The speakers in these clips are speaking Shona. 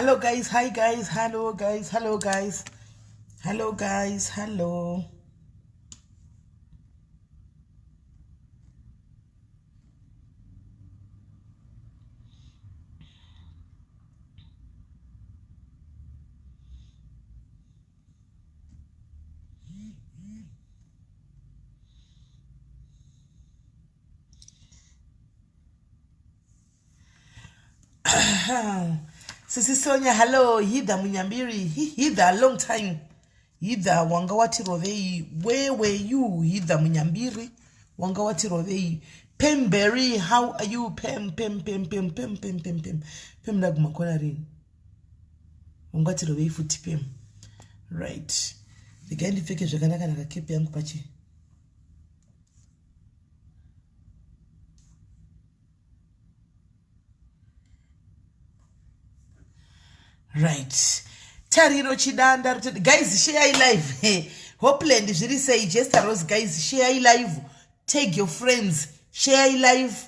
Hello guys, hi guys, hello guys, hello guys. Hello guys, hello. Sisi Sonia, hello. Hida Munyambiri. Hida, long time. Hida, wanga wati rovei. Where were you? Hida Munyambiri. Wanga wati rovei. Pemberry, how are you? Pem, pem, pem, pem, pem, pem, pem, pem. Pem ndaguma kona rini. Wanga wati rovei futi pem. Right. Regai ndipfeke zvakanaka naka kepi yangu pachi. Right. Tariro Chidanda, guys, share live. Hopeland zviri sei? Jester Rose, guys, share live. Tag your friends. Share live.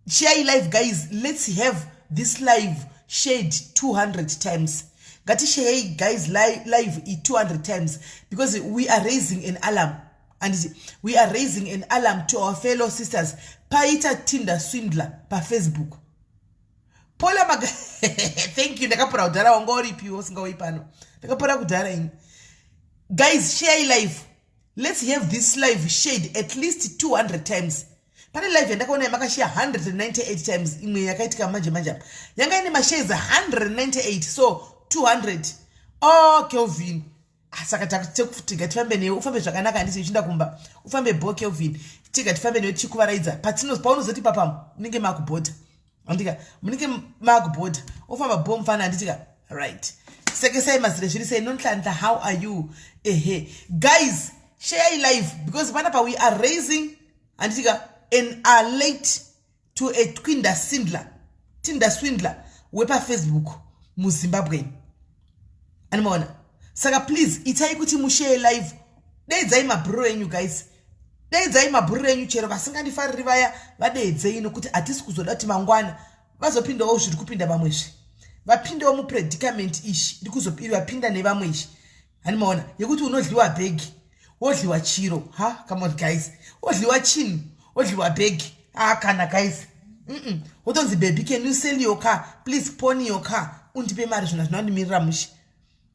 Share live, guys. Let's have this live shared 200 times. Ngatishare guys live, live 200 times because we are raising an alarm. And we are raising an alarm to our fellow sisters. Paita Tinder Swindler pa Facebook. Paula Maga thank you ndakapora kudhara wanga uripiwo usingauyi pano. Ndakapora kudhara ini. Guys, share live. Let's have this live shared at least 200 times. Pane live yandakaona yamakashare 198 times imwe yakaitika manje manje apa. Yanga ine mashares 198 so 200. Oh, Kelvin. Ah, saka tiga tifambe newe ufambe zvakanaka handisi uchienda kumba ufambe bo Kelvin tiga tifambe newe tichikuvaraidza paunozoti papam munenge makubhodha andika munenge makubhodha ofamba bo mufana handitika right sekesai mazire zviri sei nonhlanhla how are you ehe guys share live because panapa we are raising handitika an alert to a twinda swindler tinda swindler wepafacebook muzimbabwe animaona saka please itai kuti mushare live deidzai mabhururu enyu guys deidzai mabhururu enyu chero vasingandifariri vaya vadeedzei nokuti hatisi kuzoda kuti mangwana vazopindawo zviri kupinda vamwezve vapindawo mupredicament ishi iri vapinda nevamwe ishi Hani maona yekuti unodliwa bhegi wodliwa chiro ha come on guys wodliwa chinhu wodliwa bhegi ah kana guys wotonzi baby can you sell your car please pony your car undipe mari zvinhu zvinondimirira mushe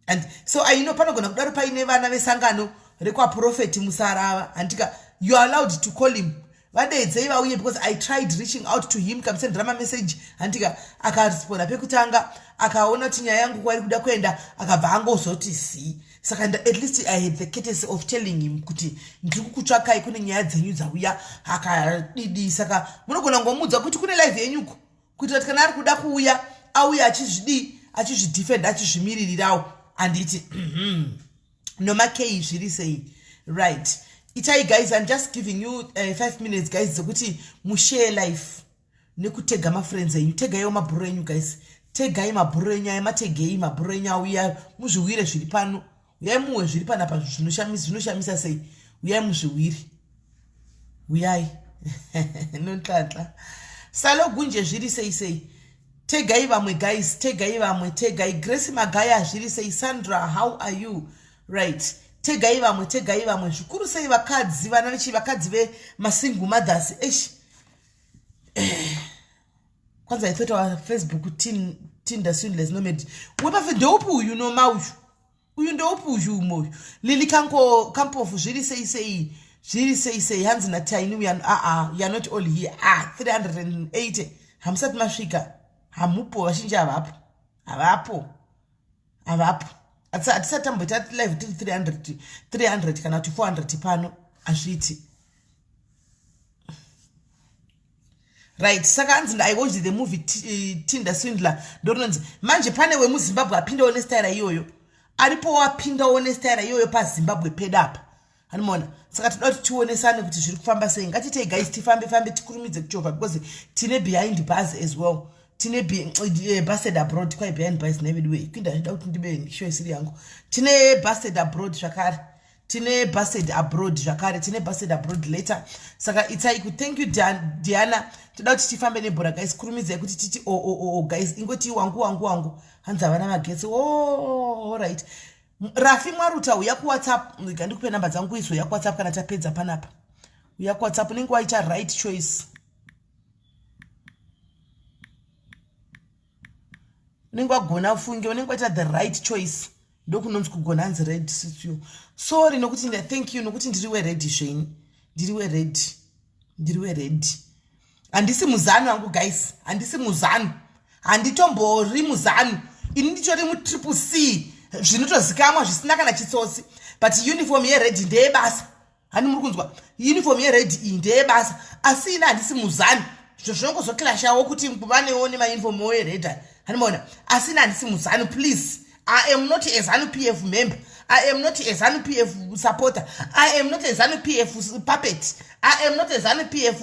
and so I know panogona kudaro paine vana vesangano rekwaprofeti musarava handika you are allowed to call him vadeedzei vauye because I tried reaching out to him kamusendera mamessage handika akarespona pekutanga akaona kuti nyaya yangu kwairi kuda kuenda akabva angozoti si saka at least I had the courtesy of telling him kuti ndiri kukutsvakai kune nyaya dzenyu dzauya akadidi saka munogona ngomuudza kuti kune live yenyuko kuitira kuti kana ari kuda kuuya auye achizvidii achizvidefend achizvimiririrawo handiti noma k zviri sei right itai guys I'm just giving you 5 minutes guys dzekuti mushare life nekutega mafriends enyu tegaiwo mabhuru enyu guys tegai mabhuru enyu aya mategei mabhuru enyu auya muzviwire zviri pano uyai muwe zviri panapa zvinoshamisa sei uyai muzviwire uyai nonhlanhla salo gunje zviri sei sei tegai vamwe guys tegai vamwe tegai Grace Magaya zviri sei Sandra how are you right tegai vamwe tegai vamwe zvikuru sei vakadzi vana vechi vakadzi vemasingle mothers eish kwanza I thought our Facebook Tinder Swindlers Nomad wepafe ndeupi uyu noma uyu uyu ndeupi uyu umwe uyu Lili Kanko Kampofu zviri sei sei zviri sei sei hanzi naTiny we are, we are not all here ah 380 hamusati masvika hamupo vazhinji havapo havapo havapo hatisati tamboita live tiri 300 300 kana kuti 400 pano hazviiti right saka hanzi I watched the movie Tinder Swindler ndorinonzi manje pane wemuzimbabwe apindawo nestaira iyoyo aripo wapindawo nestaira iyoyo pazimbabwe pedapa hanimona saka toda kuti tionesane kuti zviri kufamba sei ngatitei guys tifambe fambe tikurumidze kuchovha because tine behind bars as well tine busted abroad kwai behind bars neveduwe kuinda zvida kuti ndibe show isiri yangu tine busted abroad zvakare. Tine busted abroad zvakare, tine busted abroad later. Saka itai ku thank you Diana. Toda kuti tifambe nebhora guys, kurumidzai kuti titi o o o guys, ingoti wangu wangu wangu. Hanzi havana magetsi. Oh, all right. Rafi Mwaruta, uya kuWhatsApp, ndikupe namba dzangu idzo. Uya kuWhatsApp kana tapedza panapa. Uya kuWhatsApp, unenge waita right choice. Unenge wagona funge, unenge waita the right choice. Ndokunonzi kugona. Hanzi red suits you. Sorry nokuti thank you nokuti ndiri wered zvenyu. Ndiri wered, ndiri wered. Handisi muzanu hangu guys, handisi muzanu, handitombori muzanu ini. Nditori muTriple C, zvinotozikamwa zvisina kana chitsotsi. But uniform yered ndeyebasa. Hani muri kunzwa? Uniform yered iyi ndeyebasa, asi ini handisi muzanu. Zvo zvinongozoclashawo kuti vanewo nemauniform ered, hanimaona? Asi ini handisi muzanu, please. I am not a ZANU PF member. I am not a ZANU PF supporter. I am not a ZANU PF puppet. I am not a ZANU PF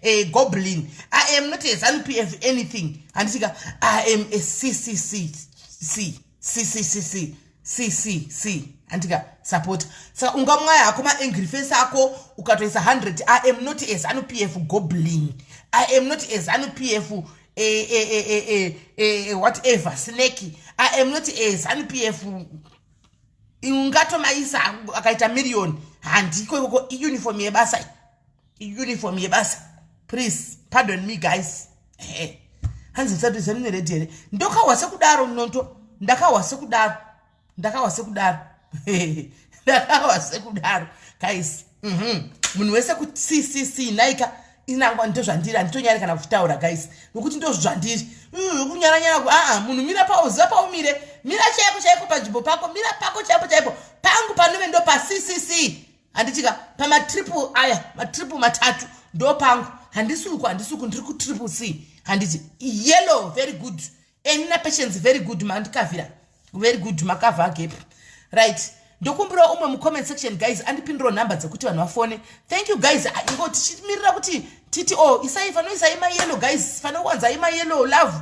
a goblin. I am not a ZANU PF anything. Handitika, I am a CCC C CCCC CCC, handika, support. Saka ungamwaya hako maangry face ako ukatoisa 100. I am not a ZANU PF goblin. I am not a ZANU PF a whatever snake. I am not a ZANU PF. Ungatomaisa akaita miriyoni, handiko ikoko. Iuniform yebasa, iuniform yebasa. Please pardon me guys. Hanzi musati zanu nered here? Ndokahwa sekudaro nonto, ndakahwa sekudaro, ndakahwa sekudaro, ndakahwa sekudaro guys. Munhu wese kuCCC naika inangwa, ndozvandiri. Handitonyari kana kuchitaura guys, nokuti ndozvandiri. Kunyaranyara aa, munhu mira pauziva paumire, mira chaipo chaipo panzvimbo pako, mira pako chaipo chaipo. Pangu panove ndo paCCC, handitika? Pamatriple aya, matriple matatu, ndo pangu. Handisi uku, handisi uku, ndiri kuTriple C, handiti? Yellow, very good. Enina Patience, very good. Mandikavhira, very good. Makavha gap, right? Ndokumbirawo umwe mucomment section guys andipindirawo nhamba dzekuti vanhu vafone. Thank you guys. Ingo tichimirira kuti titi o oh, isai, fanoisai mayellow guys, fanowanzai mayellow love,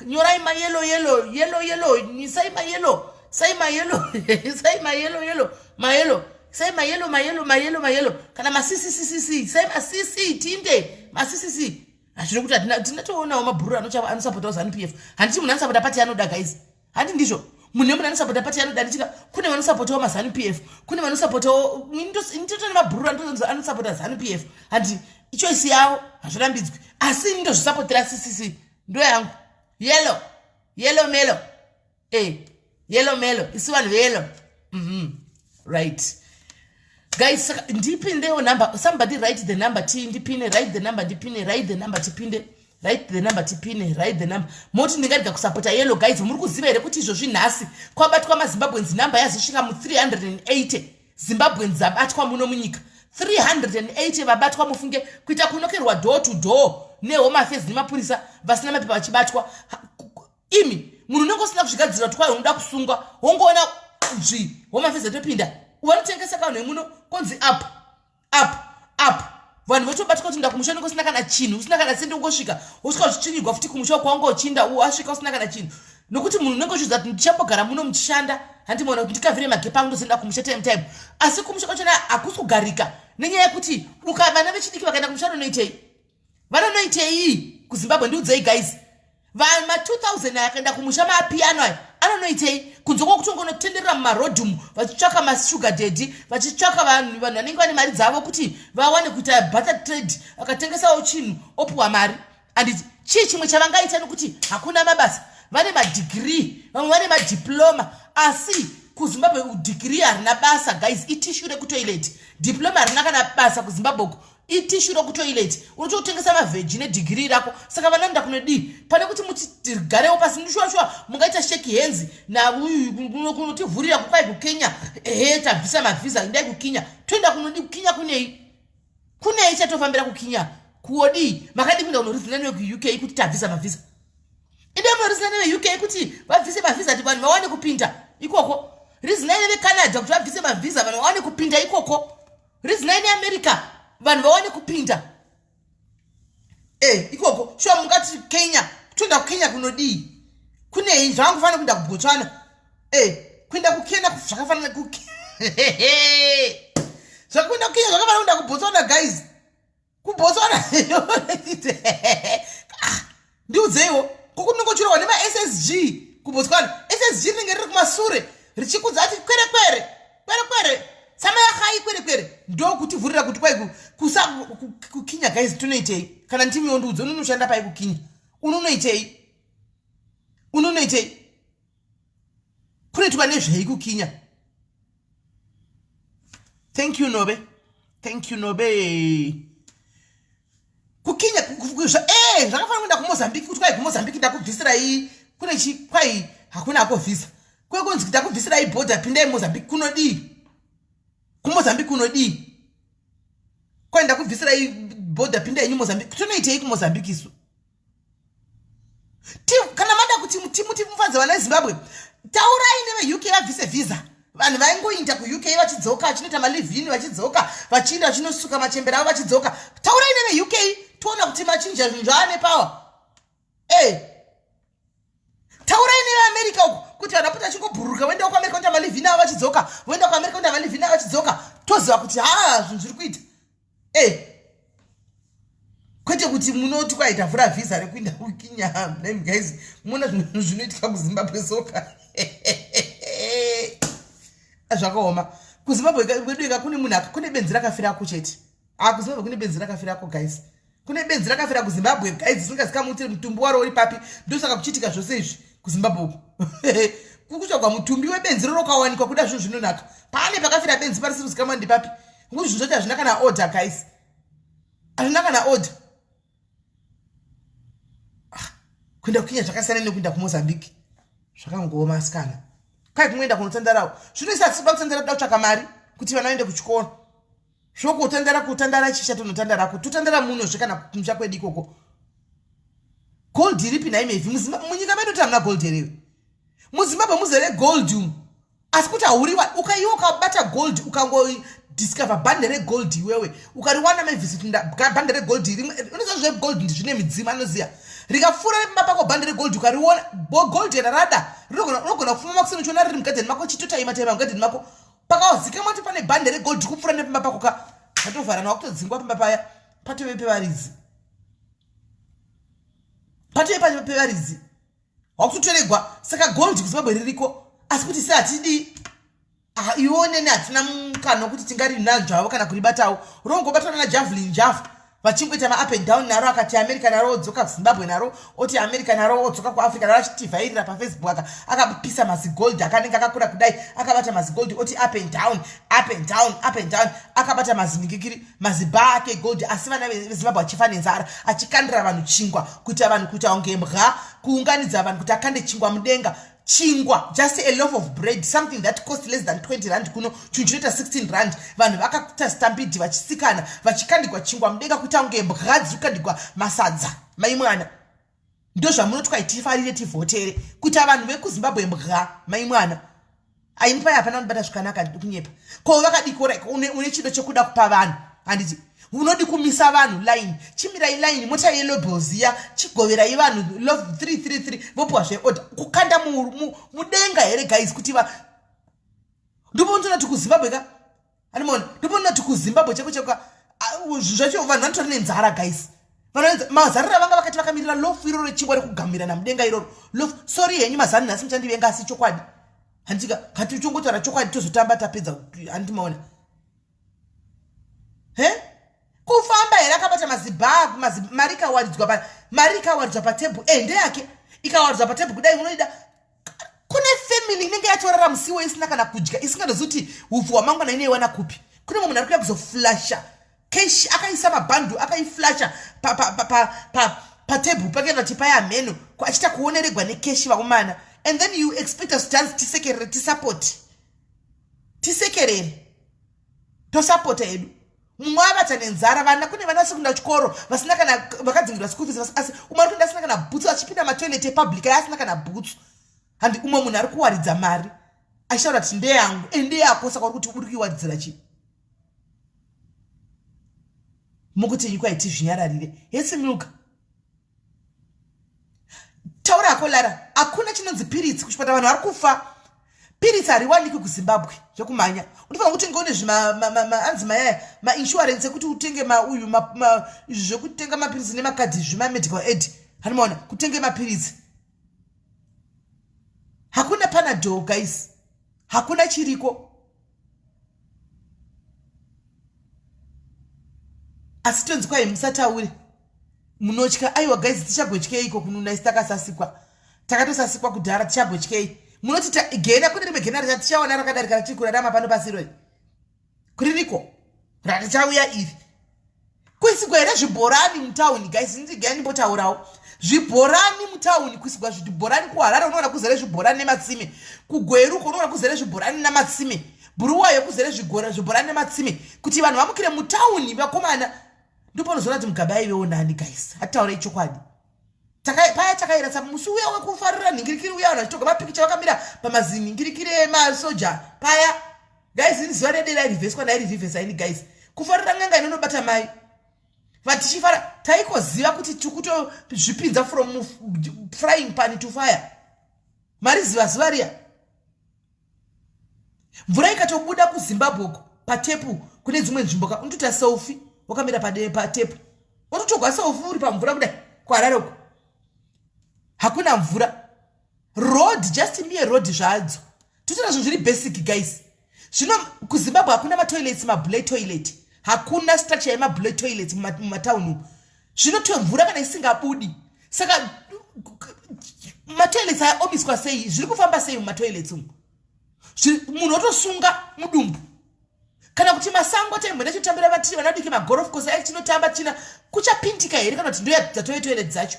nyorai mayellow, yellow, yellow, yellow, isai mayellow, isai mayellow, isai mayellow, yellow, mayellow, isai mayellow, mayellow, mayellow, mayellow, kana maCCCC, isai maCC tinde maCCC. Hazvino kuti tinatoonawo mabhururu anosapotawo ZANU PF. Handiti munhu anosapota pati anoda guys? Handi ndizvo? Munhu nemunhu anosapota pati anoda. Ndichika kune vanosapotawo maZANU PF, kune vanosapotawo, ndotone mabhururu anosapota ZANU PF. Handi ichoice yavo? Hazvirambidzwi. Asi ini ndozvisapotera CCC, ndo yangu. Yellow, yellow, melo e yellow, melo, isu vanhu veyellow. Right guys, saka ndipindewo number. Somebody write the number, ti ndipine. Write the number, ndipine. Write the number, tipinde. Write the number, tipine. Write the number. Moti ndingarega kusapota yellow guys? Muri kuziva here kuti izvozvi nhasi kwabatwa maZimbabweans, namba yazosvika mu380 Zimbabweans dzabatwa muno munyika? 380 vabatwa, mufunge, kuita kunokerwa door to door neHome Affairs nemapurisa, vasina mapepa vachibatwa. Imi munhu unenge usina kuzvigadzira kuti kwai unoda kusungwa, wongoona zvi Home Affairs atopinda, vanotengesa kanhu emuno, konzi up, up, up, vanhu votobatwa. Kuti nda kumusha unenge usina kana chinhu, usina kana sendi, ungosvika wosvika uchitsvinyigwa futi kumusha kwawanga uchinda, wasvika usina kana chinhu, nokuti munhu unenge uchiziva kuti ndichambogara muno muchishanda, handimaona kuti ndikavhire magepa angu, ndozoenda kumusha time time. Asi kumusha kwachona hakusi kugarika, nenyaya yekuti uka vana vechidiki vakaenda kumusha vanonoitei? Vanonoitei kuZimbabwe? Ndiudzei guys, ma2000 aya akaenda kumusha, mapiano aya anonoitei kunze kwokutongonotenderera mumarodhumu vachitsvaka masugar daddy, vachitsvaka vanhu vanenge vane mari dzavo kuti vawane kuita barter trade, vakatengesawo chinhu opiwa mari, anditi? Chii chimwe chavangaita? Nokuti hakuna mabasa. Vane madegree, vamwe vane madiploma, asi kuZimbabwe degree harina basa guys, itissue rekutoilet. Diploma harina kana basa kuZimbabwe uko, itissue rokutoilet. Unototengesa maveggie nedegree rako. Saka vanoenda kunodii pane kuti mutigarewo pasi? Ndishuwa shuwa mungaita shake hands nauyu kunotivhurira kukwai kuKenya? Ehe, tabvisa mavhisa, endai kuKenya. Toenda kunodi kuKenya? Kunei? Kunei chatofambira kuKenya? Kuodii? Makadi kuenda kunorizina nevekuUK kuti tabvisa mavhisa? Inde munorizina neveUK kuti vabvise mavhisa, kuti vanhu vawane kupinda ikoko. Rizinai neveCanada kuti vabvise mavhisa, vanhu vawane kupinda ikoko. Rizinai neAmerica, vanhu vawane kupinda ikoko. Shuwa mungati Kenya, toenda kuKenya kunodii? Kunei? Zvavangofanira kuenda kuBotswana. Kuenda kuKenya zvakafanana. Zvakuenda kuKenya zvakafanana kuenda kuBotswana, guys. KuBotswana, ah, ndiudzeiwo kokunongochirwa nemaSSG kuBotswana. SSG rinenge riri kumasure richikudza ati kwere kwere kwere kwere, tsama yahai kwere kwere, ndokutivhurira kuti kwai kusa kuKenya. Guys, tunoitei kana ndimiwo? Ndiudze, unonoshanda pai kuKenya? Unonoitei? Unonoitei? Kunoitwa nezvei kuKenya? Thank you, Nobe. Thank you, Nobe. KuKenya zvakafanira kuenda kuMozambique, kuti kwai kuMozambique ndakubvisirai kune chi, kwai hakuna ako vhisa, kwekunzi ndakubvisirai bhodha, pindai Mozambique. Kunodii kuMozambique? Kunodii? Kwai ndakubvisirai bhodha, pindai inyu Mozambique. Tonoitei kuMozambique isu? Kana mada kuti timuti mufadze vana veZimbabwe, taurai neveUK vabvise vhisa. Vanhu vaingoinda kuUK vachidzoka, vachinoita malive-in, vachidzoka, vachiinda vachinosuka machembere avo, vachidzoka. Taurai neveUK, toona kuti machinja zvinhu zvaane power. E, taurai neveAmerica uku kuti vanhu vapota vachingobhururuka, voenda kuAmerica kuita malive-in avo, vachidzoka, voenda kuAmerica kuita malive-in avo, vachidzoka. Toziva kuti ha, zvinhu zviri kuita. E, kwete kuti munoti kwaita vhura vhisa rekuenda kuKenya. Name guys, muona zvinhu zvinoitika kuZimbabwe soka, zvakaoma. KuZimbabwe kwedu ika kune munhu, kune benzi rakafirako chete. A, kuZimbabwe kune benzi rakafirako, guys. Kune benzi rakafira kuZimbabwe, guys, zisingazikamwi kuti mutumbi waro uri papi. Ndosaka kuchiitika zvose izvi kuZimbabwe uku. Kukutsvagwa mutumbi webenzi roro ukawanikwa, kuda zvinhu zvinonaka. Pane pakafira benzi parisiri kuzikamwa ndipapi, nekuti zvinhu zvacho hazvina kana order, guys, hazvina kana order. Ah, kuenda kuKenya zvakasiyana nekuenda kuMozambique, zvakangooma asikana. Kwai kumwenda kunotandarawo zvinoisa tisiba kutandara, kuda kutsvaka mari kuti vana vaende kuchikoro. Zvokutandara, kutandara chisha, tonotandarako, totandara munozve kana kumusha kwedu ikoko. Gold iripi nhai Mevhi? Munyika medu tamuna gold herewe? MuZimbabwe muzere gold umu, asi kuti hauriwa. Ukaiwa ukabata gold, ukangodiscover bhande regold iwewe, ukariwana, Mevhisi, bhande regold rimwe, unoziva zvegold ndizvine midzimu, anoziva rikapfuura nepamba pako bhande regold, ukariona gold rarada, unogona kufuma makuseni uchiona riri mugadheni mako, chitotaima taima mugadheni mako. Pakazikamwa kuti pane bhande regold kupfuura nepamba pako ka, vatovharana, wakutodzingwa pamba paya, patove pevaridzi, patove pevaridzi, wakutotoregwa. Saka gold kuZimbabwe ririko, asi kuti se hatidi iwo nene, hatina mukana wekuti tingarinanzvavo kana kuribatawo. Rongobatwa nana Javelin Java, vachingoita maup and down naro. Akati America naro, odzoka kuZimbabwe naro, oti America naro, odzoka kuAfrica naro, achitivhairira paFacebook akapisa mazigold akanenge akakura kudai, akabata mazigold, oti up and down, up and down, up and down, akabata maziningikiri mazibha ake gold, asi vana veZimbabwe vachifa nenzara. Achikandira vanhu chingwa, kuita vanhu kuita kunge mbwa, kuunganidza vanhu kuti akande chingwa mudenga. Chingwa, just a loaf of bread, something that cost less than 20 rand kuno, chinhu chinoita 16 rand. Vanhu vakaita stampede, vachisikana, vachikandigwa chingwa mudenga kuita kunge mbwa dziri kukandigwa masadza. Mai mwana, ndo zvamunotwai tifarire, tivhotere kuita vanhu vekuZimbabwe mbwa. Mai mwana, aini pai hapana unobata zvakanaka, kunyepa. Ko vakadikora, une chido chekuda kupa vanhu, handiti? Unodi kumisa vanhu line, chimirai line, mota yelobels iya, chigoverai vanhu loaf 333, vopiwa zveorder. Kukanda mudenga here, guys? Kuti va ndopondona kuti kuZimbabwe ka, animona, ndopondona kuti kuZimbabwe cheko cheko zvacho vanhu vanotori nenzara, guys. Mazariro vanga vakati vakamirira loaf iroro rechingwa rekugamirana mudenga iroro, loaf. Sorry henyu mazani, nhasi muchandivenga, asi chokwadi handika ngatichongotaura chokwadi, tozotamba tapedza. Handimaona he kufamba here akabata mazibha, mari ikawaridzwa, mari ikawaridzwa patebhu, e ndeyake. Ikawaridzwa patebhu kudai, unoida kune family inenge yatorara musiwo isina kana kudya, isingatozivi kuti upfu hwamangwana inoiwana kupi. Kune mumwe munhu ari kuya kuzoflasha cash, akaisa mabhandu, akaiflasha patebhu pake kuti paya mheno achiita kuoneregwa necash, vakomana. And then you expect us to tisekerere, tisupport, tisekerere, tosapota hedu mumwe avata nenzara. Vana, kune vana vasekunda chikoro vasina kana, vakadzingirwa school fees, asi umwe ari kuenda asina kana bhutsu, achipinda matoilet epublic aya asina kana bhutsu. Handi umwe munhu ari kuwaridza mari achitaura kuti ndeyangu. E, ndeyako, saka uri kuti uri kuiwaridzira chii? Mukuti nyika itizvinyararire hesi milka. Taura hako, Lara, hakuna chinonzi piritsi kuchipatara, vanhu vari kufa. Piritsi hariwaniki kuZimbabwe zvekumhanya. Unofanira kutenga une zvimaanzi mayaya mainsurance ekuti utenge mauyu izvi zvekutenga mapiritsi nemakadhi zvimamedical aid. Hanimaona kutenge mapiritsi. Hakuna Panadol guys. Hakuna chiriko. Asi tonzi kwai musataure. Munotya aiwa guys tichagotyeiko kununa isi takasasikwa. Takatosasikwa kudhara tichagotyei. Munoti gena kune rimwe gena ratichawana rakadarika ratiri kurarama pano pasi roi. Kuririko ratichauya iri. Kuisigwa here zvibhorani mutauni guys ndigai ndimbotaurawo. Zvibhorani mutauni kuisigwa zvibhorani kuHarare unoona kuzere zvibhorani nematsime. KuGweru uko unoona kuzere zvibhorani namatsime. Bhuruwayo kuzere zvibhorani nematsime kuti vanhu vamukire mutauni vakomana. Ndopanozoona kuti Mugabe aivewo nani guys. Hatitaurei chokwadi. Paya takairasa musi uya wekufarira nhingirikiri uya vanhu vachitoga mapikicha vakamira pamazinhingirikiri emasoja paya. Guys ini zuva rede rairivheswa ndairivhesa ini guys. Kufarira n'anga inonobata mai. Vatichifara taikoziva kuti tikutozvipinza from frying pan to fire. Mariziva zuva riya. Mvura ikatobuda kuZimbabwe uko patepu kune dzimwe nzvimbo ka unotoita selfie wakamira patepu. Unotogwa selfie uri pamvura kudai kuHarare uko. Hakuna mvura. Road just mere road zvadzo. Totora zvinhu zviri basic guys. Zvino kuZimbabwe hakuna matoilets mabullet toilet. Hakuna structure yemabullet toilets mumatown umu. Zvino mvura kana isingabudi. Saka matoilets aya omiswa sei? Zviri kufamba sei mumatoilets umu? Munhu otosunga mudumbu. Kana kuti masango taimboenda tichitambira vatiri vana vadiki magolf course ayi tinotamba tichina kuchapindika here kana kuti ndoya dzatove toilet dzacho?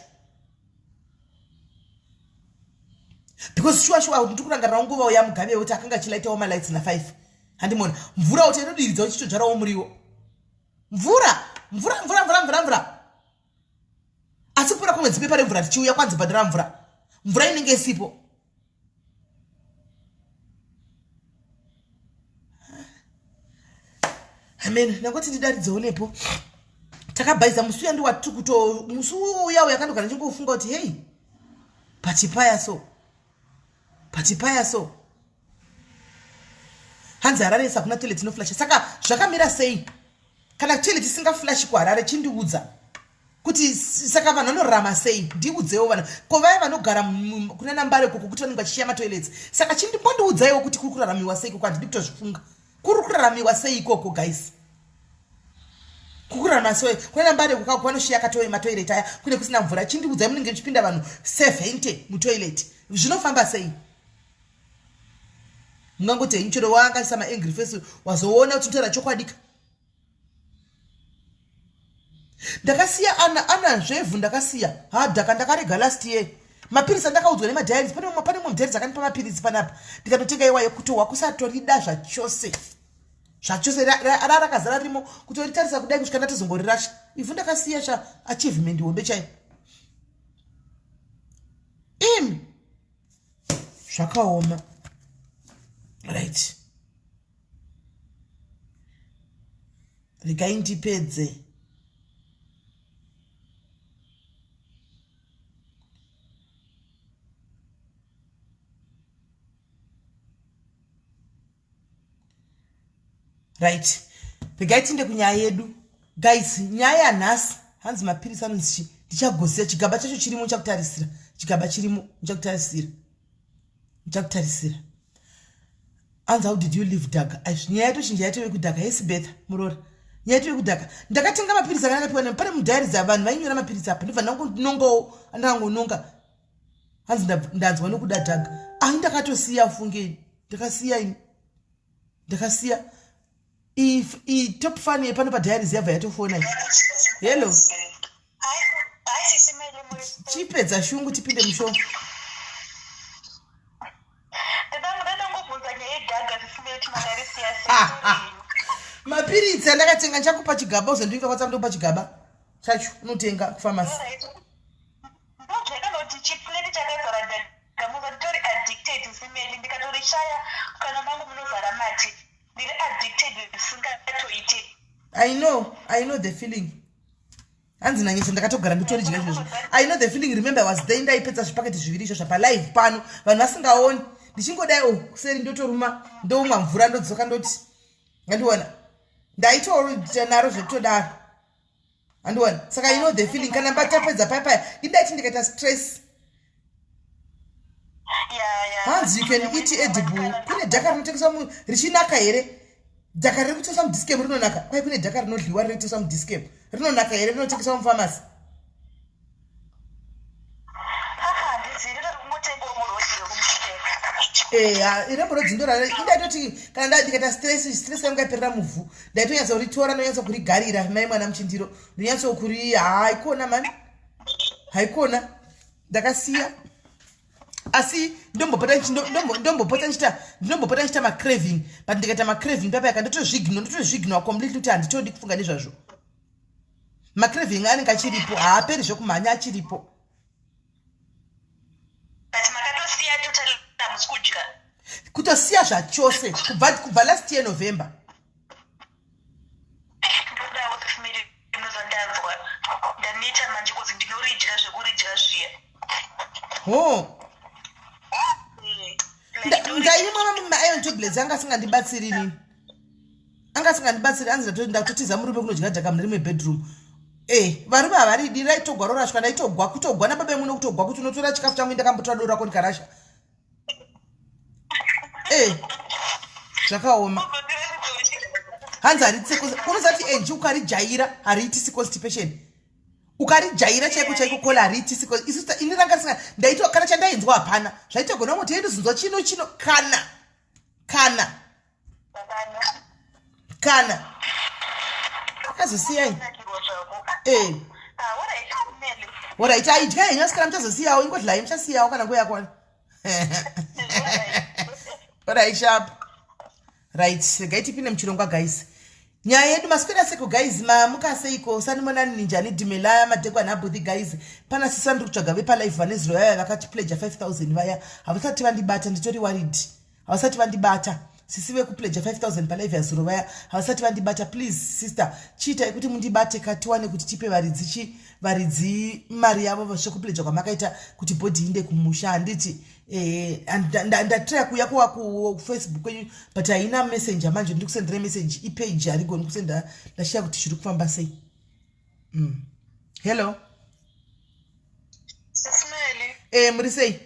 Because shuwa shuwa ndiri kurangarirawo nguva yaMugabe yekuti akanga achilaitawo malights na 5. Handimona mvura kuti inodiridza uchitodzvarawo muriwo. Mvura, mvura, mvura, mvura, mvura, mvura. Asi kupera kwemwedzi pepa remvura tichiuya kwanzi bhadhara mvura. Mvura inenge isipo. Amen. Ndangoti ndidaridzewo nepo. Takabhaiza musi uya ndiwati kuto musi uya uya kandogara ndichingofunga kuti hey pachipaya so. Pachipaya so. Hanzi Harare hakuna toilet inoflasha. Saka zvakamira sei? Kana toilet isingaflashi kuHarare chindiudza. Kuti saka vanhu vanorarama sei? Ndiudzewo vanhu. Ko vaya vanogara kuna Nambare koko kuti vanenge vachishiya matoilets. Saka chimbondiudzaiwo kuti kuri kuraramiwa sei ikoko handidi kutozvifunga. Kuri kuraramiwa sei ikoko guys? Kukurarama sei? Kuna Nambare koko vanoshiya katoe matoilet aya kune kusina mvura. Chindiudzai munenge muchipinda vanhu 70 mutoilet. Zvinofamba sei? Mungangoti henyu chero waangaisa maangry face wazoona kuti unotaura chokwadi ka. Ndakasiya ana ana zvevhu ndakasiya hadhaka ndakarega last year mapiritsi andakaudzwa nemadiaries pane mumwe pane mumwe mudiaries akandipa mapiritsi panapa ndikatotenga iwayo kutohwa kusatorida zvachose zvachose ra rakazara rimo kutoritarisa kudai kusvika ndatozongorirasha ivhu ndakasiya sha achievement hombe chaiyo imi zvakaoma right regai ndipedze right regai tiinde kunyaya yedu guys nyaya yanhasi hanzi mapirisi anonzi chi ndichagosiya chigaba chacho chirimo ndichakutarisira chigaba chirimo ndichakutarisira ndichakutarisira Anzi how did you leave Dhaga? Aizvi nyaya yatochinja yatove kudhaka. Hesi Betha muroora. Nyaya yatove kudhaka. Ndakatenga mapiritsi akanga akapiwa nemi. Pane mudiary dzavanhu vainyora mapiritsi apa. Ndobva ndangonongawo andangononga. Hanzi ndanzwa nokuda Dhaga. Ahi ndakatosiya funge. Ndakasiya ini. Ndakasiya. If i top fan yepano pa diaries yabva yatofona. Hello. Chipedza shungu tipinde mushow. Mapiritsi andakatenga ndichakupa chigaba uzondivinga WhatsApp ndokupa chigaba chacho unotenga kufamasi. I know, I know the feeling. Hanzi nanyesha ndakatogara nditoridya izvozvo. I know the feeling, remember I was there ndaipedza zvipaketi zviviri izvo zvapa live pano vanhu vasingaoni. Ndichingodai o oh, kuseri ndotoruma ndoumwa mvura ndodzoka ndoti andiona ndaitoita naro zvekutodaro andiona. Saka you know the feeling kana mbatapedza paya paya indaiti ndikaita stress. Hanzi you can eat edible. Kune dhaka rinotengeswa richinaka here? Dhaka riri kutengeswa mudiscam rinonaka? Kwai kune dhaka rinodliwa rinotengeswa mudiscam rinonaka here? Rinotengeswa mufamasi? Irembo rodzindo rara indaitoti kana nda ndikaita stress, stress yangu yaiperera muvhu. Ndaitonyatsa kuritora, ndonyatsa kurigarira mai mwana muchindiro, ndonyatsa kuri. Haikona mani, haikona. Ndakasiya, asi ndombopota ndichiita macraving, but ndikaita macraving papayaka ndotozviignore completely kuti handitodi kufunga nezvazvo. Macraving anenge achiripo, haaperi zvekumhanya, achiripo. But makatosiya totally, hamusi kudya? Kutosiya zvachose kubva last year November. Ndodawo family inozondanzwa ndaneta manje kuti ndinoridya zvekuridya zviya. Ho, ndaimwa mairon tablets, anga asingandibatsiri inini, anga asingandibatsiri. Anzi ndatotiza murume kunodya dhaka mune rimwe bedroom. Varume havaridi, raitogwa rorashwa. Ndaitogwa, kutogwa nababa muno, kutogwa kuti unotora chikafu changu, ndakambotora doro rako ndikarasha. Zvakaoma. Hanzi haritise, unozati enji ukarijaira hariitisi constipation. Ukarijaira chaiko chaiko kola hariitisi. Isu ini ranga risinga ndaitwa kana chandainzwa hapana. Zvaitogona kungoti endozonzwa chino chino kana akazosiyai. Alright, aidya henyu, asi kana muchazosiyawo ingodlai, muchasiyawo kana nguva yakwana. Alright, sharp. Right, regai tipinde muchirongwa, guys. Nyaya yedu maswera seko, guys? Mamuka seiko? Sanibonani, ninjani? Dumela, madekwana abudhi, guys. Pana sisi vandiri kutsvaga vepalive vane zuro vaya vakatipledja 5000 vaya, havasati vandibata. Nditori worried, havasati vandibata. Sisi vekupledja 5000 palive yazuro vaya, havasati vandibata. Please sister, chiitai kuti mundibate katiwane kuti tipe varidzi chi varidzi mari yavo zvekupledja kwamakaita kuti body inde kumusha. Handiti ndatrya kuuya kuwa kuFacebook kwenyu, but haina messenger manje. Ndiri kusendera message, ipage harigoni kusenda. Ndashiya kuti zviri kufamba sei. Hello. Sis Melly. Muri sei?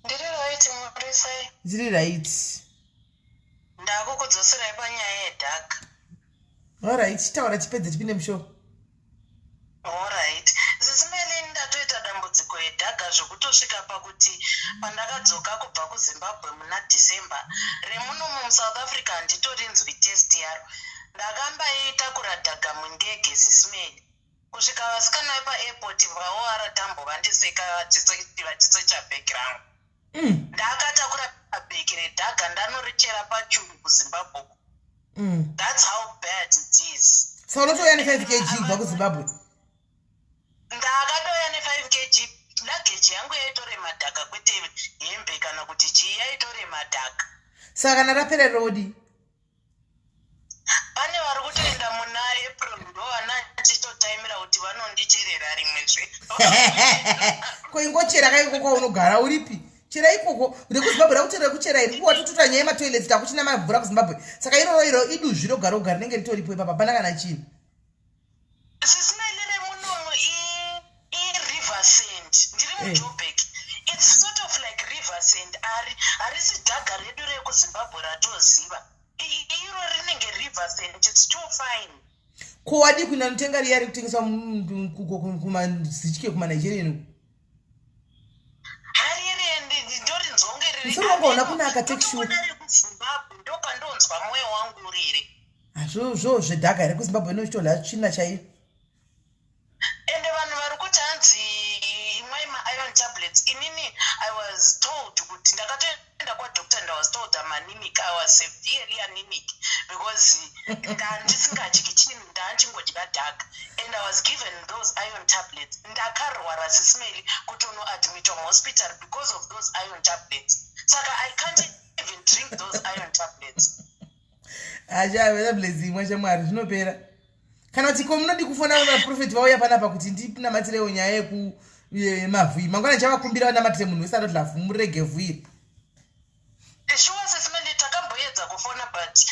Ndiri right, muri sei? Ndiri right. Ndakukudzoserai panyaya yedhaka. Alright, chitaura chipedze tipinde mushow. Alright. Sis Melly, ndatoita dambudziko yedhaga zvekutosvika pakuti pandakadzoka kubva kuZimbabwe muna December, remunomu muSouth Africa handitorinzwi taste yaro. Ndakambaitakura dhaga mundege, Sis Melly, kusvika vasikana vepaairport vaOR Tambo vandiseka vachisecha bhegi rangu. Ndakatakura bhegi redhaga ndanorichera pachuru kuZimbabwe. That's how bad it is. Saka unotouya ne5 kg kubva kuZimbabwe? Ndakatouya ne5 kg. Luggage yangu yaitorema dhaka, kwete hembe kana kuti chii, yaitorema dhaka. Saka kana rapera rodi? Pane vari kutoenda muna April, ndo vana achitotaimira kuti vanondicherera rimwezve. Ko ingochera kaikoko kwaunogara, uripi? Chera ikoko. RekuZimbabwe rakuchera kuchera iri kuwa totoita nyaya yematoilets, takuchina mavhura kuZimbabwe. Saka iroro iro iduzvi roga roga rinenge ritoripo ipapa, hapana kana chinhu. Sis Melly, remunomu iriver sand. Ndiri muJoburg. It's sort of like river sand. Ari harisi dhaga redu rekuZimbabwe ratoziva. Iro rinenge river sand, it's too fine. Ko wadii kuenda notenga riya rekutengeswa kumazitye kumaNigerian? Hariri ndorinzonge riri. Musoro wangu hauna kunaka texture. RekuZimbabwe ndopandonzwa mwoyo wangu uriri. Hazvozvo zvedhaga here kuZimbabwe inochitodya tsvina chaiyo. Ende vanhu vari kuti hanzi imwai mairon tablets. Inini I was told kuti ndakatoenda kwadoctor and I was told I'm anemic. I was severely anemic because ndandisingadyi chinhu, ndanchingodya dhaka, and I was given those iron tablets. Ndakarwara, Sis Melly, kuti unoadmitwa muhospital because of those iron tablets. Saka I can't even drink those iron tablets. Tablets imwe shamwari, zvinopera. Kana kuti ko munodi kufona vaprofeti vauya panapa kuti ndinamatirewo nyaya yemavhu iyi mangwana? Ndichavakumbira vanamatire munhu wese anodla vhu, murege vhu iri. Shuwa sesimele takamboedza kufona but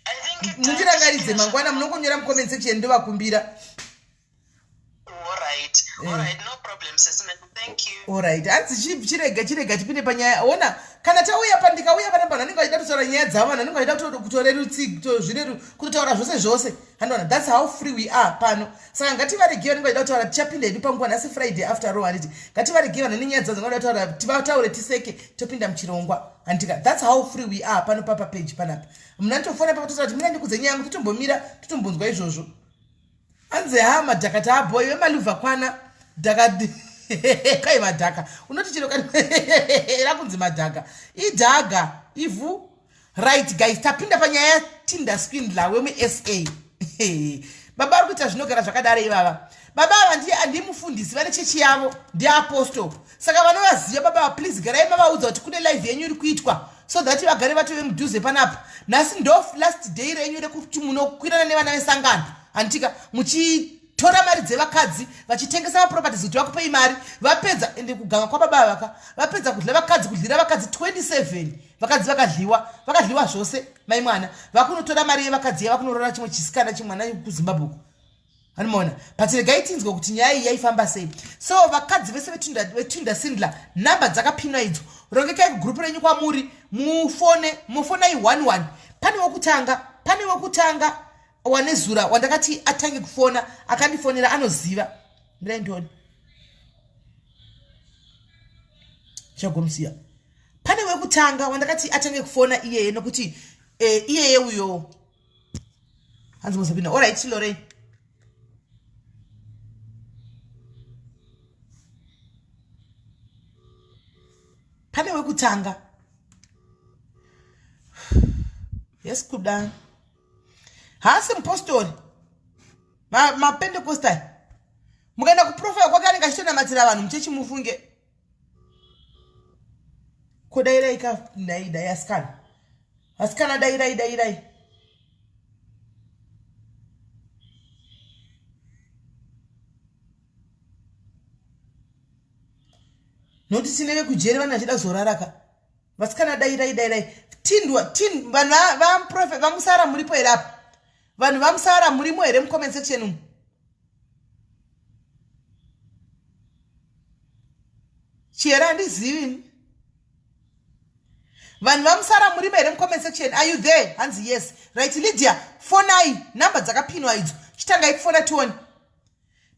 I think mundirangaridze mangwana munongonyora mucomment section ndovakumbira. Alright, eh. alright, no problem sesimele. Thank you. Alright, hanzi chirega chirega tipinde panyaya. Ona kana tauya pa ndikauya pana vanhu vanenge vachida kutaura nyaya dzavo vanhu vanenge vachida kutorerutsi kutotaura zvose zvose. Handiona that's how free we are pano. Saka ngativaregei vanenge vachida kutaura tichapinda hedu panguva nhasi Friday after all handiti. Ngativaregei vanhu vane nyaya dzavo dzavanoda kutaura tivataure tiseke topinda muchirongwa. Handitika that's how free we are pano papa page panapa. Munhu anotofona papa totaura kuti mira ndikudze nyaya yangu totombomira totombonzwa izvozvo. Anzi ha madhaka taabho iwe maluvha kwana dhaka kai madhaka unoti chiro rakunzi madhaka idhaga ivhu right guys tapinda panyaya yatinda swindler wemusa baba vari kuita zvinogara zvakadaro ivava baba ava ndiye andimufundisi vane chechi yavo ndiapostle saka vanovaziva baba ava please garai mavaudza kuti kune live yenyu iri kuitwa so that vagare vatove mudhuze panapa nhasi ndo last day renyu rekuti munokwirana nevana vesangano handitika muchitora mari dzevakadzi vachitengesa maproperties kuti vakupei mari vapedza ende kuganga kwababa vaka vapedza kudla vakadzi kudlira vakadzi 27 vakadzi vakadliwa vakadliwa zvose mai mwana vakunotora mari yevakadzi yavakunorora chimwe chisikana chimwana kuzimbabwe uko anomaona but regai tinzwe kuti nyaya iyi yaifamba sei so vakadzi vese vetunda sindla number dzakapinwa idzo rongekai kugroup renyu kwamuri mufone mufonai one one pane wekutanga pane wekutanga wanezura wandakati atange kufona akandifonera anoziva mirai ndione chagomusiya pane wekutanga wandakati atange kufona iyeye nokuti eh, iyeye uyo hanzi muzopinda orit lorraine pane wekutanga yes kuda haasi mupostori mapentecostal ma mukaenda kuprofile kwake anenge achitonamatira vanhu muchechi mufunge ko dairai ka nhai dai asikana asikana dairai dairai nokuti tine vekujeri vane vachida kuzorara ka vasikana dairai dairai tindwa tin vanhu vamuprofe vamusara muripo here apa vanhu vamusara murimo here mucomment section umu chihera handizivi vanhu vamusara murimo here mucomment section are you there hanzi yes right lydia fonai number dzakapinwa idzo chitangai kufona tione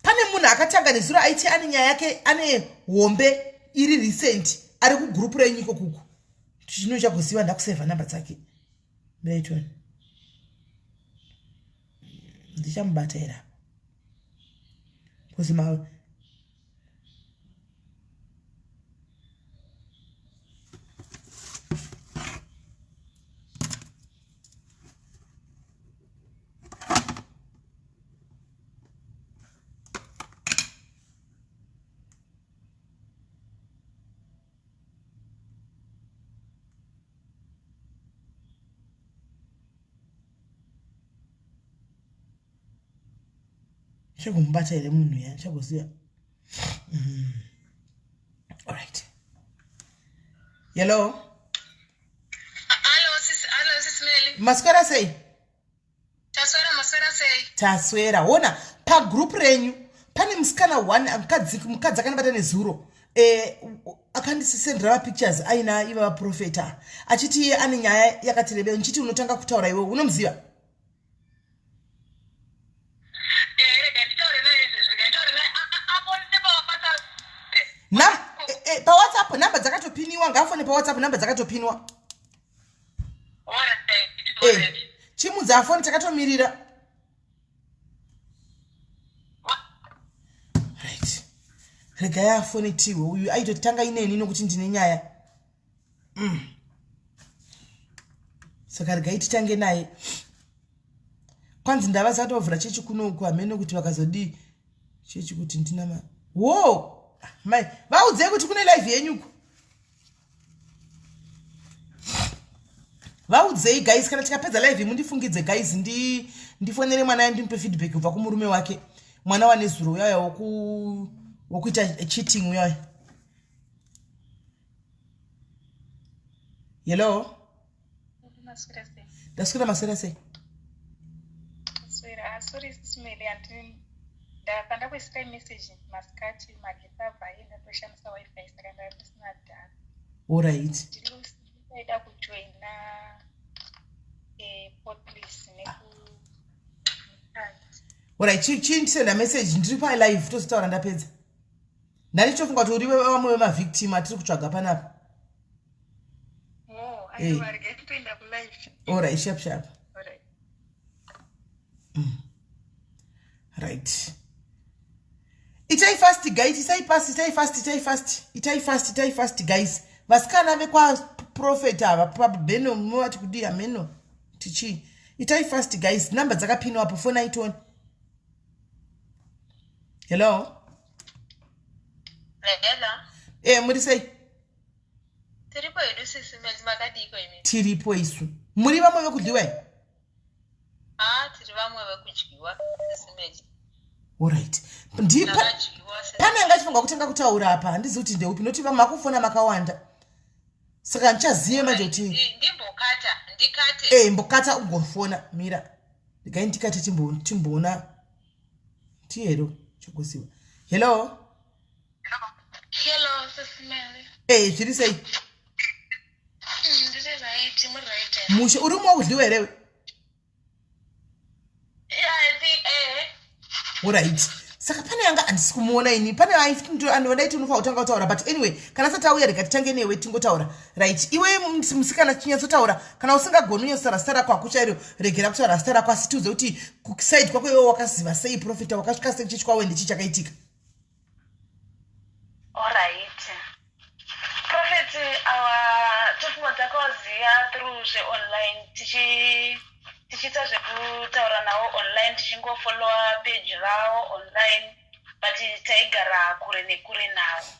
pane munhu akatanga nezuro aiti ane nyaya yake ane hombe iri recent ari kugroup renyu iko kuku chino chagoziva ndakusevha number dzake mirai tione ndichamubata here apa bcause ma Ndichagomubata here munhu ya ndichagoziva. Mm. Alright. Hello. Hello sis, hello sis Melly. Maswera sei? Taswera maswera sei? Taswera. Hona pagroup renyu pane musikana one mukadzi mukadzi akanibata nezuro eh, akandisisendera mapictures aina iva vaprofeta achiti iye ane nyaya yakati rebei ndichiti unotanga kutaura iwe unomuziva eh, eh, pawhatsapp nhamba dzakatopiniwa ngaafone pawhatsapp nhamba dzakatopinwa eh, chimudza afone takatomirira right regai afone tiwe uyu aitotanga ineni nokuti ndine nyaya mm. saka regai titange naye kwanzi ndavaza kuti vavhura chechi kuno uku hamene kuti vakazodii chechi kuti ndina ma wo mai vaudzei kuti kune live yenyu uku vaudzei guys kana tikapedza live mundifungidze guys ndi ndifonere mwana yandimupe feedback kubva kumurume wake mwana wanezuro uyaya wokuita cheating uyaya hello. Maswera sei? Ndaswera, maswera sei? Maswera. Ah, sorry Sis Melly, handini pandakuisirai message masikati magetsi abva aenda, ndoshandisa WiFi, saka ndanga ndisina data. Alright. Ndinoida kujoina police neku Alright, chindisenda message, ndiri palive, tozotaura ndapedza. Ndanichofunga kuti uri vamwe vemavictim atiri kutsvaga panapa. Oh, aiwa, regai titoenda kulive. Alright, sharp sharp. Alright. Right, itai fast guys, itai fast, itai fast, itai fast, itai fast, itai fast guys. Vasikana vekwaprofet ava pabeno munovati kudii? Hameno tichii. Itai fast guys, namba dzakapinwa apo, foni aitoni. Hello? Hello. E, muri sei? Tiripo hedu Sis Melly, makadiko imi? Tiripo isu. Muri vamwe vekudyiwa here? Ah, tiri vamwe vekudyiwa, Sis Melly. Alright, ndipa Takadyiwa Sis. Pane anga achifunga kutenga kutaura apa, handizivi kuti ndeupi, nokuti makufona makawanda, saka handichazive manje kuti Ndimbokata, ndikate. E, mbokata ugofona. Mira, regai ndikate, timboona tihero chokosiwa. Hello? Hello, Sis Melly. E, zviri sei? Ndiri right, muri right here? Mushe, uri mumwe wekudyiwa herewe? Yeah, I think eh. Alright, saka pane anga, handisi kumuona ini, pane andaiti unofanira kutanga kutaura, but anyway, kana asati auya, rega titange newe tingotaura. Right, iwe musikana, chinyatsotaura. Kana usingagoni unyatsotaura zita rako hako chairo, regera kutaura zita rako, asi tiudze kuti kuside kwako iwe wakaziva sei profita, wakasvika sei kuchechi kwawe, ndechii chakaitika? Alright. Prophet awa tofunga takawaziva through zveonline, tichiita zvekutaura navo online, tichingofollowa page ravo online, but taigara kure nekure navo.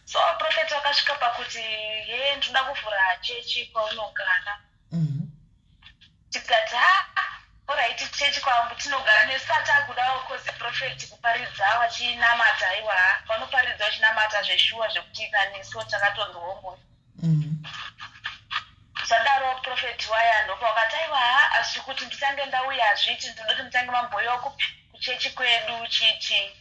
So prophet vakasvika pakuti, "Ye, ndinoda kuvhura chechi kwaunogara." Tikati, "Ha, alright, chechi kwangu tinogara nesu takudawo," 'cause prophet kuparidza vachinamata, aiwa, vanoparidza vachinamata zveshuwa, zvekuti nesuwo takatonzwawo moyo. Zvadaro prophet waya ndopa wakati, "Aiwa, ha, asi kuti nditange ndauya hazviiti, ndinoti mutange mamboiwa kupi, kuchechi kwedu chichi."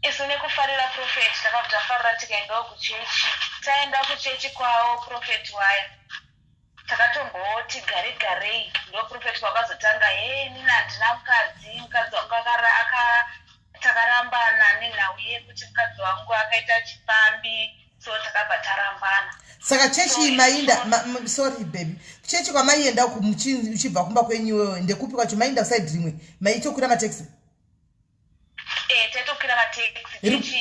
Isu nekufarira prophet takabva tafarira, tikaendawo kuchechi. Taenda kuchechi kwavo prophet waya, takatomboti gare garei, ndo prophet wakazotanga, "He, nini handina mukadzi, mukadzi wangu takarambana nenhau yekuti mukadzi wangu akaita chipfambi, so takabva tarambana." Saka chechi mainda sorry baby, chechi kwamaienda uchibva kumba kwenyu iwewe ndekupi kwacho? Mainda side rimwe, maitokwira mataxi? Eh, taitokwira mataxi. Chechi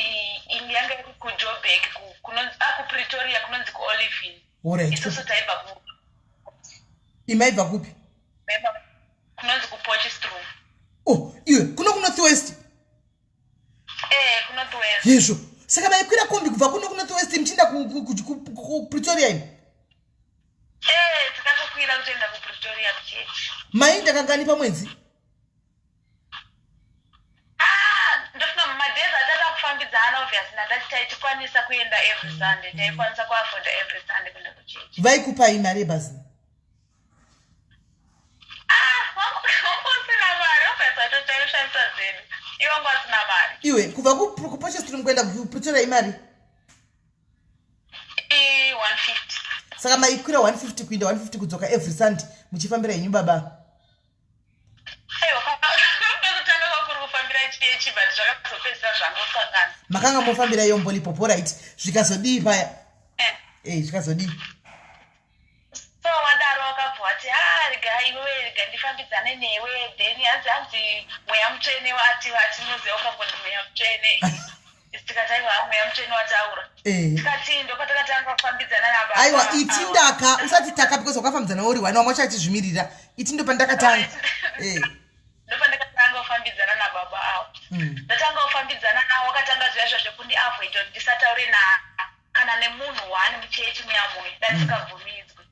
iyi yanga iri kuJoburg, kunonzi kuPretoria, kunonzi kuOlivine. Isusu taibva ku Imaibva kupi? Taibva kunonzi kuPotchefstroom. Oh, iwe, kuno kuNorth West? Eh, kuNorth West. Hezvo, saka maikwira kombi kubva kuno kuNorth West muchienda kuPretoria imi? Eh, takatokwira kutoenda kuPretoria kuchechi. Mainda kangani pamwedzi? Ah, ndofunga mumadays atata kufambidzana, obviously ndandati taitikwanisa kuenda every Sunday, taikwanisa kuafforda every Sunday kuenda kuchechi. Vaikupai mari yebhazi? Ah, wanga usina mari, obviously atotaishandisa dzedu, iwe wanga usina mari. Iwe, kubva kuPotchefstroom kuenda kuPretoria imari? I-150. Saka maikwira 150 kuenda, 150 kudzoka, every Sunday, muchifambira henyu baba? Aiwa, pekutanga kwakuri kufambira chechi, but zvakazopedzisira zvangosangana. Makanga mofambira iyo Limpopo, right? Zvikazodii paya? Eh. E, zvikazodii? So wadaro wakabva wati, "A, rega iwewe, rega ndifambidzane newe." Then hanzi Mweya Mutsvene wati, watinoziva ukangoti Mweya Mutsvene. Tikati, "Aiwa, Mweya Mutsvene wataura." Tikati ndopatakatanga kufambidzana nababa. Aiwa, iti ndaka, usati taka, because wakafambidzana uri wani, wamwe achachizvimirira. Iti ndopandakatanga. Ndopandakatanga kufambidzana nababa avo. Ndatanga kufambidzana navo, wakatanga zviya zvekundi avoid kuti ndisataure na kana nemunhu waani muchechi muya muya, ndandisingabvumidzwi.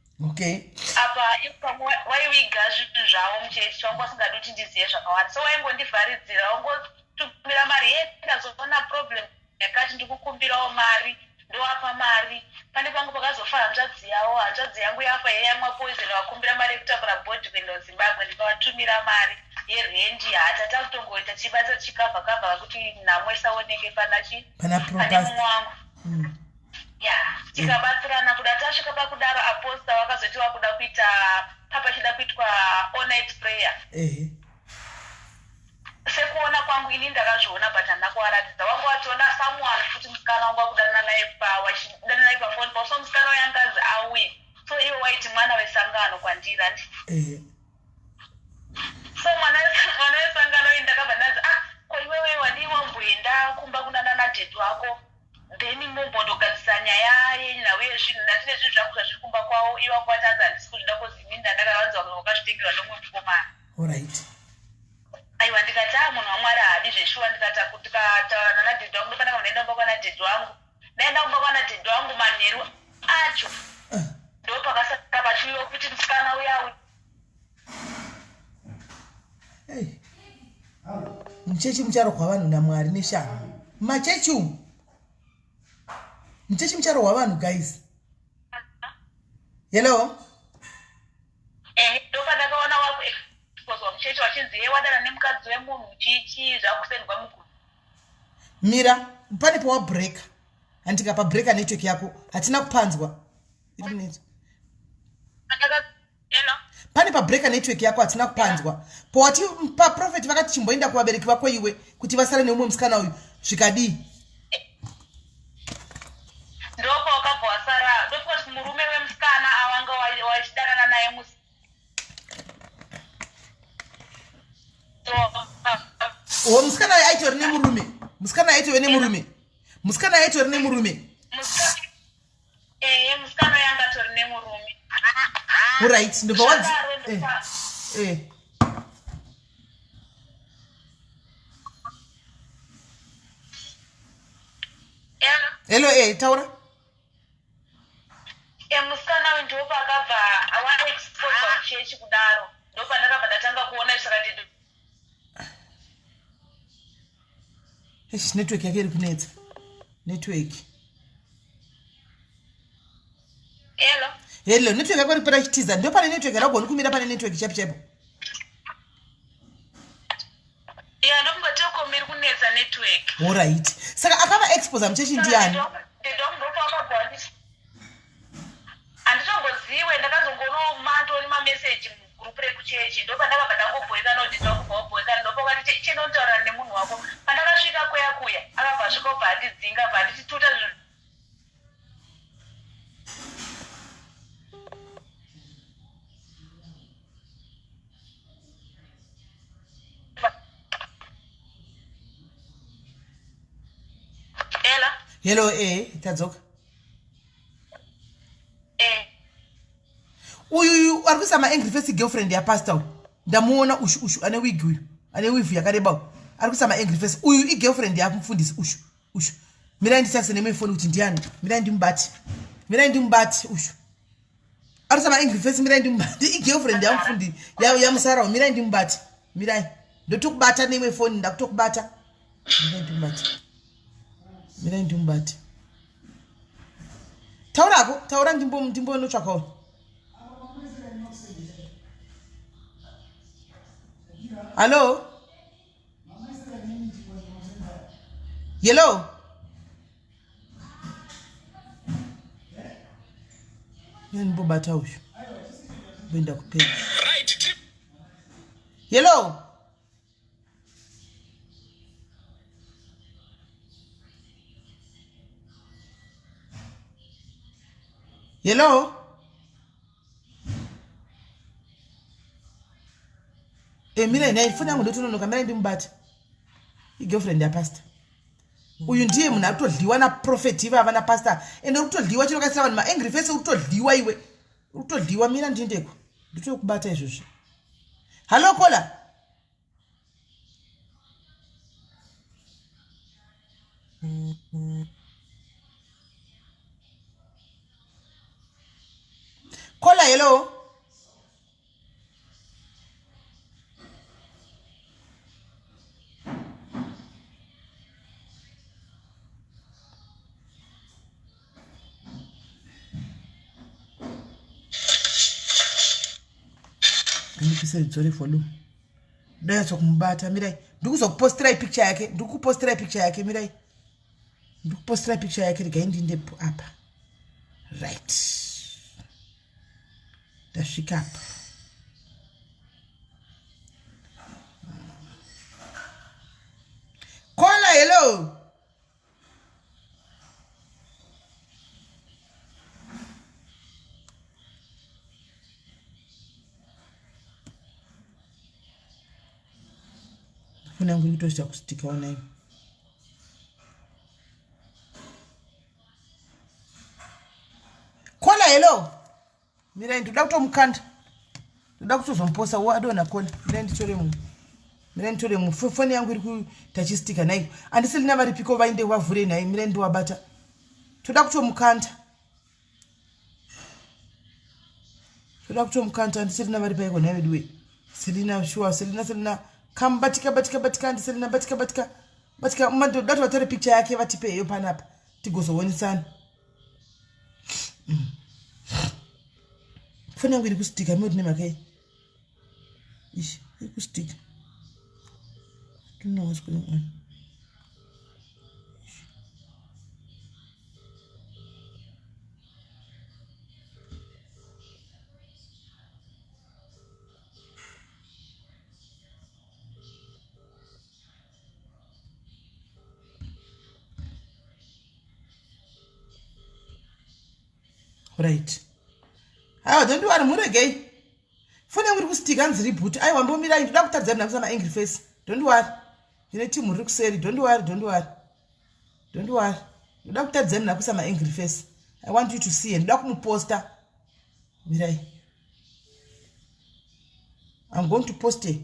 Apa ipamwe waiviga zvinhu zvavo muchechi, wanga usingadi kuti ndizive zvakawanda, so waingondivharidzira, wangotumira mari, "Ye, ndazoona problem yakati, ndikukumbirawo mari." Ndovapa mari. Pane pangu pakazofa hanzvadzi yavo, hanzvadzi yangu yafa yayamwa poison vakumbira mari yekutakura bhodhi kuenda kuZimbabwe ndikavatumira mari yerendi. Haa tatakutongoita tichibatsa tichikavha kavha kuti nhamo isaoneke pana chi Pana pane mumwe wangu. Ya, tikabatsirana kuda tasvika pakudaro aposta vakazoti vakuda kuita papachida kuitwa all night prayer. Ehe. Sekuona kwangu ini ndakazviona but handina kuvaratidza. Wanga watoona someone futi musikana wanga wakudanana naye pa wachidanana naye pafoni pa so musikana uya angazi auye. So iwe waiti mwana wesangano kwandiri handi. Ehe. So mwana mwana wesangano uyu ndakabva ndanzi ah ko iwewe wadii wamboenda kumba kunana nadaddy wako then mombondogadzisa nyaya yenhau yezvinhu ndati nezvinhu zvangu zvazviri kumba kwavo ivo vanga vatanzi handisi kuzvida kozi inini ndandakavanzi wakazvitengerwa nomumwe mukomana. Alright. Aiwa ndikati ah munhu waMwari haadi zveshuwa ndikati ndikataura nana daddy wangu ndofanira kundoenda kumba kwana daddy wangu. Ndaenda kumba kwana daddy wangu manheru acho ndopakasara pachiuyiwa kuti musikana uya uyu Hey. Muchechi mucharohwa vanhu naMwari neshamhu. Machechi umu. Muchechi mucharohwa vanhu guys. Hello. Eh, ndopandakaona wakuexposwa muchechi wachinzi ye wadana nemukadzi wemunhu chichi zvakusendwa muguru. Mira, pane pawabreaker. Handika pabreaker network yako. Hatina kupanzwa. Iri Pane pabreaker network yako hatina kupanzwa. Powati paprofeti vakati chimboenda kuvabereki vako iwe kuti vasare neumwe musikana uyu zvikadii? Ndopa wakabva wasara ndofunga kuti murume wemusikana awanga wachidanana naye musi o musikana uyu aitori nemurume musikana aitove nemurume musikana aitori nemurume Ehe, musikana uyo anga atori nemurume. Alright, ndobva wadzi eh, eh. Hello, eh, taura. Eh, musikana uyu ndipo paakabva waexposwa muchechi kudaro ndopandakabva ndatanga kuona zvikati Eish, network yake iri kunetsa network Hello. Hello, network yako iri kupera ichitiza ndo pane network haugoni kumira pane network chaipo chaipo. Yeah, ndofunga Telkom iri kunetsa network. Alright. Saka akava exposer muchechi ndiani? Handitomboziwe ndakazongoona mandori mameseji mugroup rekuchechi ndopandakabva ndangobhoekana kuti ndakubva wabhoekana ndopakati chinotaurana nemunhu wako pandakasvika kuya kuya akabva asvika obva andidzinga bva anditi tuta zvinhu Ella? Hello, eh, tadzoka. Eh. Uyu uyu ari kuisa maangry face girlfriend yapastor uyu. Ndamuona ushu ushu ane wig uyu. Ane weave yakareba uyu. Ari kuisa maangry face. Uyu igirlfriend yamufundisi ushu ushu. Mirai ndisase nemwe foni kuti ndiani. Mirai ndimubate. Mirai ndimubate ushu. Ari kuisa maangry face mirai ndimubate. Igirlfriend yamufundi yamusara uyu. Mirai ndimubate. Mirai. Ndotokubata neimwe foni ndakutokubata. Mirai ndimubate. Mirai ndimubate. Taurako, taura ndimbo ndimbo notsvakawo. Hello? Hello? Ndimbobata uyu. Ndoenda kupedza. Hello? Hello? Eh, mira nhai foni yangu ndotononoka mira ndimubate. Igirlfriend yapastor. Uyu ndiye munhu ari kutodliwa naprofet ivava napastor. Ende uri kutodliwa chero kaisira vanhu maangry face uri kutodliwa iwe. Uri kutodliwa mira ndiendeko. Ndotokubata izvozvi. Hello caller. Caller, hello. Ndipise dzore volume. Ndonyatso kumubata mirai. Ndikuzokupostirai picture yake. Ndikukupostirai picture yake mirai. Ndikupostirai picture yake regai ndinde apa. Right. Ndasvika apa. Kola hello. Foni yangu iri kutoita kustika onai. Kola hello. Mirai ndoda kutomukanda. Ndoda kutozomuposa wo adona kona. Mirai nditore mumwe. Mirai nditore mumwe. Foni yangu iri kutachistika nhai. Andisi lina varipiko vainde vavhure nhai. Mirai ndowabata. Toda kutomukanda. Toda kutomukanda andisi lina vari paiko nhai veduwe. Selina sure Selina Selina come batika batika batika andi Selina batika batika batika ndoda kuti vatore picture yake vatipe iyo panapa tigozoonesana. Foni yangu iri kustika moti nemhaka iyi ishi iri kustika. I don't know what's going on. Right. Aiwa, don't worry, muregei. Foni yangu iri kustika hanzi reboot. Aiwa, mbomirai, ndoda kutaridza ndinakuisa maangry face. Don't worry. Ndine team riri kuseri. Don't worry, don't worry. Don't worry. Ndoda kutaridza ndinakuisa maangry face. I want you to see. Ndoda kumuposta. Mirai. I'm going to post it.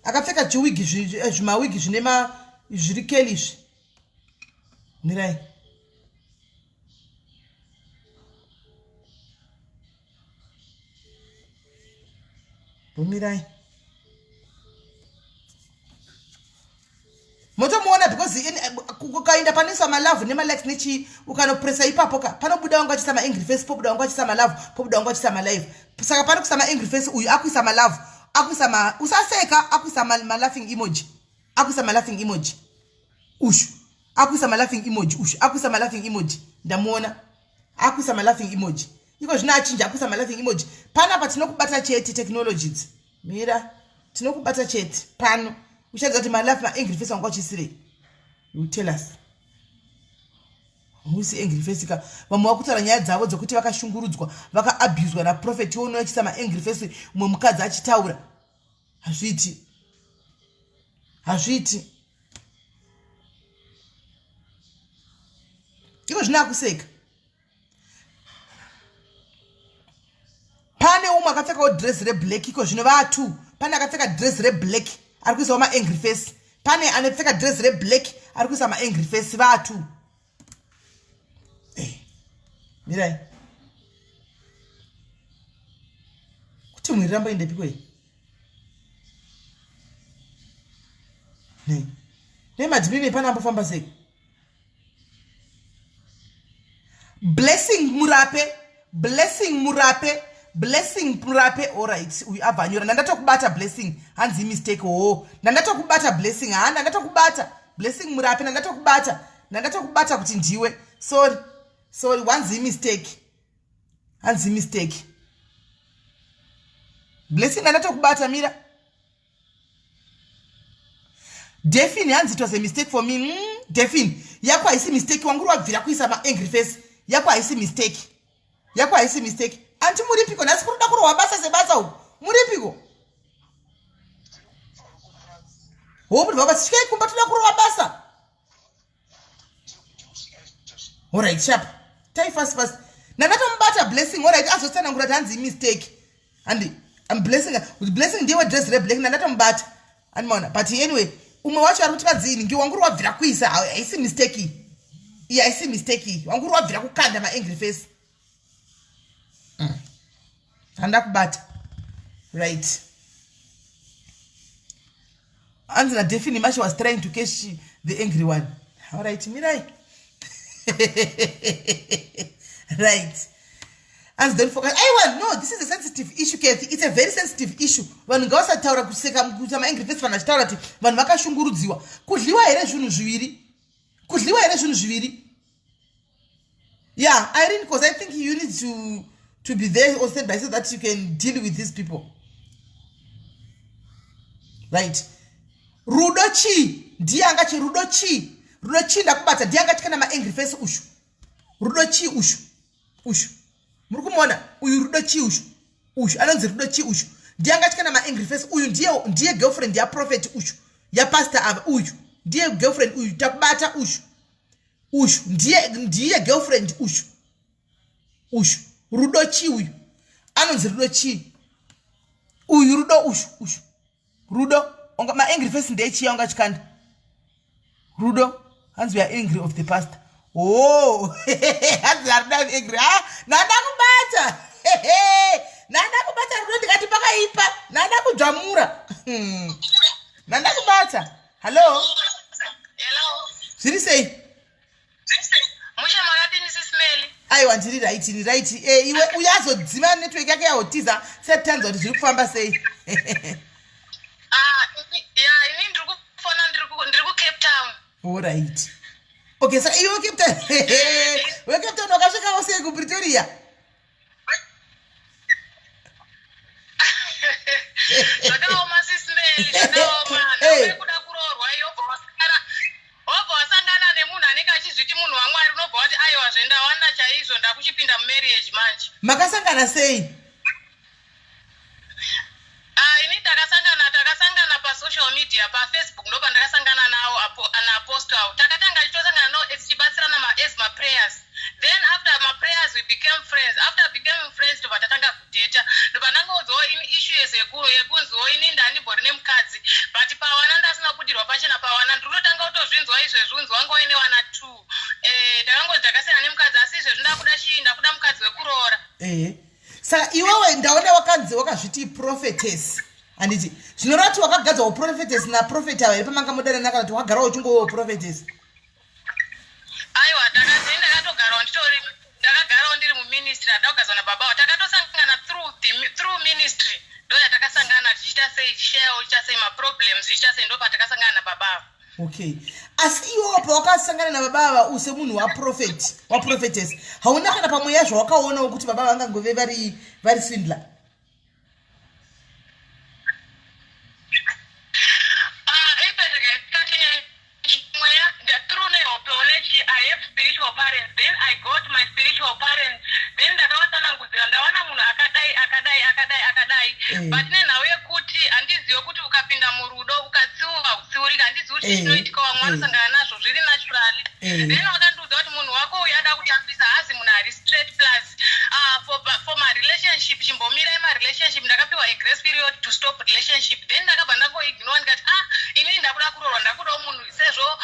Akapfeka chiwigi zvimawigi zvine ma zviri keli izvi. Mirai. Bumirai. Motomuona because ukaenda panoiswa malove nemalikes nechii ukanopresa ipapo ka panobuda wangu achiisa maangry face pobuda wangu achiisa malove pobuda wangu achiisa malive saka pari kuisa maangry face uyu akuisa malove akuisa ma usaseka akuisa malaughing emoji akuisa malaughing emoji ushu akuisa malaughing emoji ushu akuisa malaughing emoji ndamuona akuisa malaughing emoji iko zvino achinja akuisa malaughing emoji panapa tinokubata chete technologies mira tinokubata chete pano uchaziva kuti malove maangry face wanga uchisirei you tell us musi angry face ka vamwe vakutaura nyaya dzavo dzekuti vakashungurudzwa vakaabuswa naprofet iwo unoachisa maangry face umwe mukadzi achitaura hazviiti hazviiti iko zvino akuseka pane umwe akapfekawo dress reblack iko zvino vatu pane akapfeka dress reblack ari kuisawo maangry face pane anopfeka dress reblack ari kuisa maangry face vatu eh, mirai kuti mwiri ramba indepiko iyi nei nei madhimini pane ambofamba sei Blessing Murape, Blessing Murape, Blessing Murape. Alright, uyu abva anyora. Ndandatokubata Blessing. Hanzi mistake. Oh, ndandatokubata Blessing. Ha, ndandatokubata Blessing Murape. Ndandatokubata. Ndandatokubata kuti ndiwe. Sorry. Sorry, wanzi mistake. Hanzi mistake. Blessing ndandatokubata mira. Defin hanzi it was a mistake for me. Defin, yako haisi mistake wanguri wabvira kuisa maangry face. Yako haisi mistake. Yako haisi mistake. Anti muripiko nhasi kuroda kurohwa basa sebasa uku. Muripiko? Hope ndibva svikai kumba toda kurohwa basa. Alright, sharp. Tai fast fast. Ndakatomubata Blessing, alright, azotsanangura kuti hanzi mistake. Handi, I'm blessing, Blessing ndiye dress re black ndakatomubata. Andimaona, but anyway, umwe wacho ari kuti kadzini ngi wanguri wabvira kuisa haisi mistake iyi. Iyi haisi mistake iyi. Wanguri wabvira kukanda ma angry face. Handa kubata. Right. Anzi na Daphne Masha was trying to catch the angry one. All right, mirai. Right. Hanzi don't focus. Aiwa, no, this is a sensitive issue, Kathy. It's a very sensitive issue. Vanhu ngavasataura kuseka kuita maangry face vanhu vachitaura kuti vanhu vakashungurudziwa. Kudliwa here zvinhu zviviri? Kudliwa here zvinhu zviviri? Yeah, Irene, because I think you need to be there or stand by so that you can deal with these people. Right. Rudo chii? Ndiye anga chi rudo chii? Rudo chii ndakubata ndiye anga chikana maangry face ushu. Rudo chii ushu? Ushu. Muri kumuona uyu rudo chii ushu? Ushu anonzi rudo chii ushu? Ndiye anga chikana maangry face uyu ndiye girlfriend ya prophet ushu. Ya pastor ava uyu. Ndiye girlfriend uyu takubata ushu. Ushu ndiye girlfriend ushu. Ushu rudo chii uyu? Anonzi rudo chii? Uyu rudo ushu ushu. Rudo maangry face ndechiya unga chikanda. Rudo hanzi we are angry of the pastor. Oh, hanzi arida angry. Ah, nanda kubata. Nanda kubata rudo ndikati pakaipa. Nanda kudzvamura. Nanda kubata. Hello. Hello. Zviri sei? Mushe makadini Sis Melly? Aiwa ndiri right, ndiri right. Eh, iwe uyazodzima network yake yahotiza setanzwa kuti zviri kufamba sei. Ah, ya ini ndiri kufona ndiri ku Cape Town. All right. Okay, saka iwe Cape Town. We Cape Town wakasvikawo sei ku Pretoria? Zvakaoma Sis Melly, zvakaoma. Hey. Kuda kuroorwa iyo wobva wasangana nemunhu anenge achizviti munhu waMwari, unobva wati aiwa zvendawana chaizvo ndakuchipinda mumarriage manje. Makasangana sei? Ah, ini takasangana pasocial media, paFacebook ndo pandakasangana nawo naapostle avo. Takatanga tichitosangana navo tichibatsirana as maprayers. Then after maprayers we became friends. After became friends ndobva tatanga kudheta. Ndobva ndangoudzawo ini issues yekunziwo ini ndandimbori nemukadzi. But pawana ndasina kubudirwa pachena pawana ndiri kutotanga kutozvinzwa izvezvi unzi wanga waine wana 2. Ndakangonzi ndakasiyana nemukadzi asi izvezvi ndakuda chii ndakuda mukadzi wekuroora. Saka iwewe ndaona wakanzi wakazviti prophetess. Handiti zvinoreva kuti wakagadzwa uprophetess naprofet ava here pamanga mudanana kana kuti wakagarawo uchingowo prophetess? Aiwa, ndakatogarawo nditori ndakagarawo ndiri muministry handina kugadzwa nababa avo. Takatosangana through ministry ndo yatakasangana tichiita sei tichishayawo tichiita sei maproblems tichiita sei ndo patakasangana nababa avo. Okay. Asi iwewo pawakasangana nababa ava use munhu waprofet waprofetess hauna kana pamweya zvawakaonawo kuti baba vangangove vari swindler? I have spiritual parents. Then I got my spiritual parents. Then ndakavatsanangudzira ndawana munhu akadai akadai akadai akadai. But nenhau yekuti handizive kuti ukapinda murudo ukatsiuka utsiurika handizivi kuti chinoitika vamwe vanosangana nazvo zviri naturally. Then vakandiudza kuti munhu wako uyu ada kutambisa haazi munhu ari straight plus for marelationship chimbomirai marelationship ndakapiwa a grace period to stop relationship. Then ndakabva ndangoignore ndikati ah inini ndakuda kuroorwa ndakudawo munhu sezvo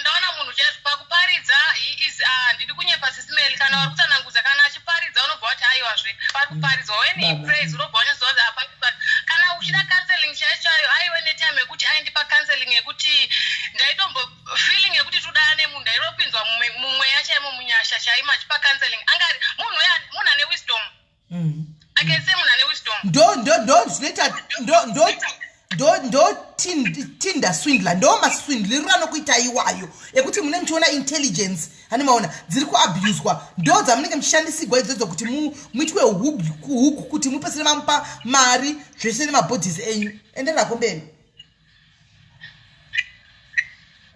ndaona munhu chaizvo pakuparidza he is handidi kunyepa Sis Melly kana vari kutsanangudza kana achiparidza unobva wati aiwazve pari kuparidzwa when he prays unobva wanyatsoziva kuti apa kana uchida counseling chaiyo chaiyo aiwe netime yekuti aindipa counseling yekuti ndaitombo feeling yekuti tudana nemunhu ndairopinzwa mumweya chaimo munyasha chaimo achipa counseling anga munhu munhu ane wisdom. I can say munhu ane wisdom. Ndo zvinoita ndo Tinder swindler ndo maswindliro anokuita iwayo ekuti mune muchiona intelligence hani maona dziri kuabuswa ndo dzamunenge muchishandisigwa idzodzo kuti muitwe huku kuti mupesere mamupa mari zvese nemabhodhisi enyu. Enderako mberi.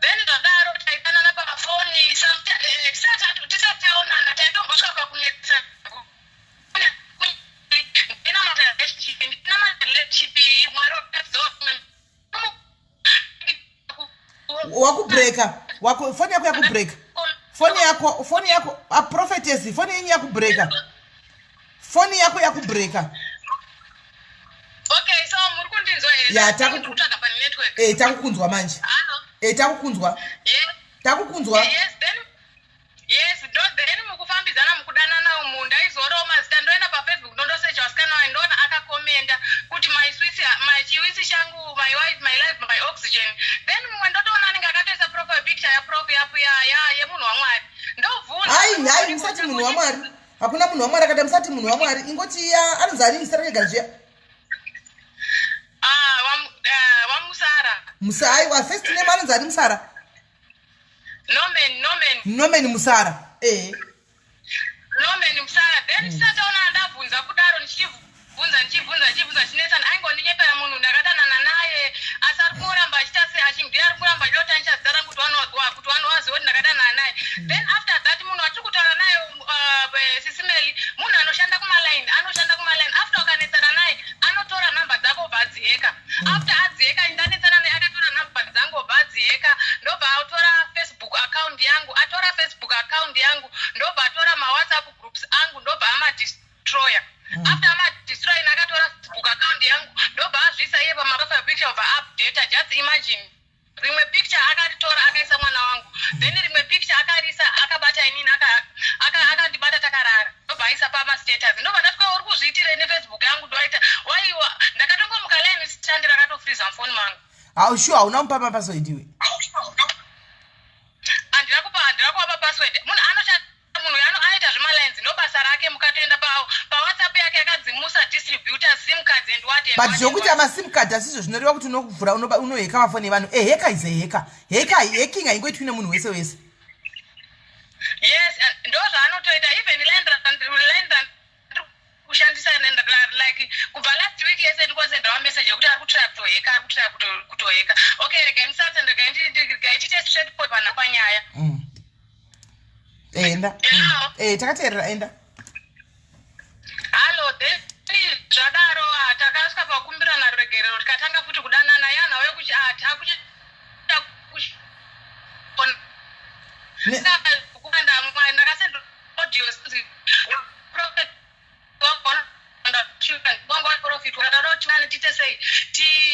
Then zvadaro taidanana pafoni tisati taonana taitombosvika pakunetsa Wakubreka foni yako yakubreka foni yako aprophetess foni yenyu yakubreka foni yako yakubreka. Okay, so muri kundinzwa here? Ya, Kutsvaga pane network. Takukunzwa manje. Hello? Takukunzwa. Yes. Takukunzwa. Yes, then yes, do then mukufambidzana mukudanana umu ndaizorawo mazita ndoenda paFacebook ndondosecha vasikana vayo ndoona akakomenda kuti my sweet my chiwisi changu my wife my life my oxygen. Then mumwe ndotoona anenge akatoisa profile picture yaprof yapu ya yemunhu waMwari ndobvunza. Hai hai, musati munhu waMwari. Hakuna munhu waMwari akada musati munhu waMwari ingoti iya anonzi ani zita rake gari zviya. Ah, ah, wamusara. Musa aiwa first name anonzi ani Musara? Norman, Norman. Norman Musara. Eh. Norman Musara. Then mm. sataona ndabvunza kudaro ndichibvunza ndichibvunza ndichibvunza ndichinetsana aingoninyepera munhu ndakadanana naye asi ari kuramba achiita se achindiye ari kuramba achida kuti anisha zita rangu kuti vanhu kuti vanhu vazive kuti ndakadanana naye. Mm. Then after that munhu watiri kutaura naye uh, Sisimeli munhu anoshanda kumaline anoshanda kumaline after ukanetsana naye anotora number dzako obva adziheka mm. after adziheka ndanetsana naye akatora number dzangu obva adziheka ndobva atora facebook account yangu atora facebook account yangu ndobva atora mawhatsapp groups angu ndobva amadestroyer mm. after amadestroyer ini akatora facebook account yangu ndobva azviisa iye pamaprofile picture obva updata just imagine rimwe picture akaritora akaisa mwana wangu then rimwe picture akarisa akabata inini akandibata takarara ndobva aisa pamastatus ndobva ndati ko uri kuzviitirei nefacebook yangu ndoaita waiwa ndakatongomuka line stand rakatofriza mufoni mangu How sure hauna mupa mapassword iwe? Handina kupa handina kuvapa password. Munhu anoshanda munhu uyu anoita zvemalines ndobasa rake mukatoenda pa pawhatsapp yake yakanzi musa distributor sim cards and what and But what and zvokuti what. ama sim card asizvo zvinoreva kuti unovhura unoba unoheka mafoni evanhu. A hacker is a hacker. Hacker hacking haingoitwi nemunhu wese wese. Yes, and ndozvaanotoita even line line kushandisa like kubva last week yese ndikosendera mamessage ekuti ari kutraya kutoheka ari kutraya kutoheka okay regai musatse regai tiite straight point pana panyaya mm. enda mm. eh, takateerera enda hallo then zvadaro ah, takasvika pakumbirana ruregerero tikatanga futi kudanana yanhau yekuti ah, takuchi ndakasenda audio tiite sei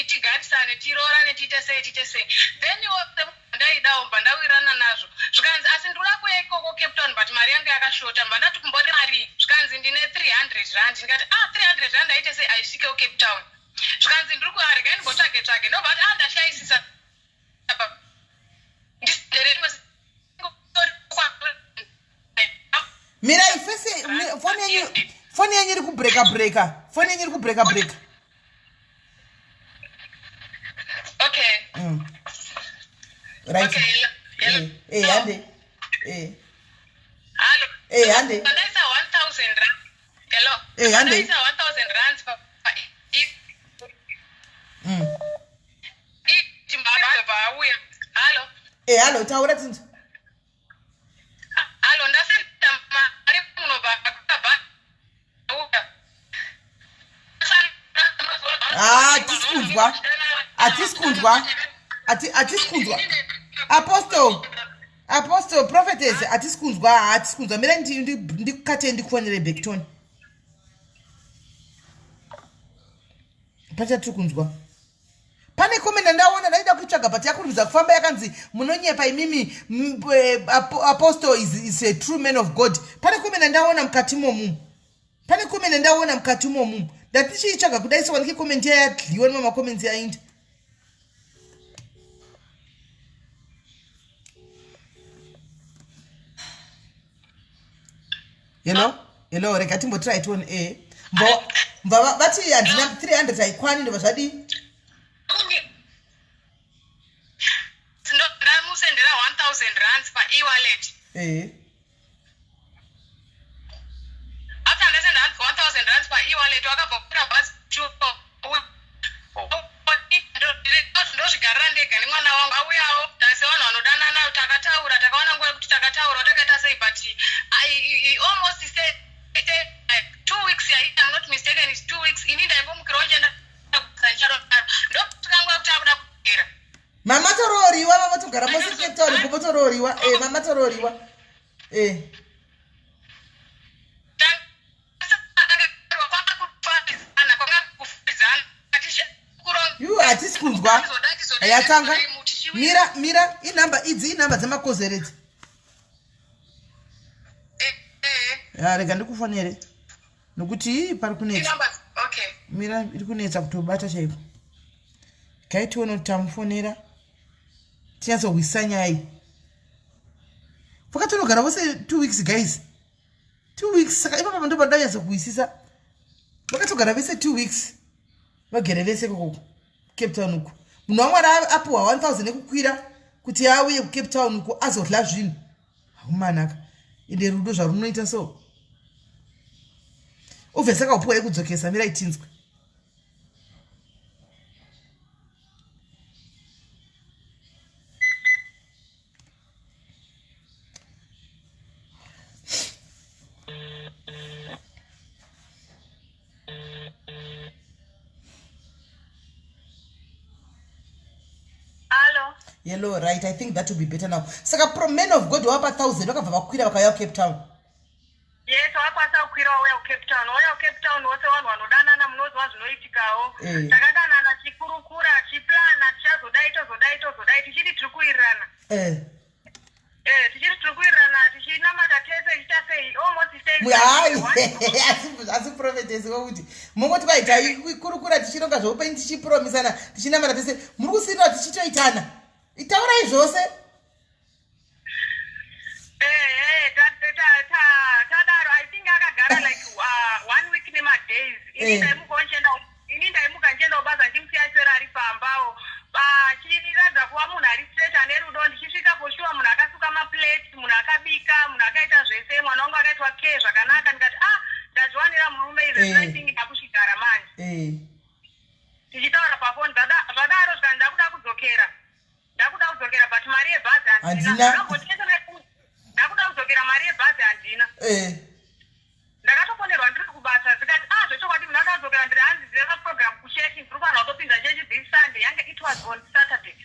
tigarisane tiroorane tiite sei tiite sei then ndaidawo mba ndawirirana nazvo zvikanzi asi ndinoda kuya ikoko cape town but mari yangu yakashota mba ndati kumbode mari zvikanzi ndine 300 rand ndikati ah 300 rand aite sei aisvikewo cape town zvikanzi ndiri kuarega ndimbotsvage tsvage ndobva ati ah ndashaisisa mirai fese foni yenyu foni yenyu iri kubreka breka foni yenyu iri kubreka breka okay mm. right okay. eh, eh, hande eh. Hello. Eh, hande. Ndaisa 1000 rand. Hello. Eh, hande. Ndaisa 1000 rands pa Mm. Auya. Hello. Eh, hello, taura tinzwa. Hello, ndasenda mari munobva akabva. Auya. Ah, hatisi kunzwa. Hatisi kunzwa. Hatisi kunzwa. Apostle. Apostle prophetess hatisi kunzwa, hatisi kunzwa. Mira ndikukate ndikufonere back tone. Pachatiri kunzwa. Pane comment yandaona ndaida kuitsvaga but yakurumidza kufamba yakanzi munonyepa imimi eh, apostle is, is a true man of God. Pane comment yandaona mukati momu. Pane comment yandaona mukati momu. Ndati chiitsvaga kudai so wanike comment yayadliwa nemamwe macomments yainda. Hello? Hello, rega timbotry tione eh. Mbo mba vati handina 300 haikwani ndobva zvadii? Ndamusendera 1000 rands pa e-wallet. Eh. After ndasenda 1000 rands pa e-wallet wakabva kukwira bhazi ndozvigarira ndega nemwana wangu auyawo sevanhu vanodanana takataura takawana nguva yekuti takataura takaita sei but I, I almost say 2 weeks, I'm not mistaken, is 2 weeks. Ini ndaingomukirawo ndichienda ndosvika nguva yekuti akuda kugera. Mama tororiwa, mama togara mose Cape Town kupo tororiwa. Eh, mama tororiwa. Eh. Yu hatisi kunzwa. Yatanga. Mira, mira, inamba idzi inamba dzemakozeredzi. Ya rega ndikufonere. Nokuti pari kunetsa. Okay. Mira iri kunetsa kutobata chaipo. Gai tione kuti tamufonera. Tinyatsohwisa nyaya iyi. Vakatonogara vose 2 weeks guys. 2 weeks. Saka ipapa ndo pandanyatso kuwisisa, vakatogara vese 2 weeks, vagere vese koko Cape Town uku. Munhu wamwari apiwa 1000 ekukwira kuti auye kuCape Town uku azodla zvinhu. Haumanaka, ende rudo zvarunoita so. Obviously akaupiwa yekudzokesa. Mirai tinzwe. Hello. Hello, right, I think that will be better now. Saka pro man of God wapa 1000, vakabva vakwira vakauya kuCape Town. Yes, wakwanisa kukwira wauya kuCape Town. Wauya kuCape Town, wose vanhu vanodanana munoziva zvinoitikawo. Takadanana, tichikurukura, tichiplana, tichazodai, tozodai, tozodai, tichiti tiri kuwirirana. Tichiti tiri kuwirirana, tichinamata tese, tichiita sei, almost Hayi, asi prophetess, wokuti mongoti kwai taikurukura, tichironga zveupenyu, tichipromisana, tichinamata tese, muri kusirira tichitoitana. Taurai zvose. Tadaro, I think akagara like one week nemadays. Ini ndaimuka ndichienda, ini ndaimuka ndichienda kubasa, ndichimusiya sera ari pambawo, achiratidza kuva munhu ari straight, ane rudo. Ndichisvika, for sure munhu akasuka maplates, munhu akabika, munhu akaita zvese, mwana wangu akaitwa care zvakanaka. Ndikati, "Ah, ndazviwanira murume izvezvi." I think ndakusvigara manje. Tichitaura pafoni zvadaro, zvikani ndakuda kudzokera, ndakuda kudzokera, but mari yebhazi handina. Handina. Ndakuda kudzokera, mari yebhazi handina. Ndakatofonerwa ndiri kubasa, zikati, "Ah, zvechokwadi munhu ada kudzokera?" Ndiri, "Hanzi ndine program kuchechi, ndiri kufanira kutopinza chechi this Sunday." Yange it was on Saturday.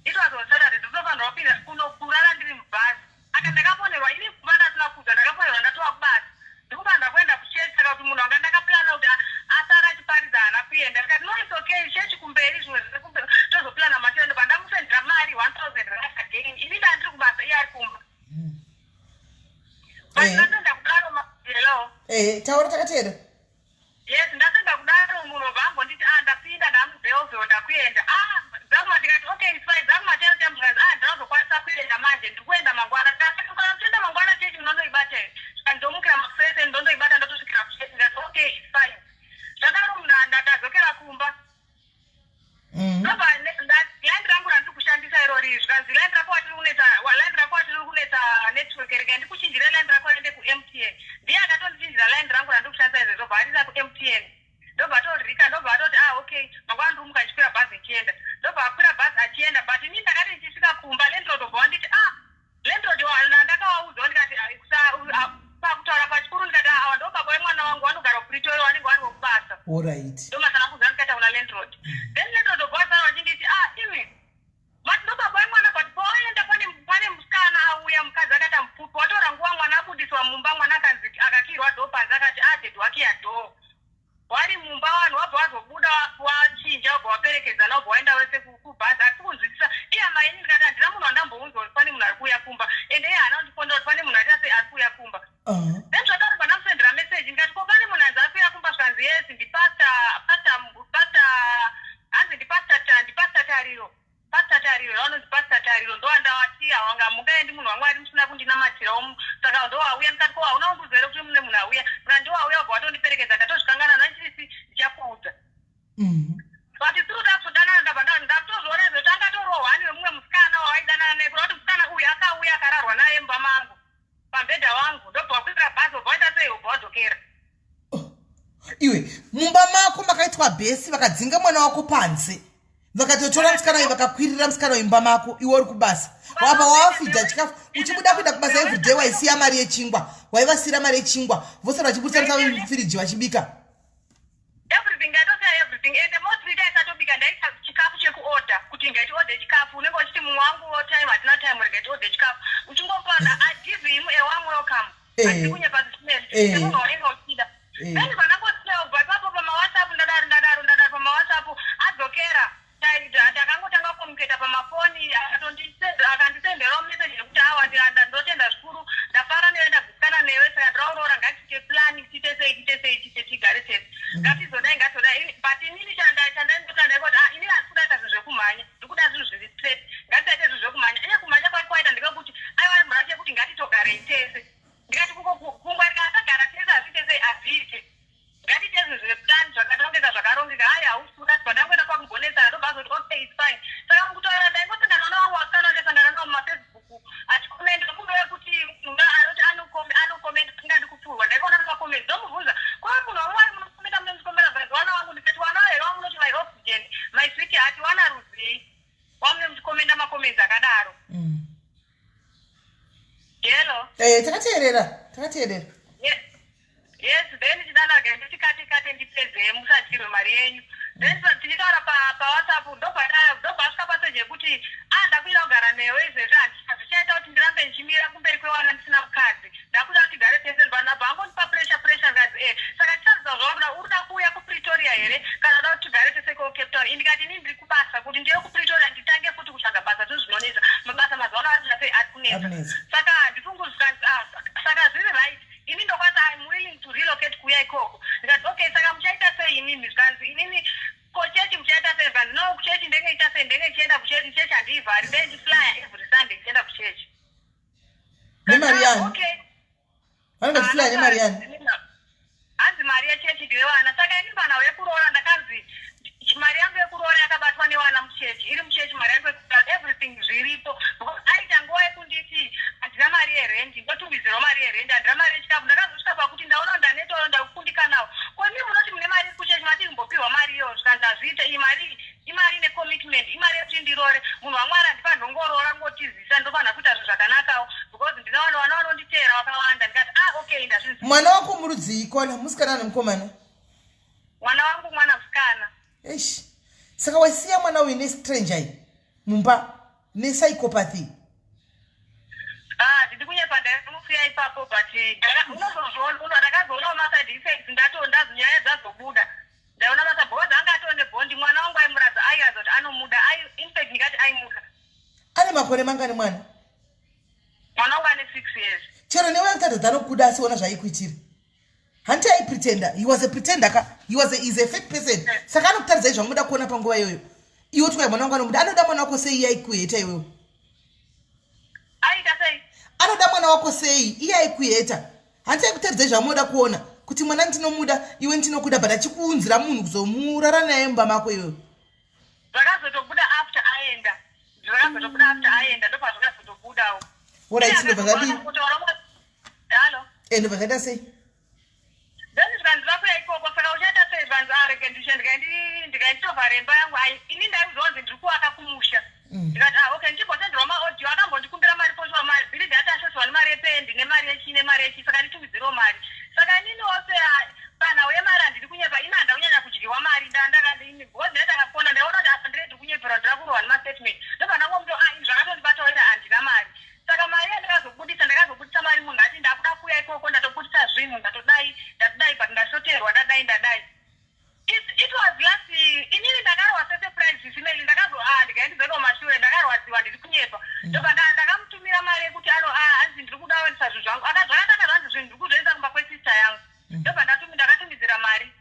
It was on Saturday. Ndiri kutofanira kupinda kunokurara ndiri mubhazi. Aka ndakafonerwa ini kuva ndasina kudza, ndakafonerwa ndatova kubasa, ndikufanira kuenda kuchechi. Saka kuti munhu wanga ndakaplana kuti asara achiparidza haana kuenda. Ndikati, "No, it's okay, chechi kumberi, zvimwe zvese kumberi, tozoplana mashure." Ndobva ndamusendera mari 1000 rand again. Ini ndaa ndiri kubasa, iye ari kumba. But ndasenda kudaro hello? Taura, takateera. Yes, ndasenda kudaro, munhu obva ambonditi, "Ah, ndapinda, ndamuBellville, ndakuenda." Ah, dzakuma ndikati, "Okay, it's fine." Dzakuma tero tambukazi, "Ah, ndinozokwanisa kuenda manje, ndiri kuenda mangwana." Ndikati, "Kana muchienda mangwana, chechi munondoibata here?" Saka ndomukira makusese, ndondoibata, ndotosvikira kuchechi. Ndikati, "Okay, it's fine." Zvadaro munhu ndadzokera kumba. Ndobva line rangu randiri kushandisa irori, zvikanzi, "Line rako watiri kunetsa, line rako watiri kunetsa network, rega ndikuchinjire line rako riende kuMTN." Ndiye akatondichinjira line rangu randiri kushandisa izvezvo, bva arisa kuMTN. Ndobva torika, ndobva atoti, "Ah, okay, mangwana ndirimuka ndichikwira bhazi ndichienda." Ndobva akwira bhazi achienda, but ini ndakati ndichisvika kumba, landlord obva wanditi, "Ah, landlord," ndakavaudzawo ndikati, "Ah, pakutaura pachikuru," ndikati, "Ah, awa ndo baba wemwana wangu, vanogara kuPretoria, vanenge vari vokubasa." Ndomasana kuziva ndikaita kuna landlord. Then landlord obva wasara vachinditi, "Ah, imi mati ndo baba wemwana, but pawaenda pane musikana auya, mukadzi akaita mupfupi, watora nguva mwana abudiswa mumba, mwana akanzi akakirwa door panze, akati, 'Ah, daddy wakiya door.' Wari mumba, vanhu wabva wazobuda, wachinja, wabva waperekedzana, wabva waenda wese kubhazi. Asi kunzwisisa iye amaini." Ndikati, "Handina munhu wandambounzwa kuti pane munhu ari kuuya kumba, ende iye haana kundifonera kuti pane munhu aita sei ari kuuya kumba." Then zvadaro pandamusendera meseji, ndikati, "Ko pane munhu anzi ari kuuya kumba?" Zvikanzi, "Yes, ndipastor, pastor, pastor, hanzi ndipastor, ndipastor Tariro, Pastor Tariro, vanonzi Pastor Tariro, ndowandawati hawanga mungaendi munhu wangu ari musina kundinamatirawo, saka ndowauya." Ndikati, "Ko hauna kundiudza here kuti mune munhu auya?" Saka ndowauya, wabva watondiperekedza. Ndatozvikangana nanchisi, ndichakuudza. But tiri takudanana, ndabva ndakutozviona izvo kuti angatorohwani wemumwe musikana wawaidanana naye, kuda kuti musikana uyu akauya akararwa naye mumba mangu pambedha wangu, ndobva wakwira bhazi, wobva waita sei, wobva wadzokera. Iwe, mumba mako makaitwa bhesi, vakadzinga mwana wako panze, vakatotora musikana uyu, vakakwirira musikana uyu mumba mako, iwe uri kubasa. Wapa wawafidha chikafu uchibuda kuenda kubasa everyday, waisiya mari yechingwa, waivasiyira mari yechingwa, vosara vachibudisa musikana mufiriji vachibika. Everything, ndatosiya everything, and mostly ndaisatobika, ndaisa chikafu chekuorder, kuti ngaiti order chikafu. Unenge uchiti mumwe wangu time hatina time, rega tiorder chikafu, uchingopana. I give him a warm welcome. Handisi kunyepa, zvisinei semunhu waunenge uchida. Then pandangosiya, ubva ipapo pamaWhatsApp, ndadaro, ndadaro, ndadaro, pamaWhatsApp adzokera. Takangotanga kucommunicata pamafoni, akandisenderawo message yekuti, "Awa, ndotenda zvikuru, ndafara newe, ndagutsikana newe, saka ndiraurora, ngatiite plan, tiite sei, tiite sei, tiite tigare tese, ngatizodai, ngatizodai." But inini chandaindota ndaikoti, "Ah, inini handisi kuda kuita zvinhu zvekumhanya, ndikuda zvinhu zviri straight, ngatisaite zvinhu zvekumhanya." Iye kumhanya kwake kwaita ndekekuti aiwa mhura chekuti ngatitogarei tese. Ndikati kungwarika asagara. Zvakadaro. Hello? Takateerera, takateerera. Yes, then chidana ndichikate kate ndipedze, musadyirwe mari yenyu. Then tichitaura paWhatsApp, ndobva asvika pastage yekuti, "A, ndakuida kugara newe izvezvi. Hazvichaita kuti ndirambe ndichimira kumberi kwewana ndisina mukadzi. Ndakuda kuti tigare tese." Ndabva angondipa pressure, pressure. Ngazi saka ticharidza zvawakuda. Uri kuda kuuya kuPretoria here, kana uda kuti tigare tese kuCape Town? Indikati, "Inini ndiri kubasa. Kuti ndiye kuPretoria, nditange futi kutsvaga basa. Zvinhu zvinonetsa. Mabasa mazuva ano ari sei, ari kunetsa." Ari kunetsa. Saka handifungi, saka zviri right, ini ndokwanisa, I'm willing to relocate kuuya ikoko. Ndikati, "Okay, saka muchaita sei imimi?" Zvikanzi, "Inini kochechi muchaita sei?" Zvikanzi, "No, kuchechi ndenge icha sei, ndenge ndichienda kuchechi. Chechi handiivhari, ndenge ndichiflya every Sunday ndichienda kuchechi." Nemari yani? Okay. Vanenge vachiflya nemari yani? Hanzi mari yechechi ndeyevana. Saka ini panhau yekuroora, ndakanzi mari yangu yekuroora yakabatwa nevana muchechi, iri muchechi mari yangu yekuroora, everything zviripo. Because aita nguva yekunditi handina mari yerendi, ndotumidzirwa mari yerendi, handina mari yechikafu. Ndakazosvika pakuti ndaona kuti ndanetawo, ndakukundikanawo. Ko imi munoti mune mari iri kuchechi, madii kumbopiwa mari iyoyo? Zvikanzi, "Hazviite. Iyi mari iyi imari ine commitment, imari yekuti ndirore. Munhu waMwari handifanirwi kungoroora ngotizisa. Ndofanira kuita zvinhu zvakanakawo because ndine vana, vana vanonditeera vakawanda." Ndikati, "Ah, okay, ndazvinzwa." Mwana wako murudzii kona, musikana nemukomana? Mwana wangu mwana musikana. Eish, saka waisiya mwana uyu nestranger iyi mumba, nepsychopathy? Ah, ndidi kunyepa, ndaimusiya ipapo, but unozozviona, ndakazoonawo maside effects. Ndato nyaya dzazobuda, ndaiona masa, because anga atone bond. Mwana wangu aimuradza, airadza kuti anomuda. In fact ndingati aimuda. Ane makore mangani mwana? Mwana wangu ane 6 years. Chero newe kutadza anokuda, asiona zvaaikuitira. Hanti aipretenda? He was a pretender ka. He was a, is a fake person. Saka anokutaridzai zvamunoda kuona panguva iyoyo. Iwe twai, mwana wangu anomuda. Anoda mwana wako sei, iye aikuheta iwewe? Aita sei? Anoda mwana wako sei, iye aikuheta? Hanti aikutaridzai zvamunoda kuona, kuti mwana ndinomuda, iwe ndinokuda, but achikuunzira munhu kuzomurara naye mumba mako iwewe? Zvakazotobuda after aenda. Zvakazotobuda after aenda, ndopazvakazotobudawo. Alright, ndobva zvadii? Hallo? Ndobva zvaita sei? Then zvikanzi, "Vakuya ikoko, saka uchaita sei?" Zvikanzi, "Arege ndishe ndikainditobva remba yangu." Ai, ini ndaiuzonzi ndiri kuwaka kumusha. Ndikati, "Ah, okay." Ndichimbosenderwa maaudio, akambondikumbira mari poshiwa mari bhiridhi, ati ashotwa nemari yependi, nemari yechi, nemari yechi, saka nditumidzirewo mari. Saka inini wose panhau yemari handidi kunyepa, ini handa kunyanya kudyiwa mari. Because ndaitanga kuona, ndaiona kuti apa ndiri kunyepera, ndira kurohwa nemastatement. Ndobva ndangomuti, "Ah, ini zvakatondibatawo ita, handina mari." Saka mari yandakazobudisa, ndakazobudisa mari, munhu ati, "Ndakuda kuuya ikoko, ndatobudisa zvinhu, ndatodai, ndatodai, but ndashoterwa, ndadai, ndadai." It was last, inini ndakarwa sesurprise zvisinei. Ndakazo, ah, ndikaendizeka kumashure, ndakarwadziwa, ndiri kunyepa. Ndobva ndakamutumira mari yekuti ano, ah, hanzi ndiri kuda kuendesa zvinhu zvangu. Zvakatanga zvanzi zvinhu ndiri kuzviendesa kumba kwesister yangu. Ndobva ndakatumidzira mari.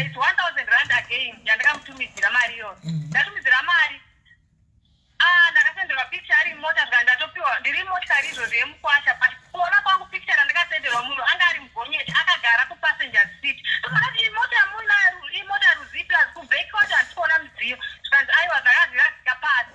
It's R1000 again yandakamutumidzira mari iyoyo. Ndatumidzira mari, ah, ndakasenderwa picture ari mumota. Zvika ndatopiwa ndiri motikari izvozvo yemukwasha, but kuona kwangu picture randakasenderwa, munhu anga ari mugonyeti, akagara kupassenger seat. Ndokati, "Imota yamuinayo imota ruzii? Plus kuback kwacho handisi kuona midziyo." Zvikanzi, "Aiwa, ndakazviradzika pasi."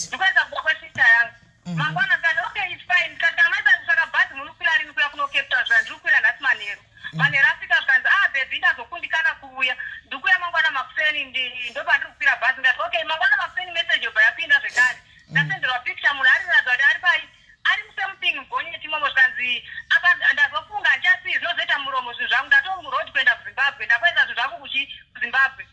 Ndikuenda kumba kwesister yangu mangwana. Ndikati, "Okay, it's fine." Ndikati, "Kana maita, saka bhazi munokwira rini kuya kuno Cape Town?" Zvika ndiri kukwira nhasi manheru. Manheru asvika, zvikanzi, "Ah, baby, ndazokundikana kuuya, ndikuuya mangwana makuseni, ndobva ndiri kukwira bhazi." Ndikati, "Okay, mangwana makuseni." Message yobva yapinda zvekare. Ndasenderwa picture, munhu ariratidza kuti ari pai, ari musame thing, mugonyeti imomo. Zvikanzi, "Apa ndazofunga, handichasii zvinozoita muromo zvinhu zvangu. Ndatomuroad kuenda kuZimbabwe, ndakuenda zvinhu zvangu kuchi kuZimbabwe."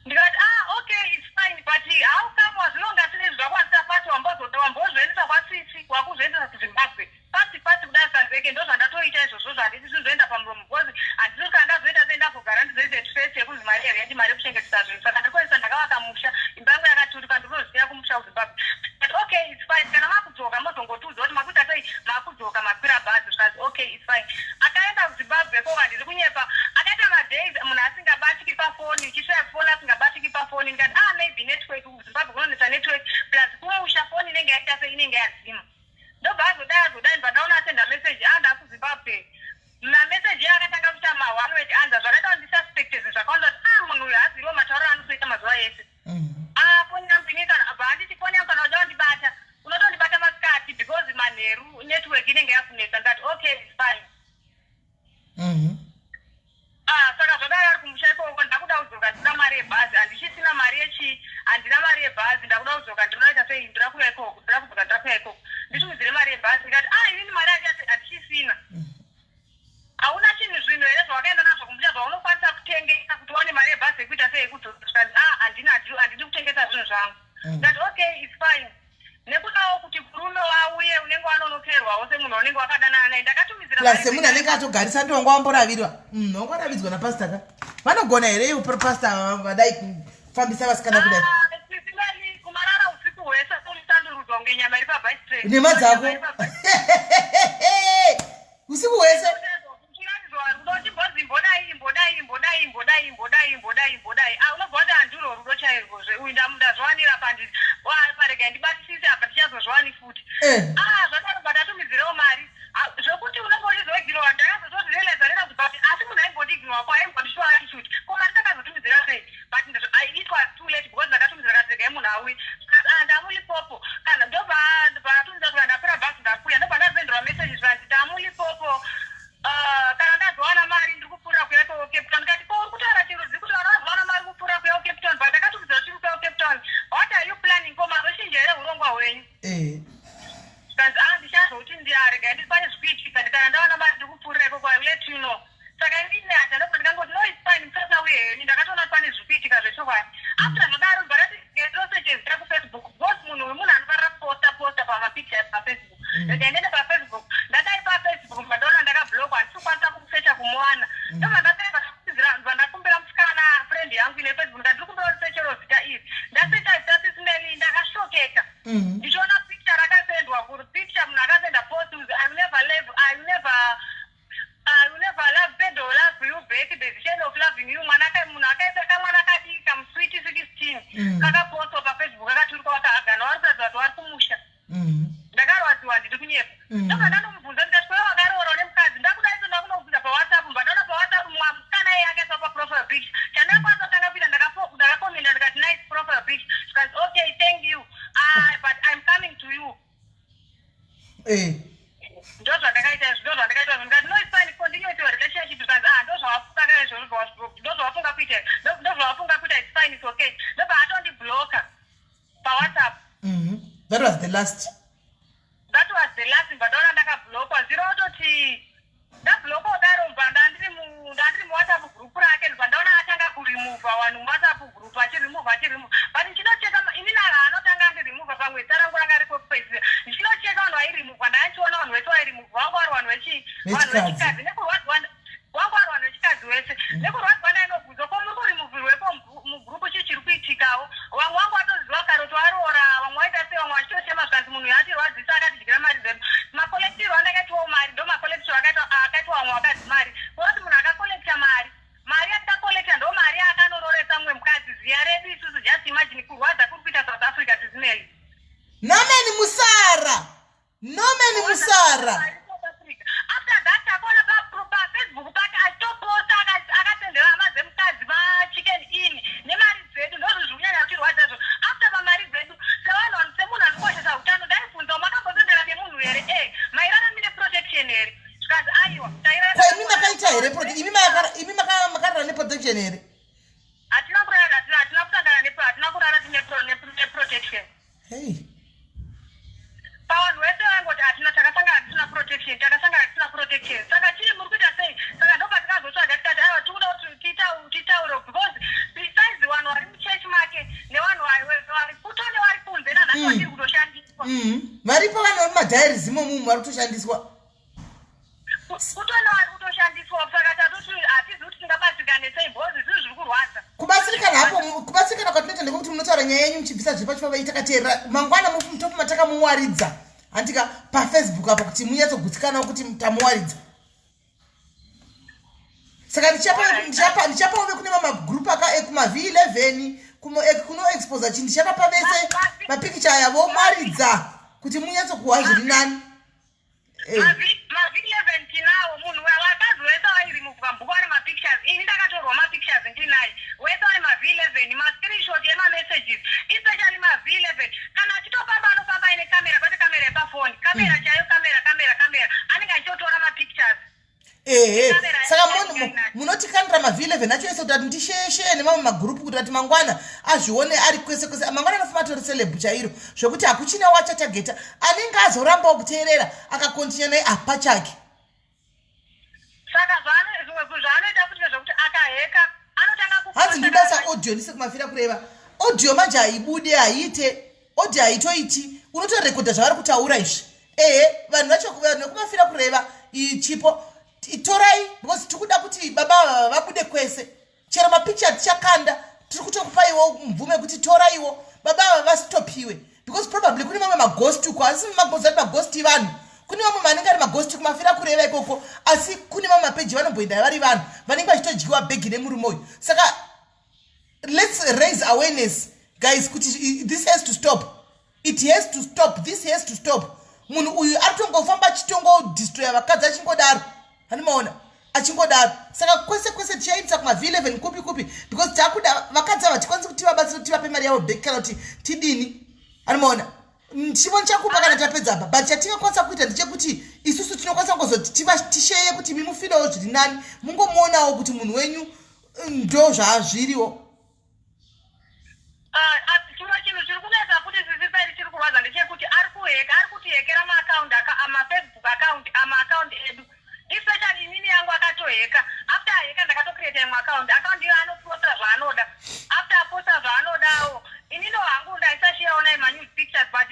Ndikati, "Ah, okay, it's fine, but how come wazvinonga sine zvakwanisa fati wambozviendesa kwasisi, wakuzviendesa kuZimbabwe fast fast kudai?" Sanzeke, "Ndo zvandatoita izvozvo, zvanditi zvizoenda pamuromo because handisi kana ndazoita sei, ndazogara ndizoite stress yekuzi mari yerendi, mari yekuchengetesa zvinhu. Saka ndikuendesa, ndakavaka musha, imba yangu yakaturika, ndinoziya kumusha kuZimbabwe." But okay, it's fine. Kana makudzoka mozongotiudza kuti makuita sei, makudzoka makwira bhazi. Zvikanzi, "Okay, it's fine." Akaenda kuZimbabwe koka, ndiri kunyepa, akaita madays munhu asingabatiki pafoni, uchisvaya foni asingabatiki pafoni. Ndikati, "Ah, maybe network, kuZimbabwe kunonetsa network, plus kumusha foni inenge yaita sei, inenge yadzima." Ndobva azodai, azodai, ndibva ndaona asenda message, "Ah, ndakuZimbabwe." Mameseji akatanga kuita ma-one word answer. Zvakaita kuti ndisuspecte zvinhu zvakawanda, kuti, ah, munhu uyu haaziriwo matauriro anotoita mazuva ese. Ah, foni yangu ini kana bva handiti foni yangu, kana uda kundibata unotondibata masikati because manheru network inenge yakunetsa. Ndikati, "Okay, it's fine." Ah, saka zvadai ari kumusha ikoko, ndakuda kudzoka, ndikuda mari yebhazi, handichisina mari. yechii? Handina mari yebhazi, ndakuda kudzoka, ndinoda kuita sei? Ndoda kuuya ikoko, ndoda kudzoka, ndoda kuuya ikoko, nditumidzire mari yebhazi. Ndikati, "Ah, inini mari handichisina." Hauna chinhu, zvinhu here zvawakaenda nazvo kumusha zvaunokwanisa kutengesa kuti uwane mari yebhazi yekuita sei, yekudzoka? Zvikanzi, "Ah, handina, handidi kutengesa zvinhu zvangu." Ndati, "Okay, it's fine." Nekudawo kuti murume wauye, unenge wanonokerwawo semunhu waunenge wakadanana naye, ndakatumidzira Plus semunhu anenge atogarisa, ndiwanga wamboravirwa, wanga waravidzwa napastor ka. Vanogona here ivo pastor vadai kufambisa vasikana kudai? Ah, sisimeli, kumarara usiku hwese uritandurudzwa kunge nyama iri pabhaistre. Nhema dzako, usiku hwese? Uchiratidzwa rudo, uchimbonzi imbodai, imbodai, imbodai, imbodai, imbodai, imbodai, imbodai. Ah, unobva wati handiro rudo chairwozve uyu, ndazviwanira pandi parega ndibatisise apa, ndichazozviwani futi. Ah, zvadaro batatumidzirewo mari. Ah, zvekuti unenge uchizoignora, ndakazotorealiza rera kuti but asi munhu aimbondiignora ko, aimbondishowa attitude ko, mari takazotumidzira sei? But it was too late because ndakatumidzira kati regai munhu auye. Ah, ndamuLimpopo kana ndobva ndobva kuti ndakwira bhazi, ndakuya, ndobva ndasendera message, zvanzi ndamuLimpopo. Ah, kana ndazowana mari ndiri kupfuura kuya kuCape Town. Ndikati, "Ko uri kutaura chirudzi kuti kana wazowana mari kupfuura kuya kuCape Town? But ndakatumidzira tiri kuya kuCape Town. What are you planning? Ko mazochinja here urongwa hwenyu?" Zvikanzi, "A, ndichazoti ndiarega ndi pane zvikuitika, kana ndawana mari ndiri kupfuurira ikoko, I will let you know." Saka inini hata ndobva ndikangoti, "No, it's fine, musasauye henyu." Ndakatoona kuti pane zviri kuitika zvechokwadi. After zvadaro, ndobva ndati kuFacebook, because munhu uyu munhu anofarira kuposta posta pamapictures paFacebook. Rega ndiende paFacebook. Ndadai paFacebook, ndaona ndakablockwa, handisi kukwanisa kusecha kumuwana. Ndobva ndadai ndakumbira musikana, friend yangu ine Facebook, ndikati, "Ndiri kumbira undisechero zita iri." Ndasecha zita Sisimeli, ndakashokeka ndichiona picture rakasendwa kuri picture, munhu akasenda post, "I will never love, I will never love bad or love you back, the decision of loving you." Mwana munhu akaisa kamwana kadiki kamusweet 16 kakapostwa paFacebook, akaturikwa vakahagana, vari kuratidza kuti vari kumusha. Ndakarwadziwa, ndiri kunyepa? Ndobva ndandomubvunza, ndikati, "Kwewe wakaroora nemukadzi?" Ndakudai ndakunobvunza paWhatsApp, mba ndaona paWhatsApp mumwe musikana iye akaiswa paprofile picture. Chandakwanisa kutanga kuita, ndakakomenda, ndikati, "Nice profile picture." Zvikanzi, "Okay, thank you, but I'm coming to you." Ndo zvandakaita izvo, ndo zvandakaita izvo. Ndikati, "No, it's fine, continue with your relationship." Zvikanzi, "Ah, ndo zvavafunga ka izvozvo? Ndo zvavafunga kuita? Ndo zvavafunga kuita? It's fine, it's okay." Ndobva atondibloka paWhatsApp. That was the last. That was the last. Mba ndaona ndakablokwa, ziro ototi ndablokwa kudaro, mba ndandiri muWhatsApp group rake, ndobva ndaona atanga kuremuvha vanhu muWhatsApp group, achiremuvha, achiremuvha. But ndichinocheka inini, anotanga andiremuvha, pamwe zita rangu ranga riko kupedzisira. Ndichinocheka vanhu vairemuvha, ndandichiona vanhu vese vairemuvha vangu vari vanhu vanhu Vechikadzi. vechikadzi, nekurwadziwa wangu vari vanhu vechikadzi wese. Nekurwadziwa, ndainobvunzwa, "Ko muri kuremuvhirwepo mugroup? Chii chiri kuitikawo?" Vamwe vangu vatoziva kare kuti varoora, vamwe vaita sei, vamwe vachitochema, zvikanzi munhu yatirwadzisa, akatidyira mari dzedu. Macollectiro andakaitiwawo mari, ndo macollectiro akaitwa vamwe vakadzi mari, kuroti munhu akacollecta mari, mari yatakacollecta ndo mari yaakanororesa mumwe mukadzi, ziya redu isusu. Just imagine kurwadza kuri kuita South Africa, tizinei. Norman Musara, Norman Musara. After that, takaona paFacebook pake achitoposta, akatendera hama dzemukadzi maChicken Inn nemari dzedu. Ndozvo zviri kunyanya kutirwadza zvo. After pamari dzedu, sevanhu, semunhu anokoshesa utano, ndaibvunzawo, "Makambosendera nemunhu here? E mairaramire protection here?" Zvikanzi, "Aiwa." Kwa imi makaita here imi makarara neprotection here? Hatina kurara, hatina kusangana, hatina kurara tine neprotection. Hey. Pavanhu vese vaingoti hatina, takasangana tisina protection, takasangana tisina protection. Saka chii, muri kuita sei? Saka ndopatikazotsvaga, tikati, "Aiwa, tikuda kuti titaure," because besides vanhu vari muchechi make nevanhu vari kuto nevari kunze nanhasi vachiri kutoshandiswa. Varipo vanhu vari mumadiaries imomumu vari kutoshandiswa. Kutona vari kutoshandiswa. Saka tatoti hatizi kuti tingabatsirikane sei, because zvinhu zviri kurwadza. Kubatsirikana hapo, kubatsirikana kwatinoita ndekuti munotaura nyaya yenyu muchibvisa zviri pachifava, takateerera. Mangwana mutopuma takamuwaridza, handika, paFacebook apo, kuti munyatsogutsikanawo kuti tamuwaridza. Saka ndichapawo vekune mamagroup aka ekumaV11 kunoexposa chi, ndichavapa vese mapikicha aya vomwaridza kuti munyatsokuhwa zviri nani. MaV11 tinawo. Munhu, vakadzi vese vairimuka mubhuku vane mapictures. Ini ndakatorwa mapictures, ndinaye wese vane maV11, mascreenshot emamessages, especially maV11. Kana achitofamba, anofamba aine kamera, kwete kamera yepafoni, kamera chaiyo, kamera, kamera, kamera, anenge achitotora mapictures. Ehe, saka munotikandira maV11 acho ese kuti ati ndisheyesheye nemamwe magroup, kuti ati mangwana. Azvione ari kwese kwese. Mangwana anofamba atori celeb chairo, zvekuti hakuchina wachatageta anenge azorambawo kuteerera akakontinya naye apachake. Saka zvimwe zvaanoita futi ndezvekuti akaheka anotanga ku Hanzi ndibasa audio ndise kumafira kureva. Audio manje haibude, haiite audio, haitoiti. Unotorekodha zvavari kutaura izvi. Ehe, vanhu vacho, vanhu vekumafira kureva, chipo torai, because tikuda kuti baba ava vabude kwese. Chero mapicha tichakanda, tiri kutokupaiwo mvumo yekuti toraiwo baba ava vastopiwe, because probably kune mamwe maghost uko. Asi maghost ati maghost vanhu, kune vamwe vanenge ari maghost kumafira kureva ikoko, asi kune mamwe mapeji vanomboenda vari vanhu vanenge vachitodyiwa bhegi nemurume uyu. Saka let's raise awareness, guys, kuti this has to stop. It has to stop. This has to stop. Munhu uyu ari tongofamba achitongodestroya vakadzi achingodaro, handimaona achingodaro. Saka kwese kwese tichaendesa kuma-v11 kupi kupi, because takuda vakadzi ava tikwanisi kuti tivabatsire, tivape mari yavo back, kana kuti tidini, handimaona. Chivo ndichakupa kana tapedza apa, but chatingakwanisa kuita ndechekuti isusu tinokwanisa kungozoti tisheye kuti imi mufidawo zviri nani, mungomuonawo kuti munhu wenyu ndo zvaazviriwo. Ah, ah, chimwe chinhu chiri kunetsa futi, sisi Peri, chiri kurwadza ndechekuti ari kuheka, ari kutihekera maakaundi, amafacebook account, amaakaundi edu, especially inini yangu akatoheka. After aheka, ndakatocreata imwe account. Account iyo anoposta zvaanoda. After aposta zvaanodawo, inini hangu ndaisashiyawo nai manude pictures, but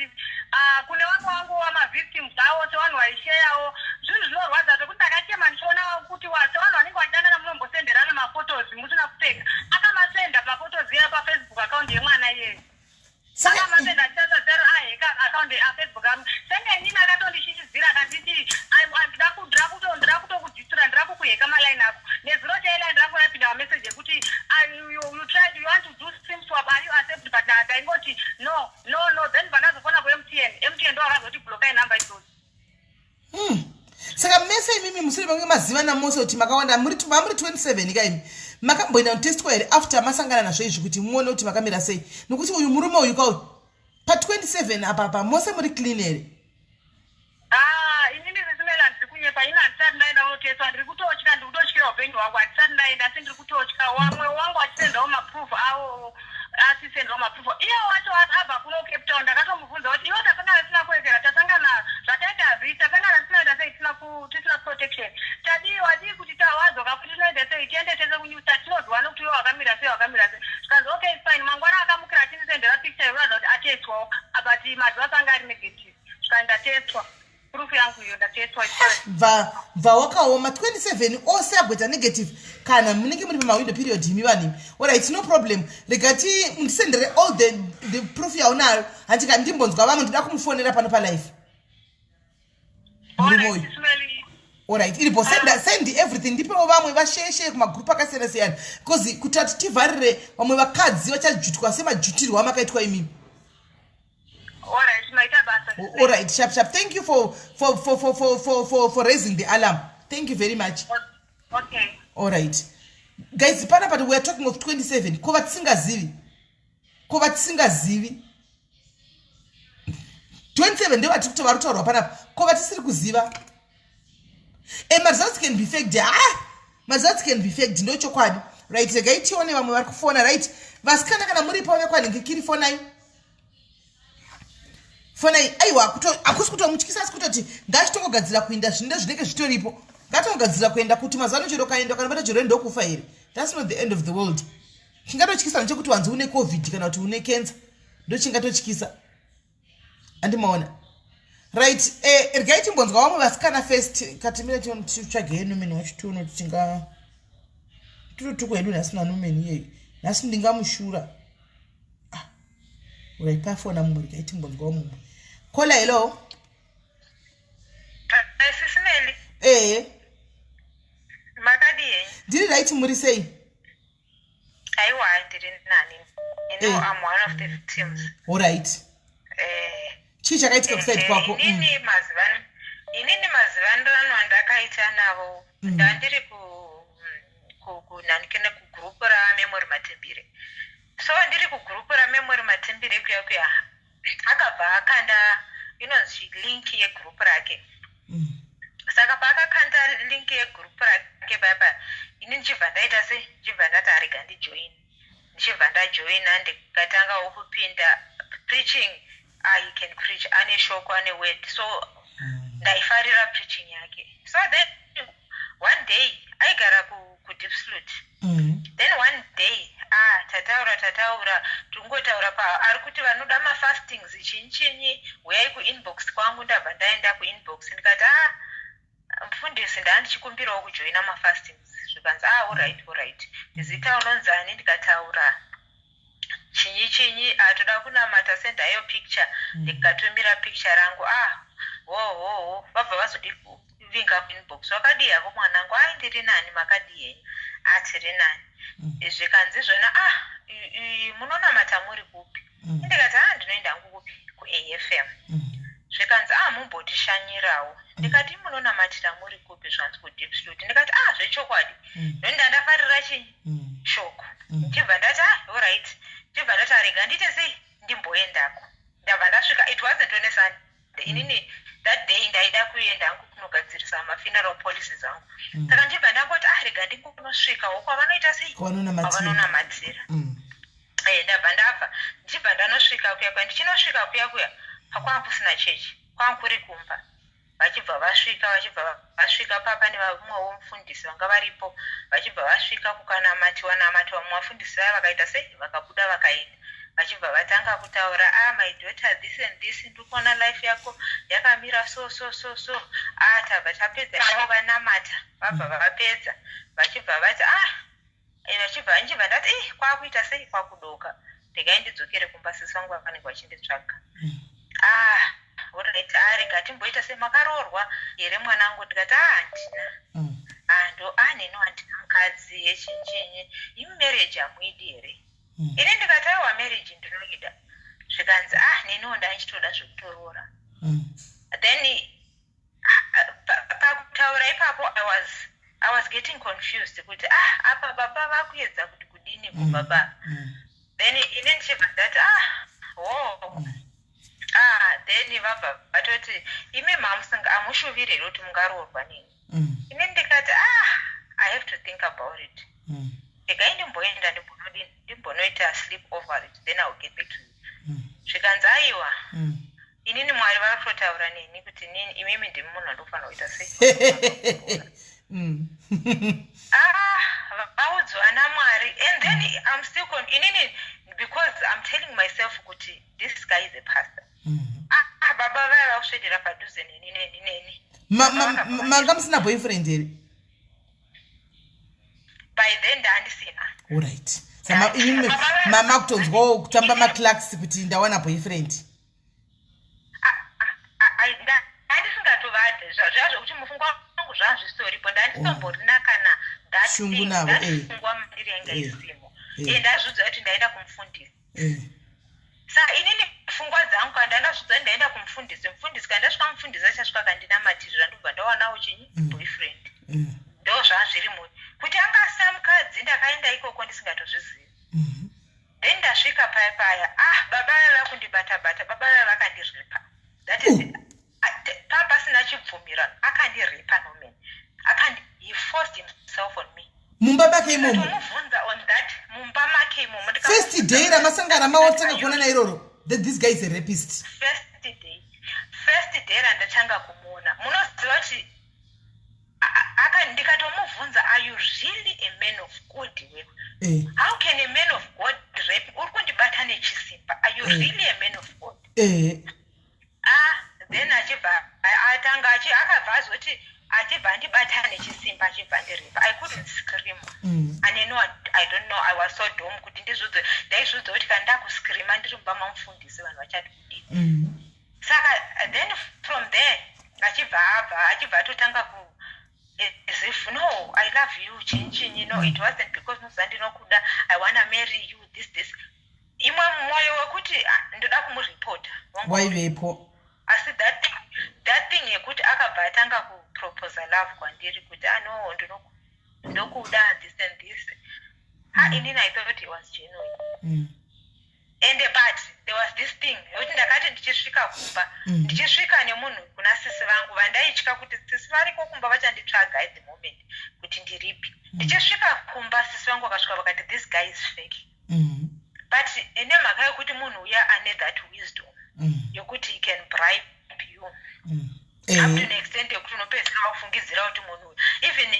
kune vamwe vangu vamavictims avo, sevanhu vaisheyawo zvinhu zvinorwadza zvekuti ndakachema ndichiona kuti sevanhu vanenge vachidanana, munombosenderana maphotos musina kupfeka. Akamasenda maphotos iyayo pafacebook account yemwana iyeye. Akamasenda achitasazaro aheka account afacebook angu. Senge inini akatondishishidzira akanditi, "Ndira kutokudhisira, ndira kukuheka maline ako." Nezuro chailine rangu raipinda mameseji ekuti, "You tried, you want to do SIM swap, are you accept?" But ndaingoti, "No, no, no." Then pandazofona kuMTN, MTN ndo akazoti, "Blokai namba idzodzo." Saka mese imimi musiri mange mazivana mose kuti makawanda muri mamuri 27 kaimi, makamboenda kutestwa here after masangana nazvo izvi, kuti muone kuti makamira sei? Nokuti uyu murume uyu kauyu pa27 apa mose muri clean here? Ah, inini sisi Mela, ndiri kunyepa? Ini handisati ndaenda kunotestwa. Ndiri kutotya, ndiri kutotyira upenyu hwangu. Handisati ndaenda, asi ndiri kutotya. Wamwe wangu achisendawo maproof avo, asisendawo maproof. Iye wacho abva kuno Cape Town, ndakatomubvunza kuti, "Iwe, tasangana tisina kuwekera, tasangana zvataita hazvii, tasangana tisina kuita sei, tisina protection, tadii? Wadii kuti tawadzoka futi, tinoita sei? Tiende tese kuNew Start, tinoziva nokuti iwe wakamira sei, wakamira sei." Zvikanzi, "Okay, it's fine." Mangwana akamukira achindisendera picture yekuratidza kuti atestwawo, but mazuva anga ari negative. Zvikanzi, "Ndatestwa, proof yangu iyo, ndatestwa, it's fine." Bva wakaoma, 27 ose agoita negative kana munenge muri pamawindow period imi vanhu imi. Alright, no problem. Rega ti ndisendere all the proof yaunayo, handika? Ndimbonzwa vamwe, ndida kumufonera pano palive murume uyu. Alright, iripo. Send everything, ndipewo vamwe vasheyesheye kumagrupu akasiyana siyana, because kuti ati tivharire vamwe vakadzi vachajutwa semajutirwo amakaitwa imimi. Alright, maita basa. Alright, sharp sharp. Thank you for raising the alarm. Thank you very much. Okay. Alright guys, pana, but we are talking of 27. Ko vatisingazivi? Ko vatisingazivi? 27 ndevatiri kuti vari kutaurwa panapa. Ko vatisiri kuziva? Maresults can be faked. Ah, maresults can be faked, ndo chokwadi. Right, regai tione vamwe vari kufona. Right, vasikana, kana muripo vekwanhingikiri, fonai, fonai. Aiwa, hakusi kutomutyisa, asi kutoti ngachitongogadzira kuenda. Zvinhu zvinenge zvitoripo, ngatongogadzira kuenda, kuti mazuva ano chero kaenda ukanobata chirwere ndokufa here? That's not the end of the world. Chingatotyisa ndechekuti wanzi une COVID kana kuti une cancer, ndo chingatotyisa, andimaona? Right, regai timbonzwa vamwe vasikana first. Katimira titsvage numeni wacho, tione kuti tinga tinotukwa hedu nhasi nanumeni iyeyu. Nhasi ndingamushura. Ah, right, pafona mumwe. Regai timbonzwawo mumwe. Caller, hello. Sisi Meli. Ehe. Makadii henyu? Ndiri right, muri sei? Aiwa, ndiri nani. You know, I'm one of the victims. Alright. Chii chakaitika kuside kwako? Inini mazivanirano andakaita navo, ndandiri kunanikene kugrupu raMemory Matembire. So ndiri kugrupu raMemory Matembire kuya kuya, akabva akanda inonzi link yegrupu rake. Saka paakakanda link yegrupu rake paya paya, ini ndichibva ndaita se ndichibva ndati, "Arega ndijoin." Ndichibva ndajoina, ndikatangawo kupinda preaching. Ah, he can preach, ane shoko, ane word, so ndaifarira preaching yake. So then one day aigara kuDiepsloot. Then one day, ah, tataura, tataura, tingotaura pa ari kuti vanoda mafastings, chinyi chinyi, uyai kuinbox kwangu. Ndabva ndaenda kuinbox, ndikati, "Ah, mufundisi, ndaa ndichikumbirawo kujoina mafastings." Zvikanzi, "Ah, alright, alright, zita unonzani?" Ndikataura chinyi chinyi, atoda kunamata, sendayo picture. Ndikatumira picture rangu. Ah, ho ho ho, vabva vazodivinga kuinbox, "Wakadii hako mwanangu?" "Ai, ndiri nani, makadii henyu?" "Ah, tiri nani." Zvikanzi zvona, "Ah, munonamata muri kupi?" Ndikati, "Ah, ndinoenda hangu kupi, kuAFM." Zvikanzi, "Ah, mumbotishanyirawo." Ndikati, "Munonamatira muri kupi?" Zvanzi, "KuDiepsloot." Ndikati, "Ah, zvechokwadi?" Ndoenda, ndafarira chinyi, shoko. Ndibva ndati, "Ah, alright." Ndibva ndati, "Arega ndiite sei, ndimboendako." Ndabva ndasvika. It wasn't on a Sunday. Inini that day ndaida kuenda hangu kunogadzirisa mafuneral policies angu. Saka ndibva ndangoti, "Ah, rega ndingonosvikawo kwavanoita sei, kwavanonamatira." Ndabva ndabva, ndichibva ndanosvika kuya kuya. Ndichinosvika kuya kuya, pakwanga kusina chechi, kwanga kuri kumba. Vachibva vasvika, vachibva vasvika papa nevamwewo mufundisi vanga varipo. Vachibva vasvika, kukanamatiwa namatiwa. Mumwe vafundisi vaya vakaita sei, vakabuda, vakaenda. Vachibva vatanga kutaura, "Ah, my daughter, this and this, ndikuona life yako yakamira so so so so." Ah, tabva tapedza navo, vanamata, vabva vapedza, vachibva vati, ah, vachibva, ndichibva ndati, "Eh, kwakuita sei, kwakudoka, regai ndidzokere kumba, sisi vangu vanenge vachinditsvaga." "Ah, alright, ah, rega timboita sei, makaroorwa here mwanangu?" Ndikati, "Ah, handina." "Ah, ndo, ah, neno handina mukadzi yechinyi. Imi marriage hamuidi here?" Ini ndikati, "Aiwa, marriage ndinoida." Zvikanzi, "Ah, neniwo ndanchitoda zvekutoroora." Then pakutaura ipapo I was getting confused kuti, ah, apa baba vakuedza kuti kudini kubaba? Then ini ndichibva ndati, "Ah, ho." Ah, then vabva vatoti, "Imi mamusinga hamushuviri here kuti mungaroorwa neni?" Ini ndikati, "Ah, I have to think about it. Regai ndimboenda, ndimbonodini, ndimbonoita sleep over it, then I will get back to you." Zvikanzi, "Aiwa, inini Mwari vari kutotaura neni kuti nini, imimi ndimi munhu andofanira kuita sei." Ah, vaudzwa naMwari. And then I'm still inini, because I'm telling myself kuti this guy is a pastor. Ah, baba vaya vakuswedera padhuze neni neni neni. Manga musina boyfriend here? By then ndaandisina. Alright, saka imi mama kutonzwawo kutamba maclarks kuti ndawana boyfriend? Ndandisingatovadhe zviya zvokuti mufungo wangu zvanga zvisoripo, ndandisomborina kana shungu navo. Fungwa mandiri yanga isimo. Ndazviudza kuti ndaenda kumufundisi. Saka inini pfungwa dzangu, kana ndandazvidza kuti ndaenda kumufundisi, mufundisi, kana ndasvika mufundisi achasvika kandinamatirira, ndobva ndawanawo chinyi, boyfriend. Ndo zvanga zviri mu kuti anga asina mukadzi. Ndakaenda ikoko ndisingatozvizivi. Then ndasvika paya paya, ah, baba vaya vakundibata bata, baba vaya vakandirepa. That is, pasina chibvumirano, akandirepa. Norman akandi, he forced himself on me. Mumba make imomo? Mubvunza on that, mumba make imomo. First day ramasangana, maotanga kuonana iroro, that this guy is a rapist? First day, first day randatanga kumuona, munoziva kuti ndikatomubvunza, "Are you really a man of God iwewe? How can a man of God rape? Uri kundibata nechisimba. Are you really a man of God?" Ah, then achibva atanga, akabva azoti, achibva andibata nechisimba, achibva andirepa. I couldn't scream. And no, I don't know, I was so dumb kuti ndizvidze. Ndaizvidza kuti kana ndakuscreama ndiri mumba mamufundisi, vanhu vachati kudini? Saka then from there achibva abva, achibva atotanga ku as if, "No, I love you," chinyi chinyi. "No, it wasn't because noziva ndinokuda, I wanna marry you," this this. Imwe mwoyo wekuti, ah, ndoda kumuripota. Waivepo. Asi that thing yekuti akabva atanga kuproposa love kwandiri kuti, "Ah, no, ndokuda," this and this. Ah, inini I thought he was genuine. And but there was this thing yekuti ndakati ndichisvika kumba, ndichisvika nemunhu kuna sisi vangu, vandaitya kuti sisi variko kumba vachanditsvaga at the moment kuti ndiripi. Ndichisvika kumba, sisi vangu vakasvika vakati, "This guy is fake." But nemhaka yekuti munhu uya ane that wisdom yokuti he can bribe you up to an extent yekuti unopedzisira wakufungidzira kuti munhu uyu, even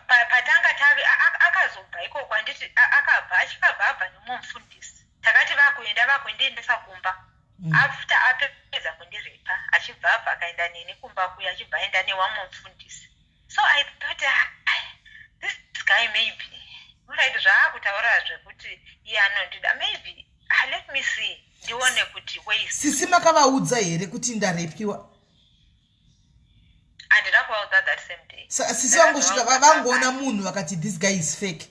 patanga tave, akazobva ikoko, handiti akabva, achikabva abva nemumwe mufundisi. Takati vakuenda, vakundiendesa kumba after apedza kundirepa, achibva abva akaenda neni kumba kuya, achibva aenda newamwe mufundisi. So I thought, "Ah, this guy maybe alright, zvaakutaura zvekuti iye anondida, maybe, ah, let me see, ndione kuti wei." Sisi, makavaudza here kuti ndarepiwa? Handina kuvaudza that same day. Sisi vangosvika, vangoona munhu, vakati, "This guy is fake"?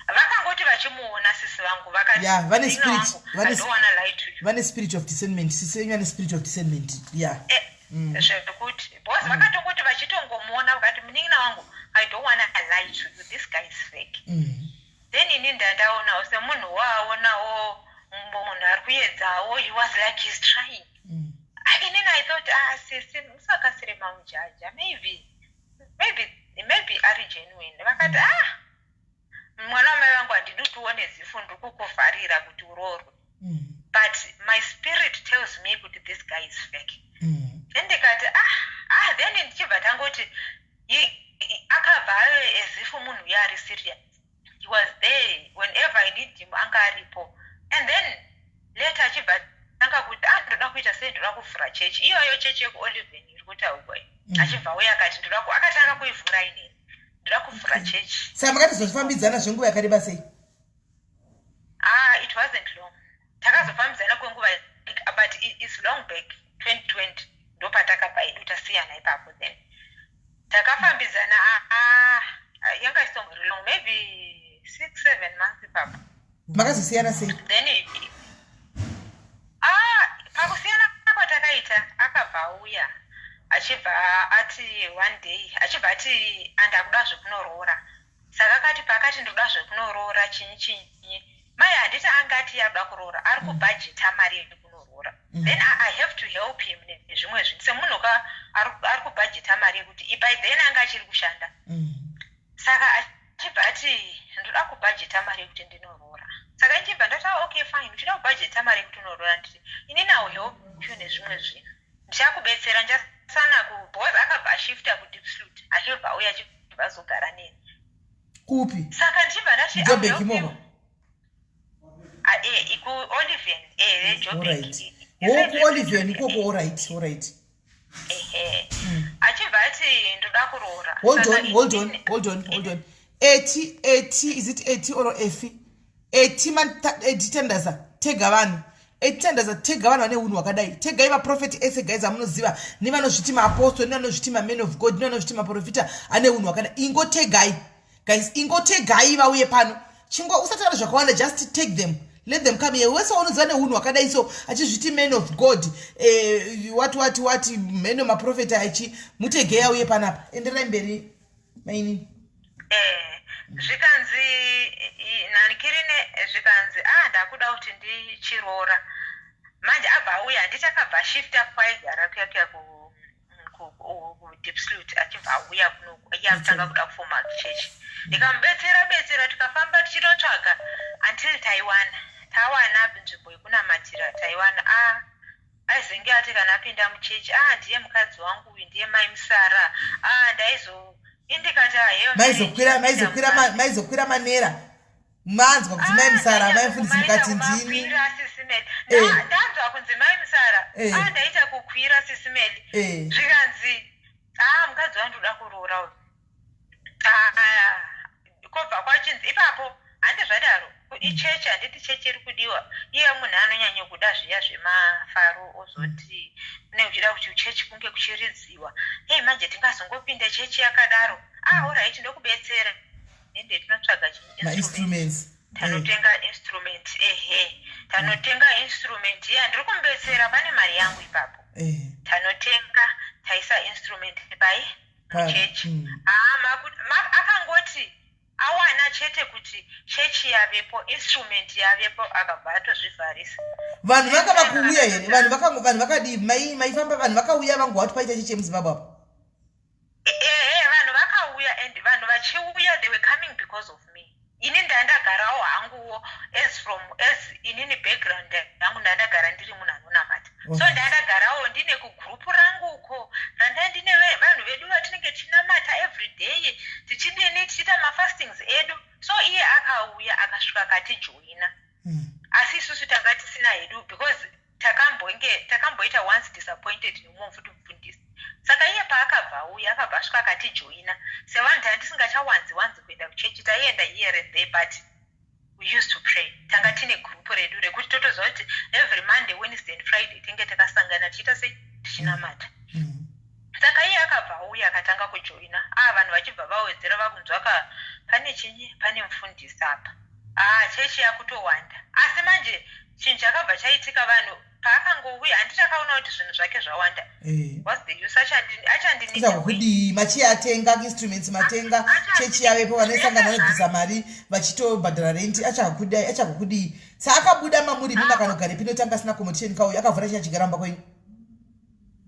Vakangoti vachimuona, sisi vangu vakati, Ya, vane "Munin'ina spirit, wangu, I don't wanna lie to you." Vane spirit of discernment. Sisi venyu vane spirit of discernment, ya. Zvekuti because vakatongoti vachitongomuona, vakati, "Munin'ina wangu, I don't wanna lie to you, this guy is fake." Then ini ndandaonawo semunhu waaonawo munhu ari kuedzawo. He was like he's trying. Inini I thought, "Ah, sisi, musakasire mamujaja, maybe ari genuine." Vakati, "Ah, mwana wamai vangu, handidi kuti uone zifu, ndiri kukuvharira kuti uroorwe, but my spirit tells me kuti this guy is fake." Then ndikati, "Ah, ah." Then ndichibva tangoti akabva ave as if munhu uyo ari serious. He was there whenever I need him, anga aripo. And then later achibva tanga kuti, "Ah, ndoda kuita sei, ndoda kuvhura chechi." Iyoyo chechi yekuOliven iri kutaurwa iyi. Achibva uya akati, "Ndoda akatanga kuivhura inini, "Ndoda kuvhura chechi." Saka makatizozvifambidzana zvenguva yakareba sei? Ah, it wasn't long. Takazofambidzana kwenguva, but it's long back, 2020 ndopatakabva idu tasiyana ipapo. Then takafambidzana, ah, ah, yanga isitombori long, maybe 6, 7 months ipapo. Makazosiyana sei? Then ah, pakusiyana kwatakaita, akabva auya, achibva ati one day, achibva ati, "Andakuda zvekunoroora." Saka akati, paakati ndoda zvekunoroora, chinyi chinyi, mai, handiti angati yakuda kuroora, ari kubhajeta mari yekunoroora. Then I have to help him nezvimwe zvinhu semunhu ka ari kubhajeta mari yekuti, by then anga achiri kushanda. Saka achibva ati, "Ndoda kubhajeta mari yekuti ndinoroora." Saka ndichibva ndati, "Ah, okay, fine, uchida kubhajeta mari yekuti unoroora, nditi inini I will help you nezvimwe zvinhu, ndichakubetsera, ndichasana ku," because akabva ashifta kuDiepsloot, achibva auya, achibva azogara neni. Kupi? Saka ndichibva ndati, "I will Joburg help you." imomo? Ah, kuOliven, Joburg. Alright, wo kuOliven ikoko, alright. Ehe, achibva ati, "Ndoda kuroora." Hold Saka on, hold on, hold on, hold on. Eti, eti, is it Eti or Efi? Eti man, Eti Tandaza, tega vanhu. Eti Tandaza, tega vanhu vane unhu hwakadai. Tegai vaprofeti ese, guys, amunoziva, nevanozviti maapostol, nevanozviti mamen of God, nevanozviti maprofita ane unhu hwakadai. Ingotegai, guys, ingotegai vauye pano. Chingo usataura zvakawanda, just take them. Let them come here. Wese waunoziva neunhu hwakadai so, achizviti man of God, what what what, mheno maprofeta achi, mutegei auye panapa. Enderai mberi, mainini. Zvikanzi nanikirine, zvikanzi, "Ah, ndakuda kuti ndichiroora manje." Abva auya, handiti akabva ashifta kwaigara kuya kuya kuDiepsloot, achibva auya kuno, iye akutanga kuda kufoma chechi. Ndikamubetsera betsera, tikafamba tichinotsvaga until taiwana, tawana nzvimbo yekunamatira, taiwana. A aizenge ati kana apinda muchechi, "Ah, ndiye mukadzi wangu uyu, ndiye mai Musara." Ah, ndaizo indikati, "Ah, heyo." Maizokwira manera, manzwa kuti mai Musara, mai mufundisi, mukati ndini. Ndanzwa kunzi mai Musara. Ah, ndaita kukwira, sisimeli. Zvikanzi, "Ah, mukadzi wangu ndoda kuroora uyu." Ah, kobva kwachinzi ipapo, handi zvadaro, ichechi, handiti chechi iri kudiwa. Iye munhu anonyanya kuda zviya zvemafaro, ozoti une uchida kuti chechi kunge kuchiridziwa. Hei, manje tingazongopinda chechi yakadaro? Ah, alright, ndokubetsera, ende tinotsvaga mainstruments. Tanotenga instrument, ehe, tanotenga instrument iya, ndiri kumubetsera pane mari yangu ipapo. Tanotenga, taisa instrument pai muchechi. Ah, akangoti awana chete kuti chechi yavepo, instrument yavepo, akabva atozvivharisa. Vanhu vanga vakuuya here? Vanhu vakadii? Maifamba, vanhu vakauya, vangova kuti paita chechi yemuZimbabwe apo? Ehe, vanhu vakauya, and vanhu vachiuya, they were coming because of me. Ini ndandagarawo hanguwo as from as inini background yangu, ndandagara ndiri munhu anonamata, so ndandagarawo ndine kugurupu rangu uko randa ndine vanhu vedu vatinenge tichinamata every day, tichidini, tichiita mafastings edu. So iye akauya, akasvika, akatijoina. Asi isusu tanga tisina hedu, because takambonge takamboita once disappointed nemumwe futi mufundisi. Saka iye paakabva auya, akabva asvika, akatijoina. Sevanhu tanga tisingachawanzi wanzi kuenda kuchechi, taienda here and there, but we used to pray. Tanga tine gurupu redu rekuti totoziva kuti every Monday, Wednesday and Friday tinge takasangana, tichiita sei, tichinamata. Saka iye akabva auya, akatanga kujoina. A, vanhu vachibva vawedzera, vakunzwa ka pane chinyi, pane mufundisi apa. A, chechi yakutowanda. Asi manje chinhu chakabva chaitika, vanhu paakangouya, handiti akaona kuti zvinhu zvake zvawanda? What's the use? Achandinida. Kudii? Machiya atenga instruments, matenga, chechi yavepo, vanosangana, vanobvisa mari vachitobhadhara renti. Achakudai, achakukudii? Saakabuda mamuri mima kanogare pinotanga asina accommodation kauyu, akavhura chiya achigara mumba kwenyu.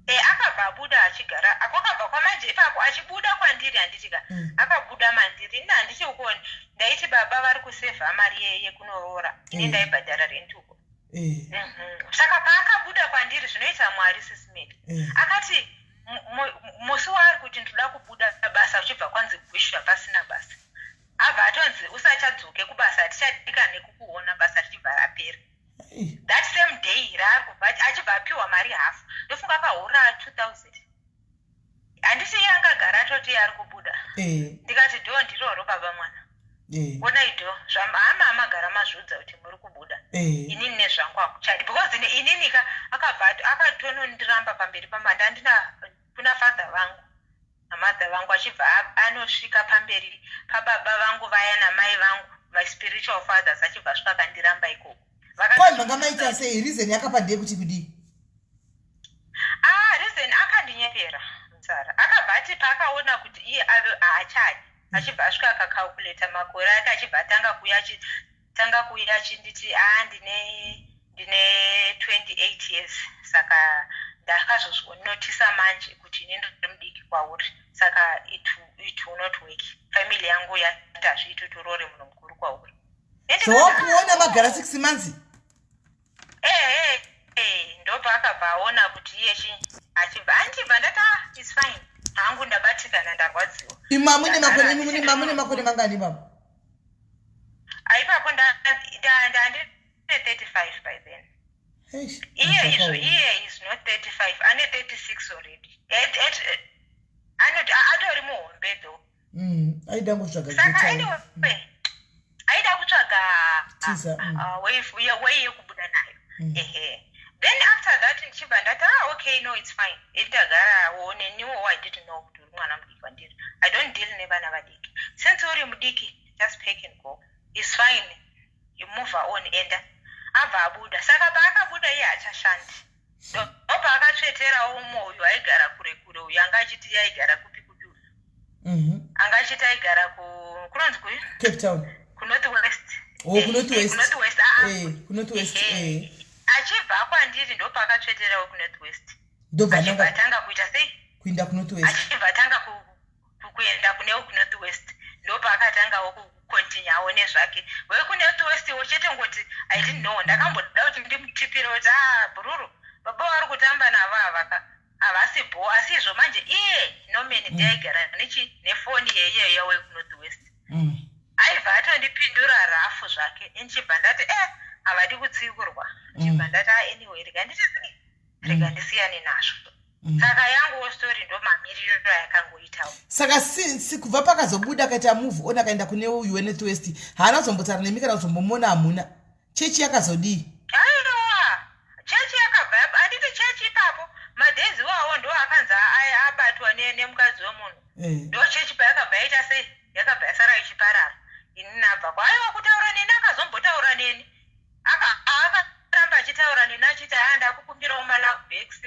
E, akabva abuda achigara, kwakabva kwamanje ipapo achibuda kwandiri, handitika? Akabuda mandiri. Ini handiti ukoni ndaiti baba vari kusevha mari yekunoroora, ini ndaibhadhara renti uko. Saka paakabuda kwandiri, zvinoita Mwari, Sis Melly, akati musi waari kuti ndoda kubuda basa, uchibva kwanzi gwishu, hapasina basa. Abva atonzi usachadzoke kubasa, hatichadika nekukuona, basa richibva rapera. That same day raari kubva, achibva apiwa mari hafu, ndofunga akahora 2000. Handisi iye angagara atoti iye ari kubuda? Ndikati, "Do ndiroro, baba mwana. Onai do hama amagara mazviudza kuti muri kubuda. Inini nezvangu hakuchadi," because inini ka akabva akatonondiramba pamberi pama ndandina kuna father vangu namadha vangu, achibva anosvika pamberi pababa vangu vaya namai vangu, my spiritual fathers, achibva asvika akandiramba ikoko. Kwai manga maita sei? Reason yakapa ndeyekuti kudii? Ah, reason akandinyepera mutsara. Akabva ati paakaona kuti iye ave haachadi, achibva asvika akacalculata makore ake, achibva atanga kuuya, achitanga kuuya achinditi, "A, ndine 28 years, saka ndakazozvinotisa manje kuti ini ndiri mudiki kwauri, saka it will not work. Family yangu yati hazviiti turore munhu mukuru kwauri." Zvawakuona magara 6 months? Ehe, ndopaakabva aona kuti iye chi achibva andibva ndati, "Ah, it's fine hangu, ndabatikana, ndarwadziwa." Imwe makore, imwe makore mangani baba? Aipapo ndandine 35 by then. Eish, iye izvo zvakaoma. Iye is not 35, ane 36 already. Anoti atori muhombe though. Aida kutsvaga Saka geta. anyway, aida kutsvaga Tiza. Way yekubuda nayo. Ehe, then after that ndichibva ndati, "Ah, okay, no, it's fine." Indagarawo neniwo, I didn't know kuti uri mwana mudiki kwandiri. I don't deal nevana vadiki. Since uri mudiki, just pack and go, it's fine, you move on, enda. Abva abuda. Saka paakabuda, iye haachashandi. Ndopaakatsveterawo umwe uyu aigara kure kure, uyu anga achiti aigara kupi kupi uyu. Anga achiti aigara kunonzi kuyu? Cape Town. KuNorth West. Oh, kuNorth West. KuNorth West, ah, ah. KuNorth West. Ehe. Achibva kwandiri, ndopaakatsveterawo kuNorth West. Ndobva Achibva nanga atanga kuita sei? Kuenda kuNorth West. Achibva atanga kuenda kune kuNorth West. Ndopaakatangawo kucontinuewo nezvake wekuNorth West wo chete. Ngoti I didn't know, ndakamboda kuti ndimutipire kuti, "A, bhururu, baba vari kutamba navo avaka havasi bho." Asi izvo manje iye Norman ndiaigara nechi nefoni yeyeya wekuNorth West. Aibva atondipindura rafu zvake. Ndichibva ndati, "E, havadi kutsikurwa." Ndichibva ndati, "A, anyway, rega nditi rega ndisiyane nazvo." Saka yanguwo story ndo mamiriro ayakangoitawo. Saka kubva pakazobuda, akaita move on, akaenda kune uyu weNorth West, haana kuzombotaura nemi kana kuzombomona? Hamuna? Chechi yakazodii? Aiwa, chechi yakabva handiti chechi ipapo madhezi iwawo ndo akanzi abatwa nemukadzi wemunhu. Ndo chechi payakabva yaita sei, yakabva yasara ichiparara. Ini nabva kwa, aiwa, kutaura neni, akazombotaura neni. Akaramba achitaura neni achiti, "A, ndakukumbirawo malove backs,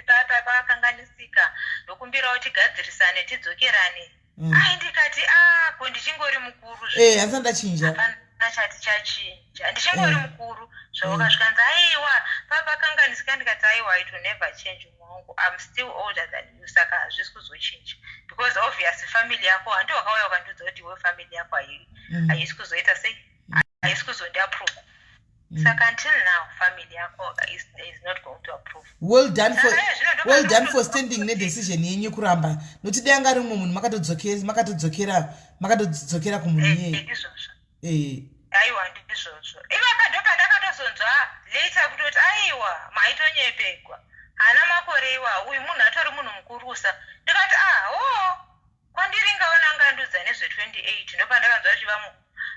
pakakanganisika, ndokumbirawo tigadzirisane, tidzokerane." Ai, ndikati, "A, ko ndichingori mukuru." Handisati ndachinja. Hapana chati chachinja, ndichingori mukuru zvawakasvikanzi. "Aiwa, papakanganisika." Ndikati, "Aiwa, it will never change mwangu, I'm still older than you, saka hazvisi kuzochinja, because obvious family yako, handi wakauya ukandiudza kuti iwe family yako haisi kuzoita sei." Haisi kuzondiapprove. Saka until now family yako is not going to approve. Well done for, Saka iye zvino ndo well done for pandinoto- standing nedecision yenyu yekuramba, nokuti dai anga ari mumwe munhu makatodzokera makatodzokera kumunhu iyeye. Ndizvozvo. Eh. Aiwa, ndizvozvo. Ivapa ndo pandakatozonzwa later kutoti aiwa, maitonyepegwa, haana makore iwa, uyu munhu atori munhu mukurusa. Ndikati, ah, o kwandiri ngaona angandudza nezve28. Ndo pandakanzwa kuti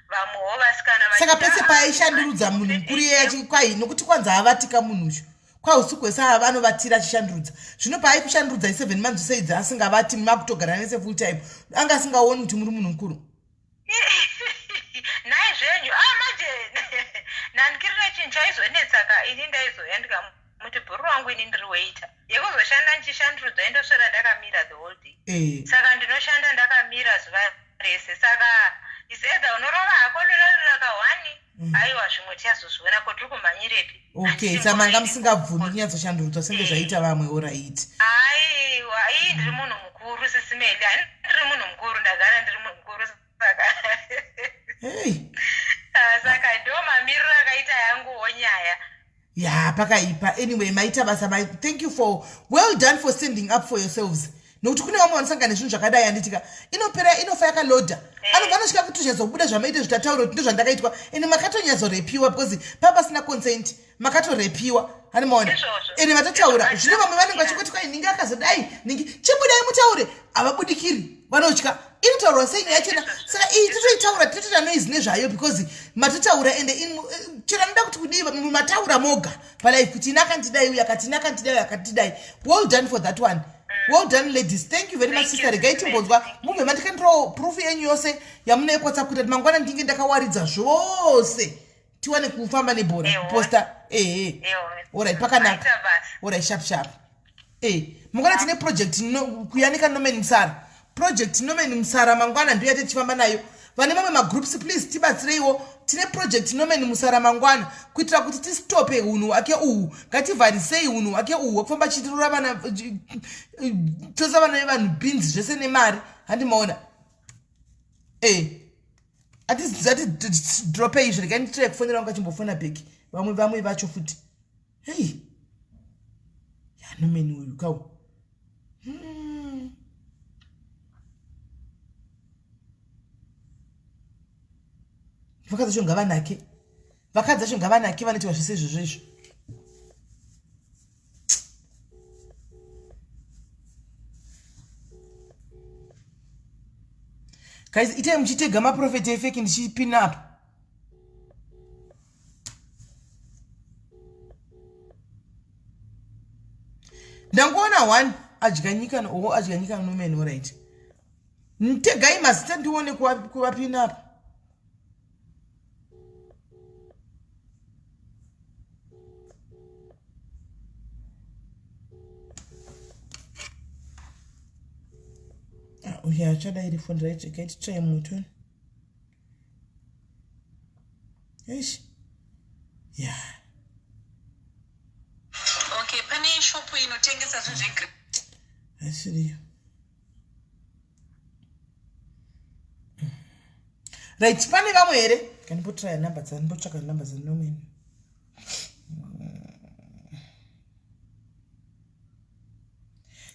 vamwewo vasikana Saka vachiti, pese "Ah, paaishandurudza munhu mukuru iyeye kwai nokuti kwanzi avatika munhu uyu kwausiku hwese ava anovatira achishandurudza. Zvino paaikushandurudza i7 months seidzi asingavati, makutogara nese full time, anga asingaoni kuti muri munhu mukuru? Nhai zvenyu. Ah, manje nandikirire chinhu chaizonetsaka, ini ndaizoya ndikamuti, bhuru wangu, ini ndiri waiter yekuzoshanda ndichishandurudza, indoswera ndakamira the whole day. Saka ndinoshanda ndakamira zuva rese, saka is either unorova hako lula lula kahwani. Aiwa, zvimwe tichazozviona, ko tiri kumhanyirepi? Okay, saka manga musingabvumi kunyatsoshandurudzwa senge zvaita vamwe. Alright. Aiwa, ii ndiri munhu mukuru, Sis Melly. Hani ndiri munhu mukuru, ndagara ndiri munhu mukuru, saka Hey. Ah, saka ndo mamiriro akaita yanguwo nyaya. Ya, pakaipa. Anyway, maita basa. Thank you for, well done for standing up for yourselves, nokuti kune vamwe vanosangana nezvinhu zvakadai, handitika? Inopera, inofa yakalodha, anobva anosvika kutonyatsobuda zvamaita zvitataura kuti ndozvandakaitwa, ende makatonyatsorepiwa because paa pasina consent, makatorepiwa, hani maona? Izvozvo. Ende vatotaura. Izvozvo. Zvino vamwe vanenge vachingoti kwai ninge akazodai, ninge chibudai mutaure, havabudikiri, vanotya. Inotaurwa sei nyaya yachona? Saka iyi titoitaura, tinotoita noise nezvayo because matotaura. Ende chero anoda kuti kudii, mataura moga palive kuti ina akandidai uyu, akati ina akandidai uyu, akatidai. Well done for that one. Well done, ladies. Thank you very much. Thank Sister, you, regai Sister. timbonzwa mubve mandikandirawo proof yenyu yose yamunayo kuWhatsApp, kuita kuti mangwana ndinge ndakawaridza zvose, tiwane kufamba nebhora. Ewo. Kuposta, ehe. Ewo. Alright, pakanaka. Maita basa. Alright, sharp sharp. Mangwana tine project no, kuyanika Norman Musara, project Norman Musara mangwana ndiyo yatichifamba nayo. Vane mamwe magroups, please tibatsireiwo. Tine project Norman Musara mangwana kuitira kuti tistope unhu hwake uhu. Ngativharisei unhu hwake uhu hwekufamba chitirora vana, tosa vana vevanhu bhinzi zvese nemari, handimaona? Atizati drope izvo. Regai nditire kufonera vangu achimbofona back vamwe vacho futi. Hei, yaNorman uyu kau. Vakadzi vacho ngavanake, vakadzi vacho ngavanake, vanoitwa zvese izvozvo izvo. Guys, itai muchitega maprofeti efake ndichipina apa. Ndangoona one adya nyika, o adya nyika Norman. Alright, tegai mazita ndione kuvapina apa. Ah, uyu achada iri foni. Right, regai titsvaye muto. Eish, ya. Okay, pane shopu inotengesa zvinhu zvegre Asiriyo. Right, pane vamwe here? Kandimbotraya namba dzandimbotsvaka, namba dzaNorman.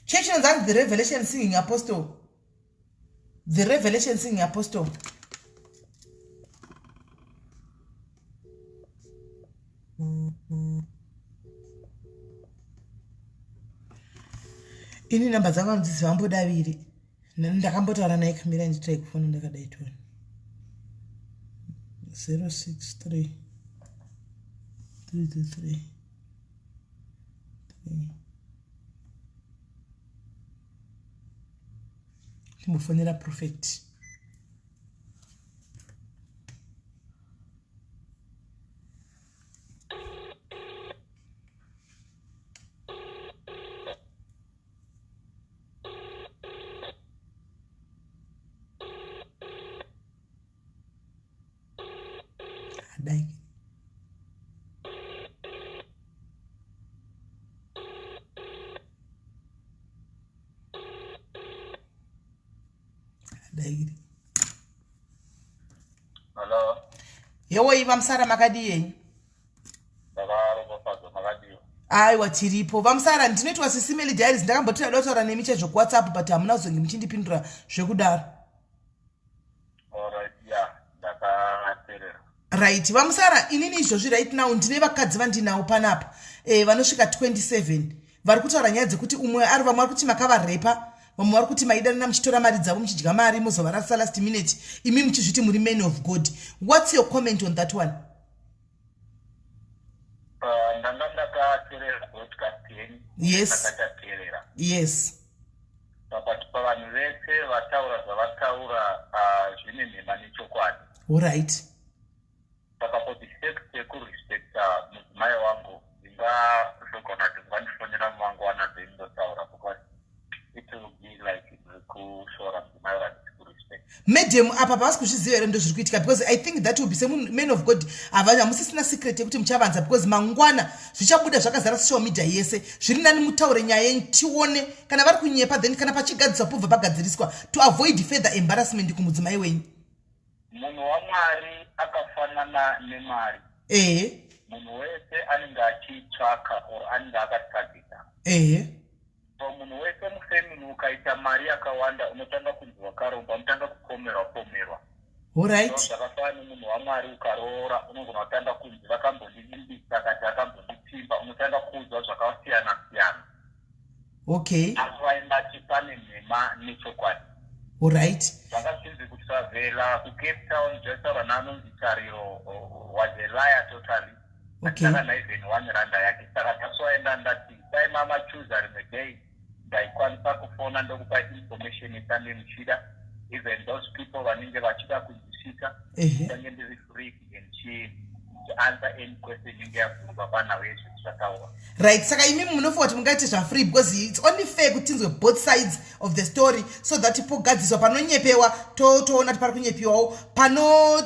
Chechi inonzi anzi The Revelation Singing Apostle, The Revelation Singing Apostle. Ini namba dzangu anodziziva, ambodaviri. Ndakambotaura naye. Kamira nditrai kufona ndakadai toni 063 333 3. Ndimbofonera prophet. Adai. Adairi. Hello. Hewoi vaMusara, makadii henyu? Aiwa, tiripo vaMusara. Ndinoitwa Sisimeli Diaries. Ndakambotira da kutaura nemi chaizvo kuWhatsApp, but hamuna kuzonge muchindipindura zvekudaro. Right, vaMusara, inini izvozvi right now ndine vakadzi vandinawo panapa vanosvika 27 vari kutaura nyaya dzekuti umwe ari, vamwe vari kuti makavarepa, vamwe vari kuti maidanana muchitora mari dzavo, muchidya mari, mozovarasa last minute, imi muchizviti muri man of God. What's your comment on that one? Ndanga ndakateerera broadcast yenyu. Ndakachateerera. But pavanhu vese vataura zvavataura, zvine nhema nechokwadi. Saka for the sake yekurespecta mudzimai wangu, ndingazogona kuti mungandifonera mangwana, then ndotaura, because it will be like ndiri kushora mudzimai wandisi kurespect. Madam, apa pavasi kuzviziva here ndo zviri kuitika? Because I think that will be seman of God, hamusisina secret yekuti muchavanza, because mangwana zvichabuda zvakazara social media yese. Zviri nani mutaure nyaya yenyu, tione kana vari kunyepa, then kana pachigadziswa pobva pagadziriswa, to avoid further embarrassment kumudzimai wenyu. Munhu waMwari akafanana nemari. Munhu wese anenge achiitsvaka or anenge akatagita. So munhu wese mufamily, ukaita mari yakawanda, unotanga kunzi wakaromba, unotanga kupomerwa pomerwa. Zvakafanana nemunhu waMwari, ukaroora unogona kutanga kunzi vakambondivimbisa kati akambondipfimba, unotanga kuudzwa zvakasiyana siyana. Asi vaingati pane nhema nechokwadi. Zvakachinzi kutravhela kuCape Town zvataura naanonzi Tariro was a liar totally. Kana even 1 rand yake. Saka that's why ndandati dai mamachuza rimwe day ndaikwanisa kufona ndokupa information yetange muchida, even those people vanenge vachida kunzwisisa. Ndange ndiri free and to answer any question inenge yabvunzwa panhau yezvinhu zvataurwa. Right, saka imimi munofunga kuti mungaite zvafree? Because it's only fair kuti tinzwe both sides of the story so that pogadziswa panonyepewa, toona kuti pari kunyepiwawo, pano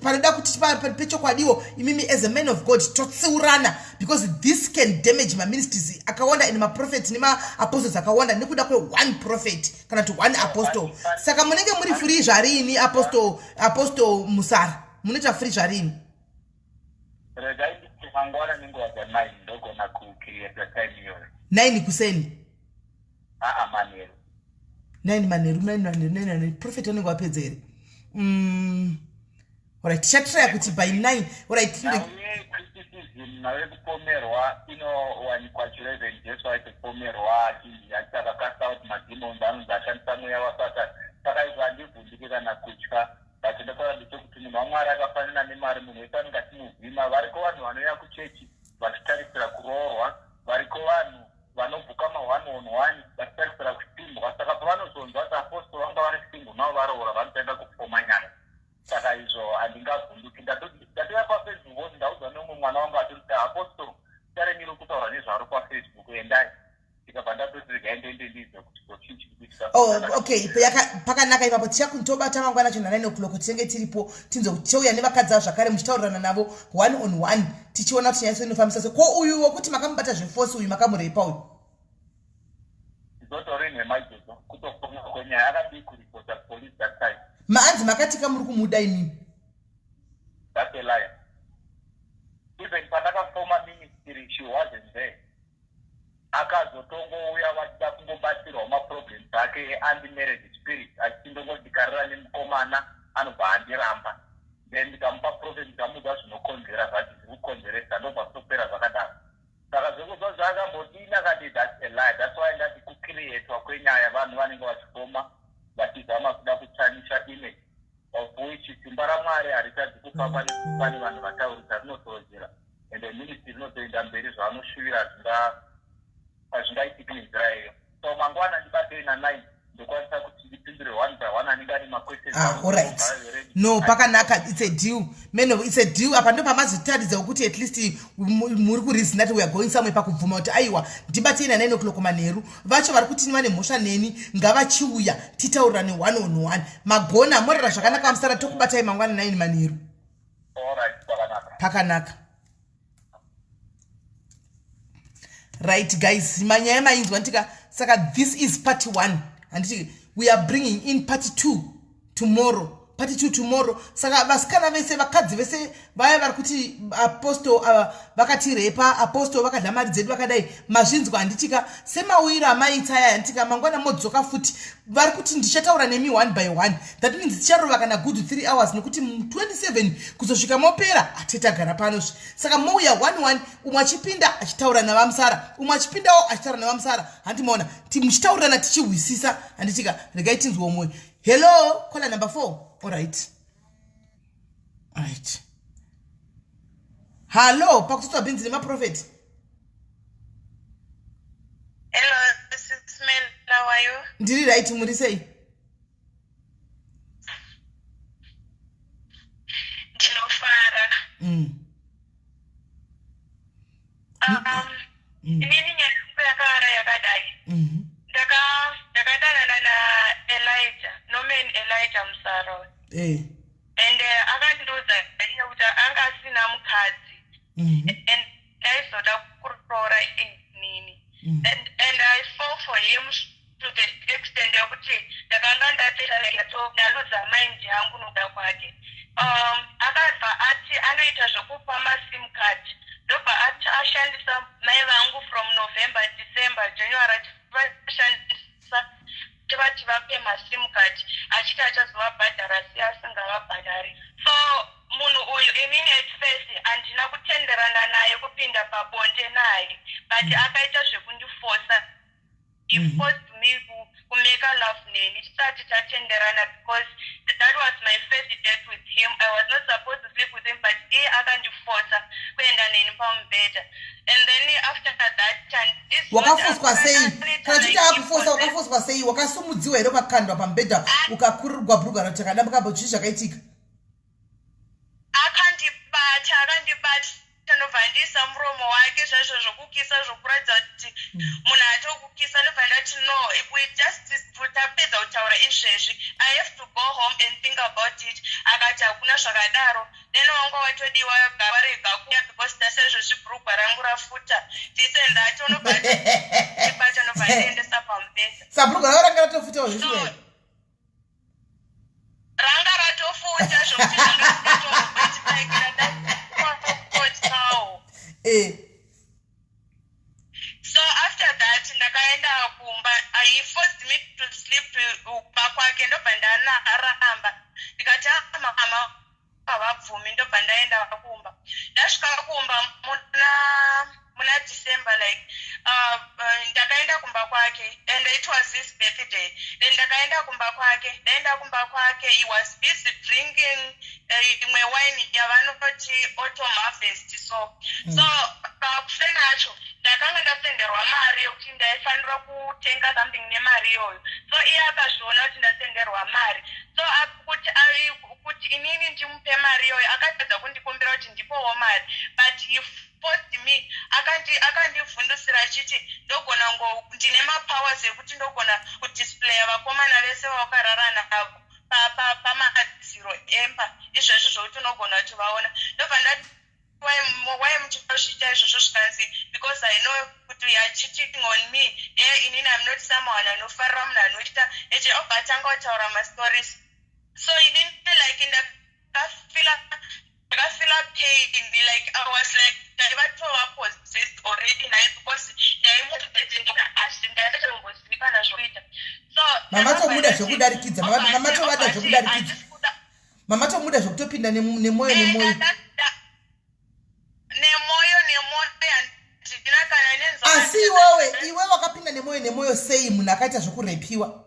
panoda kuti pechokwadiwo. Imimi as a man of God, totsiurana, because this can damage maministries akawanda and maprofet nemaapostles akawanda nekuda kwe-one prophet kana kuti one apostle. Saka munenge muri free zvarini, Apostle Musara? Munoita free zvarini? Regai nditi mangwana nenguva dza9 ndogona kucreata time iyoyo. 9 kuseni? Aa, manheru. 9 manheru, 9 manheru, 9 manheru. Prophet anenge wapedza here? Alright, tichatraya kuti by 9. Alright. Criticism nayo yekupomerwa inowanikwa chiro. Even Jesu aitopomerwa achinzi achakacasta out mademons, anonzi ashandisa mweya waSatani. Saka izvo handivhundiki kana kutya, but ndataura ndechekuti munhu waMwari akafanana nemari. Munhu wese anenge achimuvhima. Variko vanhu vanouya kuchechi vachitarisira kuroorwa, variko vanhu vanobhuka ma1 on 1 vachitarisira kusimbwa. Saka pavanozonzwa kuti apostle vanga vari single, navo varoora, vanotanga kufoma nyaya. Saka izvo handingavhunduki. Ndatouya paFacebook oti ndaudzwa neumwe mwana wangu atoti, "Apostle taremiri kutaura nezvaro paFacebook, endai." Ndikabva ndatoti regai ndoende ndidze kuti kochii chiri kuitika. Oh, okay. Pakanaka ipapo. Tichakutobata mangwana cho na9 o'clock, tinenge tiripo, tinzwe kuti tichauya nevakadzi avo zvakare muchitaurirana navo one on one, tichiona kuti nyaya inofambisa sei. Ko uyu wokuti makamubata zveforce, uyu makamurepa uyu? Zotori nhema idzodzo, kutofoma kwenyaya. Akadii kuripota police that time? Maanzi makatika muri kumuda imimi. That's a lie. Even pandakafoma ministry she wasn't there. Akazotongouya vachida kungobatsirwawo maproblems ake eanti-marriage spirit, achiti ndongodzikarira nemukomana anobva andiramba. Then ndikamupa prophet, ndikamuudza zvinokonzera zvacho, zviri kukonzeresa, ndobva kutopera zvakadaro. Saka zvekuzwa zvaakambodini akati, that's a lie. That's why ndati kucreatwa kwenyaya, vanhu vanenge vachifoma vachizama kuda kuchanisha image, of which simba raMwari haritadzi kufa. Pane vanhu vataurisa rinotowedzera, and ministry rinotoenda mberi. Zvaanoshuvira hazvingaitiki nenzira iyo. So mangwana ndibatei na9, ndokwanisa kuti ndipindure one by one anenge ane maquestions. Ah, alright, no, pakanaka. It's a deal, man, it's a deal. Apa ndo pamazotaridza kuti at least muri kureason that we are going somewhere, pakubvuma kuti aiwa, ndibatei na9 o'clock manheru. Vacho vari kutini vane mhosva neni ngavachiuya titaurirane one on one. Magona, morara zvakanaka musara. Tokubatai mangwana 9 manheru. Alright, pakanaka. Pakanaka. Right guys, manyaya mainzwa ndika. Saka this is part one, handiti? We are bringing in part two tomorrow. Part 2 tomorrow. Saka vasikana vese, vakadzi vese vaya vari kuti apostle ava vakatirepa, apostle vakadya mari dzedu, vakadai, mazvinzwa handitika? Semauyiro amaita aya, handitika? Mangwana modzoka futi. Vari kuti ndichataura nemi one by one. That means ticharova kana good 3 hours, nekuti 27 kuzosvika mopera hatitagara panozve. Saka mouya one one, umwe achipinda achitaura navamusara, umwe achipindawo achitaura navamusara, handimaona muchitaurirana tichihwisisa, handitika? Regai tinzwe umwe. Hello, caller number 4. Alright, alright, hallo, pakutsotwa bhinzi nemaprofeti. Hello, Sis Mel, how are you? Ndiri right, muri sei? Ndinofara. Inini nyaya yangu yakara yakadai. Ndakadanana naElijah, Norman Elijah Musaro. And akandiudza iye kuti anga asina mukadzi. And ndaizoda kuroora inini. And I fall for him to the extent yekuti ndakanga ndatoto ndaluza mind yangu nokuda kwake. Akabva ati anoita zvokupa maSIM card, ndobva ati ashandisa mai vangu from November, December, January, achivashandisa vati vape maSIM card, achiti achazovabhadhara, si asingavabhadhari. So munhu uyu, inini at first handina kutenderana naye kupinda pabonde naye, but akaita zvekundifosa. He forced me kumake love neni tisati tatenderana, because that was my first date with him. I was not supposed to sleep with him, but iye akandifosa kuenda neni pamubhedha. And then after that Wakafoswa sei? Kana chiti akufosa, wakafoswa sei? Wakasumudziwa here, ukakandwa pamubhedha, ukakurirwa bhurugwa rati takadambuka? Chii zvakaitika? Akandibata, akandibata, ndobva ndiisa muromo wake zvaizvo zvokukisa, zvokuratidza kuti munhu atokukisa. Ndobva ndati, "No, if we just tapedza kutaura izvezvi, I have to go home and think about it." Akati hakuna zvakadaro, then wanga watodiwa, warega kuya because tasaizvozvi bhurugwa rangu rafuta tise ndati unobva ndibata, ndobva ndiendesa pamubhedha. Sabhurugwa rako ranga ratofutawo zveshuwa? Ranga ratofuta zvokuti zvanga zvisingatombobatipaikira ndakotyawo. So after that ndakaenda kumba. He forced me to sleep kumba kwake, ndobva ndanaramba, ndikati, "Ah, mama havabvumi." Ndobva ndaenda kumba. Ndasvika kumba muna December, like ndakaenda kumba kwake and it was his birthday. Then ndakaenda kumba kwake, ndaenda kumba kwake, he was busy drinking imwe wine yavanoti Autumn Harvest. So pakuseni acho ndakanga ndasenderwa mari yekuti ndaifanira kutenga something nemari iyoyo. So iye akazviona kuti ndasenderwa mari, so kuti inini ndimupe mari iyoyo, akatadza kundikumbira kuti ndipowo mari, but he forced me. Akandivhundusira achiti ndogona ngo ndine mapowers ekuti ndogona kudisplaya vakomana vese vawakarara navo pamadziro emba izvezvi, zvokuti unogona kuti vaona. Ndobva ndati, "Why muchizviita izvozvo?" Zvikanzi, "Because I know kuti you are cheating on me." Ye inini am not someone anofarira munhu anoita eche. Obva atanga kutaura mastories. So inini like ndakafila pain, like I was like ndaivatova possessed already naye, because ndaimuasi ndaisatombozivana zvokuita. So Mama tomuda zvekudarikidza, mama tovada zvekudarikidza, mama tomuda zvekutopinda nemwoyo nemwoyo. Nemwoyo nemwoyo, handina kana nenzwa. Asi iwewe, iwe wakapinda nemwoyo nemwoyo sei munhu akaita zvekurepiwa?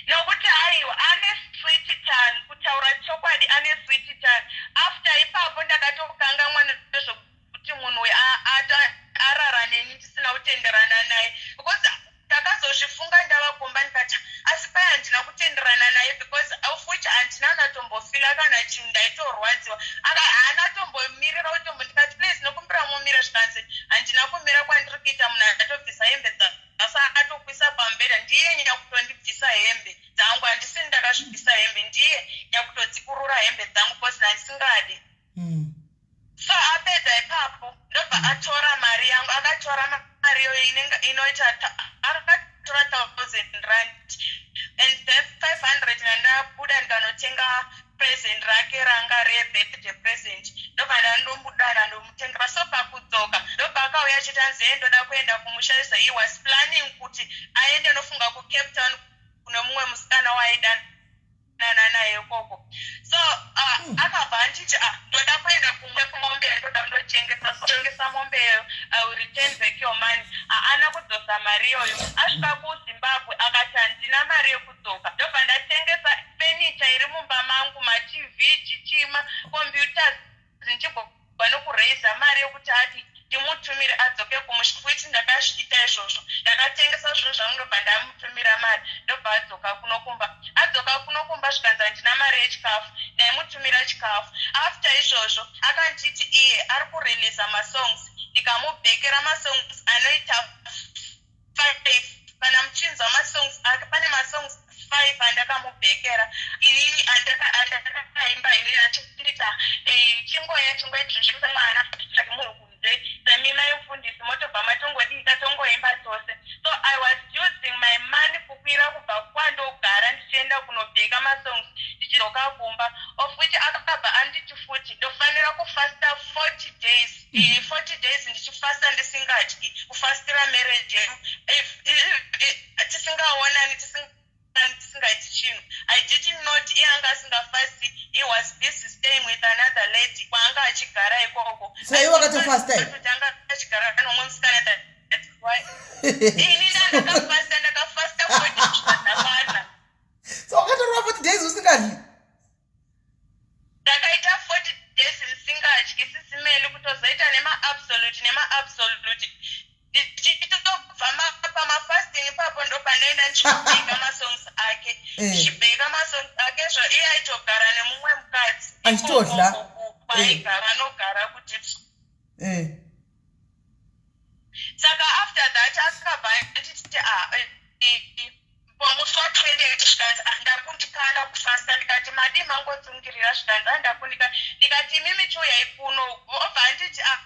Nokuti aiwa, ane sweet tongue. Kutaura chokwadi, ane sweet tongue. After ipapo ndakatokangamwa nezvekuti munhu uyu arara neni ndisina kutenderana naye, because ndakazozvifunga ndava kumba, ndikati asi pai handina kutenderana naye, because of which handina natombofila kana chinhu, ndaitorwadziwa. Haana tombomirira kutombo. Ndikati, "Please, nokumbira mumire." Zvikanzi handina kumira kwandiri kuita, munhu atobvisa hembe dzasa, atokwisa pamubhedha. Ndiye nyakutondibvisa hembe dzangu, handisi ndakazvibvisa hembe, ndiye nyakutodzikurura hembe dzangu because handisingadi. So apedza ipapo ndobva atora mari yangu. Akatora mari iyoyo inoita, akatora R1000 and 500 ndandabuda ndikanotenga present rake, ranga rebirthday present. Ndobva ndandobuda, ndandomutengera. So pakudzoka ndobva akauya achiti anzi ye ndoda kuenda kumusha. So he was planning kuti aende nofunga kuCape Town kune mumwe musikana waaidanana naye ikoko. So akabva anditi, "Ah, ndoda kuenda kumwe kumombe, ndoda kundochengesa tengesa mombe iyoyo. I will return back your money." Haana kudzosa mari iyoyo. Asvika kuZimbabwe akati, "Handina mari yekudzoka." Ndobva ndatengesa fenicha iri mumba mangu, maTV, chichima computers, ndichigobva nokuraisa mari yekuti ati ndimutumire adzoke kumusha, which ndakazviita izvozvo. Ndakatengesa zvinhu zvangu, ndobva ndamutumira mari, ndobva adzoka kunokumba. Adzoka kunokumba, zvikanzi, "Handina mari yechikafu." Ndaimutumira chikafu. After izvozvo akanditi iye ari kureleasa masongs. Ndikamubhekera masongs anoita five. Kana muchinzwa masongs ake, pane masongs five andakamubhekera inini, andakaimba inini. Achindita chingoya chingoita zvinhu mwana munhu kunze semima yemufundisi, motobva matongodika, tongoimba tose. So I was using my money kukwira kubva kwandogara ndichienda kunobheka masongs, ndichidzoka kumba, of which akabva anditi futi ndofanira kufasta 40 days, 40 days ndichifasta ndisingadyi, kufastira marriage yedu, tisingaonani, tisingaiti chinhu. I didn't not iye anga asingafasti. He was busy staying with another lady kwaanga achigara ikoko. So iwe wakatofasta? Kuti anga achigara nomwe musikana. That's why ini ndakafasta, ndakafasta 40 zvakakwana. So wakatorova 40 days usingadyi? Ndakaita 40 days ndisingadyi, Sis Melly, kutozoita nemaabsolute, nemaabsolute, ndichitobva pamafasting ipapo. Ndopandaenda ndichibheka masongs ake. Ndichibheka masongs ake zvo, iye aitogara nemumwe mukadzi. Achitodla. Ikoko kwaaigara, anogara kuti Saka after that akabva anditi, ah, pamusi wa28, zvikanzi, "Ah, ndakundikana kufasta." Ndikati, "Madii mangotsungirira?" Zvikanzi, "Ah, ndakundikana." Ndikati, "Imimi chiuyai kuno." Obva anditi, "Ah,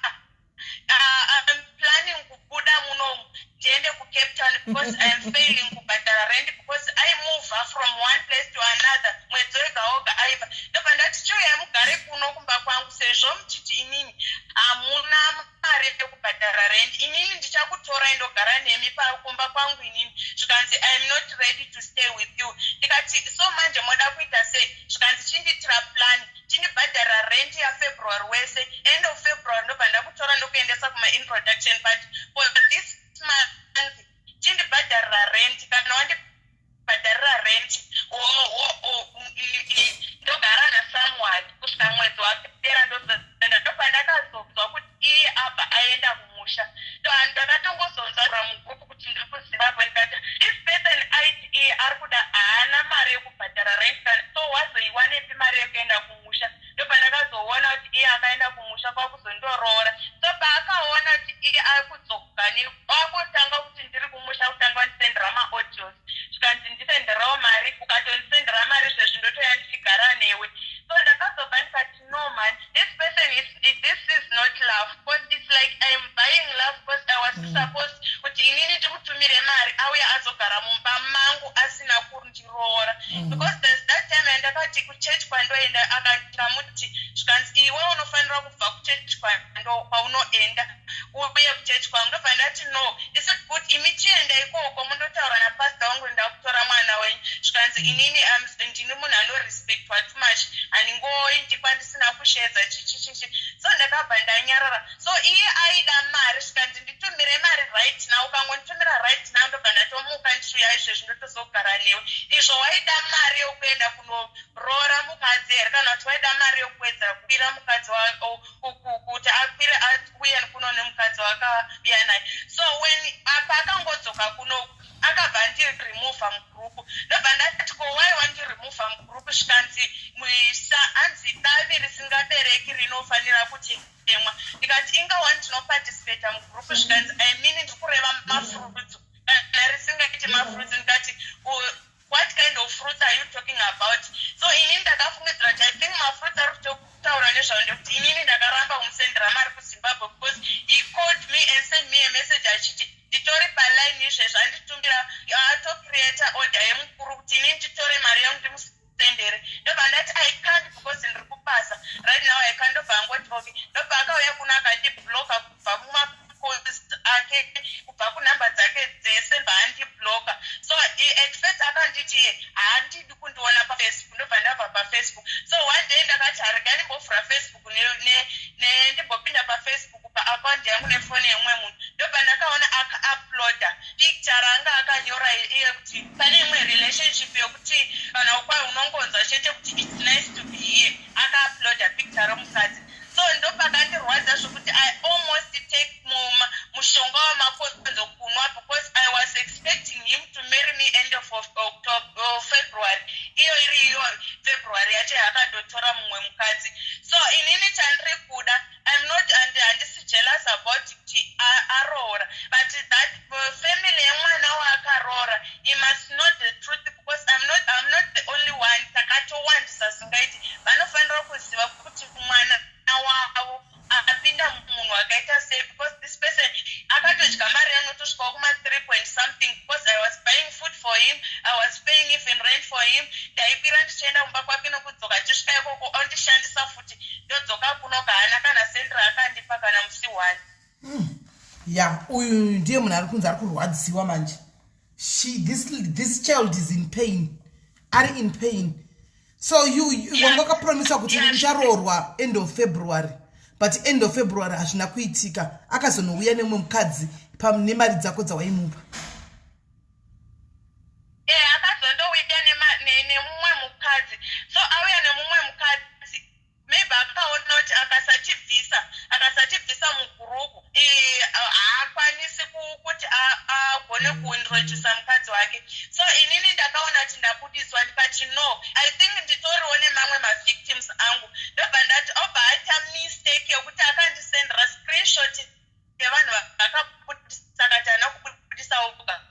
ah, I'm planning kubuda munomu ndiende kuCape Town because I am failing kubhadhara rent," because I move from one place to another mwedzi wega woga aibva. Ndobva ndati, "Chiuyai mugare kuno kumba kwangu, sezvo muchiti inini hamuna mari yekubhadhara rent. Inini ndichakutorai, ndogara nemi kumba kwangu inini." Zvikanzi, "I am not ready to stay with you." Ndikati, "So manje moda kuita sei?" Zvikanzi, "Chindiitira plan, chindibhadhara rent yaFebruary wese. End of February ndobva ndakutora ndokuendesa kumaintroduction, but for this month chindibhadharira rent. Kana wandibhadharira rent, ndogara nasomeone kusvika mwedzi wapera, ndozoenda." Ndobva ndakazonzwa kuti iye abva aenda kumusha. Ndakatongozonzwa mugurupu kuti ndiri kuZimbabwe. Ndikati, "This person aiti iye ari kuda, haana mari yekubhadhara rent kana, so wazoiwanepi mari yekuenda kumusha?" Ndobva ndakazoona kuti iye akaenda kumusha kwakuzondoroora. So paakaona kuti iye ari kudzoka, akutanga kuti ndiri kumusha, kutanga ndisendera maaudios, zvikanzi, "Ndisenderawo mari. Ukatondisendera mari zvezvi, ndotoya ndichigara newe." So ndakazobva ndikati, "No man, this person is, this is not love, because it's like I am buying love, because I was supposed kuti inini ndikutumire mari, auya azogara mumba mangu asina kundiroora." Because there's that time yandakati kuchechi kwandoenda, akandikamuti, zvikanzi, "Iwe unofanira kubva kuchechi kwaunoenda uye kuchechi kwangu." Ndobva ndati, "No, is it good? Imi chienda ikoko mundotaura napasta wangu, ndakutora mwana wenyu." Zvikanzi, "Inini ndini munhu anorespectwa too much, handingoindi kwandisina kushedza," chichichichi. So ndakabva ndanyarara. So iye aida mari, zvikanzi, "Nditumire mari right now. Ukangonditumira right now, ndobva ndatomuka ndichiuya izvezvi, ndotozogara newe." Izvo waida mari yokuenda kunoroora mukadzi here, kana kuti waida mari yokuwedzera kukwira mukadzi, kuti akwire auye kuno nemukadzi wakauya naye? So when apa akangodzoka kuno, akabva andiremuvha mugurupu. Ndobva ndati, "Ko wai wandiremuvha mugurupu?" Zvikanzi, "Anzi davi risingabereki rinofanira kutemwa." Ndikati, "Inga wani ndinoparticipata mugurupu." Zvikanzi, "I mean, ndiri kureva mafruits, kana risingaiti mafruits." Ndikati, "What kind of fruits are you talking about?" So inini ndakafungidzira kuti, I think mafruits ari kutaura nezvavo ndekuti inini ndakaramba kumusendera mari kuZimbabwe, because he called me and sent me a message achiti Nditori paline izvezvi, anditumira, atocreata order yemukuru kuti ini nditore mari yangu ndimusendere. Ndobva ndati, "I can't because ndiri kubasa right now, I can't." Ndobva angoti, "Okay." Ndobva akauya kuno, akandiblocka kubva mumacalls ake, kubva kunhamba dzake dzese, ndobva andibloka. So at first akanditi haandidi kundiona paFacebook, ndobva ndabva paFacebook. So one day ndakati, "Haregai ndimbovhura Facebook, ndimbopinda paFacebook paaccount yangu nefoni yemumwe munhu." Ndobva ndakaona akauploada picture raanga akanyora iye kuti pane imwe relationship yokuti kana ukwa unongonzwa chete kuti, "It's nice to be here." Akauploada picture romukadzi. So ndopakandirwadza zvokuti I almost take mushonga wamakonzo kunwa, because I was expecting him to marry me end of October, February. Iyo iri iyo February yacho yakandotora mumwe mukadzi. So inini chandiri kuda, I'm not and handisi jealous about kuti aroora, but that family yemwana waakaroora, he must know the truth, because I'm not the only one. Takatowandisa singaiti. Vanofanira kuziva kuti mwana wavo apinda munhu akaita sei, because this person akatodya mari yanotosvikawo kuma3 point something, because I was buying food for him, I was paying even rent for him. Ndaikwira ndichienda kumba kwake nokudzoka, achisvika ikoko ondishandisa futi, ndodzoka kuno, kaana kana sendi raakandipa kana musi one. Ya, uyu ndiye munhu ari kunzi ari kurwadziwa manje. This child is in pain, ari in pain. So you wanga wakapromisa kuti ucharoorwa end of February, but end of February hazvina kuitika. Akazonouya nemumwe mukadzi nemari dzako dzawaimupa. E, akazondouya nemumwe mukadzi. So auya nemumwe mukadzi, maybe akaona kuti akasatibvisa mugurupu, haakwanisi kuti agone kuintrodusa mukadzi wake. So inini ndakaona kuti ndabudiswa, ndikati, "No, I think nditoriwo nemamwe mavictims angu." Ndobva ndati, obva aita mistake yekuti akandisendera screenshot yevanhu vakabudisa, akati haana kubudisa oga.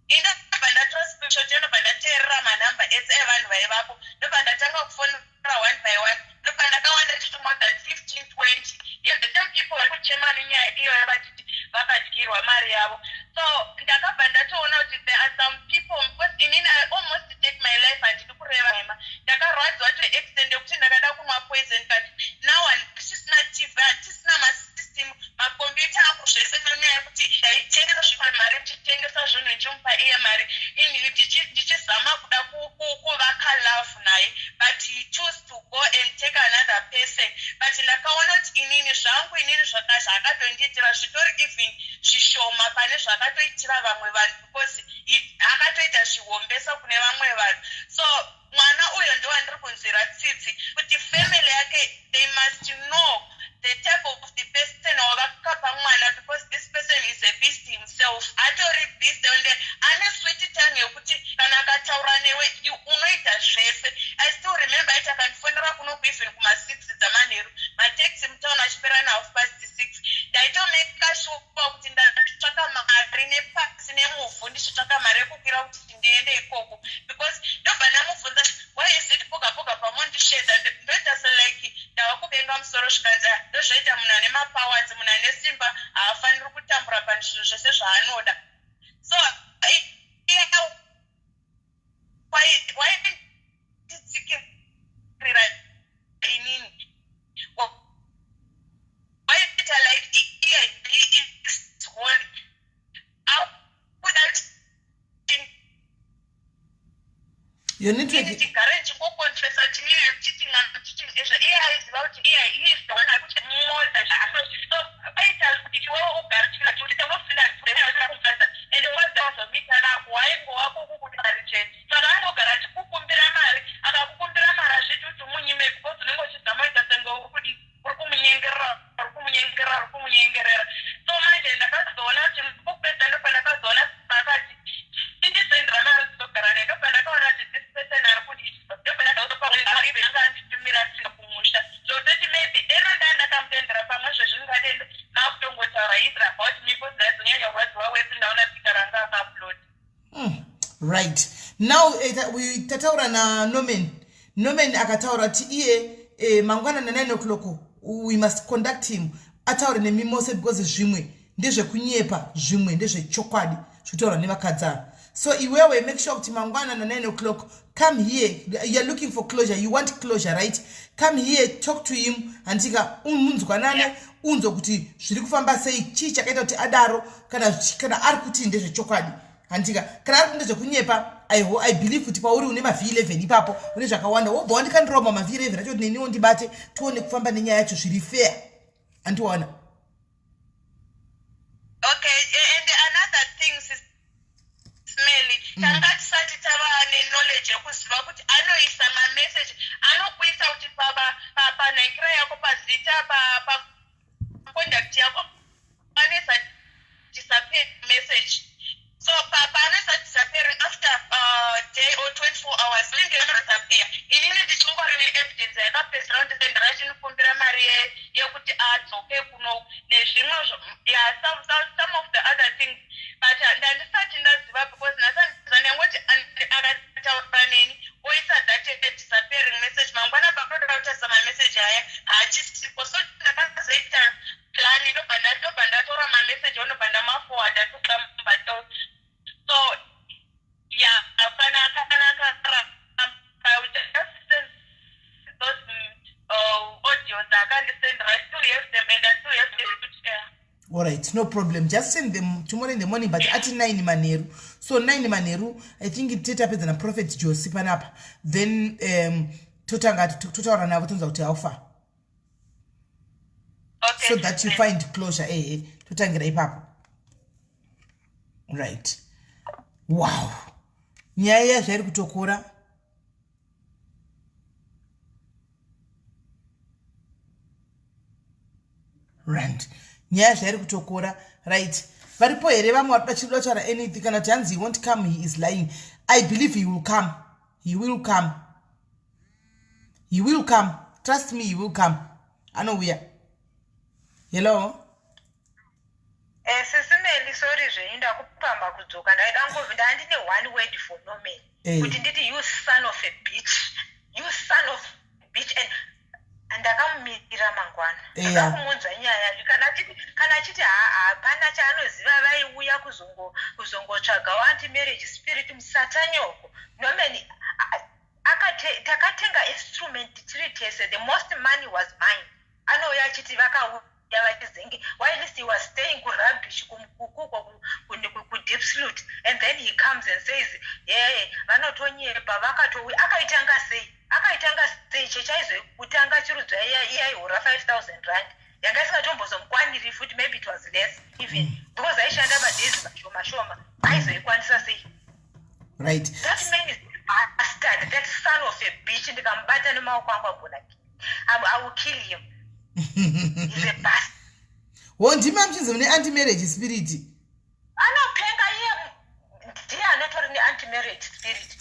Indobva ndatora screenshot, ndobva ndateerera manhamba ese evanhu vaivapo, ndobva ndatanga kufonera one by one. Ndobva ndakawanda titi more than 15, 20, and the same people vari kuchema nenyaya iyoyo, vachiti vakadyirwa mari yavo. So ndakabva ndatoona kuti there are some people, because inini I almost take my life. Handidi kureva nhema, ndakarwadziwa to extent yekuti ndakada kunwa poison. But now handisisina TV, handisisina masystem, makombiyuta angu zvese, nenyaya yekuti ndaitengesa zvinhu mari, ndichitengesa zvinhu ndichimupa iye mari, ndichizama kuda kuvaka love naye, but he choose to go and take another person. But ndakaona kuti inini zvangu, inini zvaakatondiitira zvitori even zvishoma pane zvakatoitira vamwe vanhu, because akatoita zvihombesa kune vamwe vanhu. So mwana uyo ndowandiri kunzwira tsitsi, kuti family yake, they must know the type of the person wavakapa mwana, because this person is a beast himself. Atori beast, and ane sweet tongue yekuti kana akataura newe unoita zvese. I still remember aiti akandifonera kunoku even kuma6 dzamanheru, mataxi mutauni achipera na6:30. Ndaitomeka sure kuti ndatsvaka mari nepasi nemuvhu, ndichitsvaka mari yekukwira kuti ndiende ikoko, because ndobva ndamubvunza, "Why is it poga poga pamondishedza?" Ndoita selike ndava kubenga musoro. Zvikanzi, "Ndozvoita munhu ane mapowers, munhu ane simba haafaniri kutambura panzvinhu zvese zvaanoda." So wainditsikirira inini, waita like iye is holy, akuda kuti Your network. Tigare ndichingoconfessa kuti inini am cheating, am cheating. Izvo iye aiziva kuti iye he is the one ari kuti moza. So aita kuti iwewe ugare kuti unofila kumukadza, ende wazomita nako waingova kukukuti chete. Saka angogara achikukumbira mari, akakukumbira mari azviti kuti umunyime, because unenge uchizama kuita senge uri kudi, uri kumunyengerera, uri kumunyengerera, uri kumunyengerera. So manje ndakazoona kuti pokupedza, ndopa ndakazoona akati indisendera mari dzogara naye. Ndopa ndakaona kuti this person ari kudi. Ndopa ndakazopa anditumira kumusha, zvokutoti maybe deno ndaa ndakamutendera pamwe zvezvingadende makutongotaura izra about me, because ndaizonyanya kurwadziwa wese ndaona pika ranga akaupload. Right now, tataura naNorman. Norman akataura kuti iye mangwana na9 o'clock we must conduct him, ataure nemi mose, because zvimwe ndezvekunyepa zvimwe ndezvechokwadi zvekutaurwa nevakadzi ava. So iwewe make sure kuti mangwana na 9 o'clock come here. Youare looking for closure, you want closure, right? Come here, talk to him, handika munzwanane, unzwe kuti zviri kufamba sei, chii chakaita kuti adaro, kana ari kuti ndezvechokwadi, handika kana ari kuti ndezvekunyepa. I believe kuti pauri une mav 11 ipapo, une zvakawanda, wobva wandikandirawo mamav 11 acho kuti neniwo ndibate, tione kufamba nenyaya yacho zviri fair, andiwana. Okay, and another thing, Smelly, tanga tisati tava neknowledge yekuziva kuti anoisa mamessage, anokuisa kuti panhaikira yako, pazita, pacontact yako anoisa disappear message. So paanoisa disappearing after day or 24 hours inenge yanodisappear. Inini ndichingori neevidence yakapedzisira kundisendera achinikumbira mari yekuti adzoke kuno nezvimwe, yeah, some of the other things, but ndandisati ndaziva because ndangoti akataura neni oisa that disappearing message, mangwana pakutoda kutarisa mameseji aya haachisipo. So ndakazoita plan, ndobva ndatora mameseji, ondobva ndamaforwarda to Clambato. So yeah, kana akaramba, just send those audios akandisendera. I still have them and I still have them. Yeah. Alright, no problem, just send them tomorrow in the morning, but ati 9 manheru. So 9 manheru, I think tetapedza naProphet Josi panapa, then totanga totaura navo, tonza kuti how far. Okay, so that you find closure. Ehe, totangira ipapo. Right, wow, nyaya yazvairi kutokura. Right, nyaya zvairi kutokura. Right, varipo here vamwe vari vachida kutaura anything? Kana kuti hanzi he won't come, he is lying. I believe he will come, he will come, he will come. Trust me, he will come, anouya. Hello. Sisi Meli, sorry zvenyu, ndakupamba kudzoka. Ndaida ngovi ndandine one word for Norman, kuti nditi, "You son of a bitch, you son of a bitch." And ndakamumirira mangwana. Ndoda kumunzwa nyaya yacho. Kana achiti hapana chaanoziva, vaiuya kuzongotsvagawo anti-marriage spirit, musatanyoko Norman. Takatenga instrument tiri tese, the most money was mine. Anouya achiti vakauya vachizenge whilst he was staying kurubbish kuko kuDiepsloot, and then he comes and says, "Ye, vanotonyepa, vakatouya." Akaitanga sei? Akaitanga sei? Chechaizoitanga chirudzwa iyaihora R5000 yanga isingatombozomukwaniri futi. Maybe it was less even, because aishanda madays mashoma shoma. Aizoikwanisa sei? That man is a bastard, that son of a bitch. Ndikamubata nemaoko angu, agona I will kill him. He's a bastard. Wo ndimi amuchinzi mune anti-marriage spirit. Anopenga iye, ndiye anotori neanti-marriage spirit.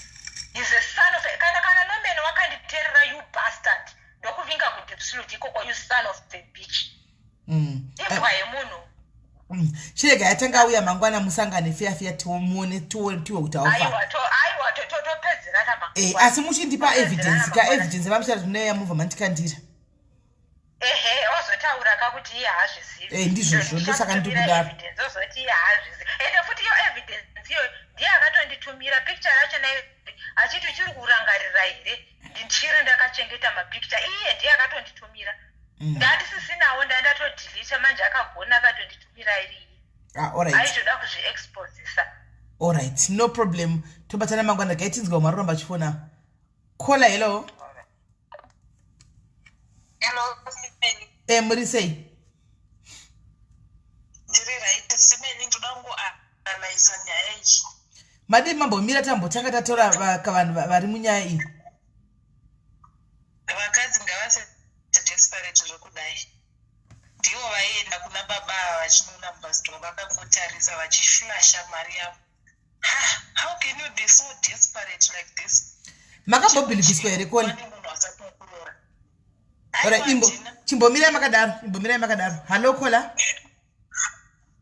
He's a son of a, kana Norman wakanditeerera, you bastard, ndokuvinga kuDiepsloot ikoko, you son of a bitch. Imbwa yemunhu. Chirega yatanga auya mangwana, musangane feya feya, timuone, tiwe kuti haufa. Aiwa, topedzerana. Asi muchindipa evidence ka, evidence vamuchara zvinoya mubva mandikandira. Ehe, ozotaura ka kuti iye haazvizivi. Ndizvozvo, ndosaka ndiri kudaro. Evidence, ozoti iye haazvizivi. Ende futi iyo evidence iyoyo ndiye akatonditumira picture racho nayo, achiti, "Uchiri kurangarira here? Ndichiri ndakachengeta mapicture." Iye ndiye akatonditumira. Ndandisisinawo, ndandatodhilita. Manje akagona, akatonditumira iri iye. Ah, alright. Aitoda kuzviexposisa. Alright, no problem, tobatana mangwana. Gaitinzwa maroramba achifona. Caller, hello. Hello, Simeni. Muri sei? Ndiri right, Simeni. Ndoda kungoanalyza nyaya iyi. Madii mambomira tambotanga tatora vanhu vari munyaya iyi? Vakadzi ngavase desperate zvekudai. Ndivo vaienda kuna baba ava vachinonambaswa, vakangotarisa vachiflasha mari yavo. Ha, how can you be so desperate like this? Makambobhilivhiswa here, caller? Pane munhu asati akuroora. Ora Aiwa, imbo handina. Chimbomirai makadaro, imbomirai makadaro. Hallo, caller.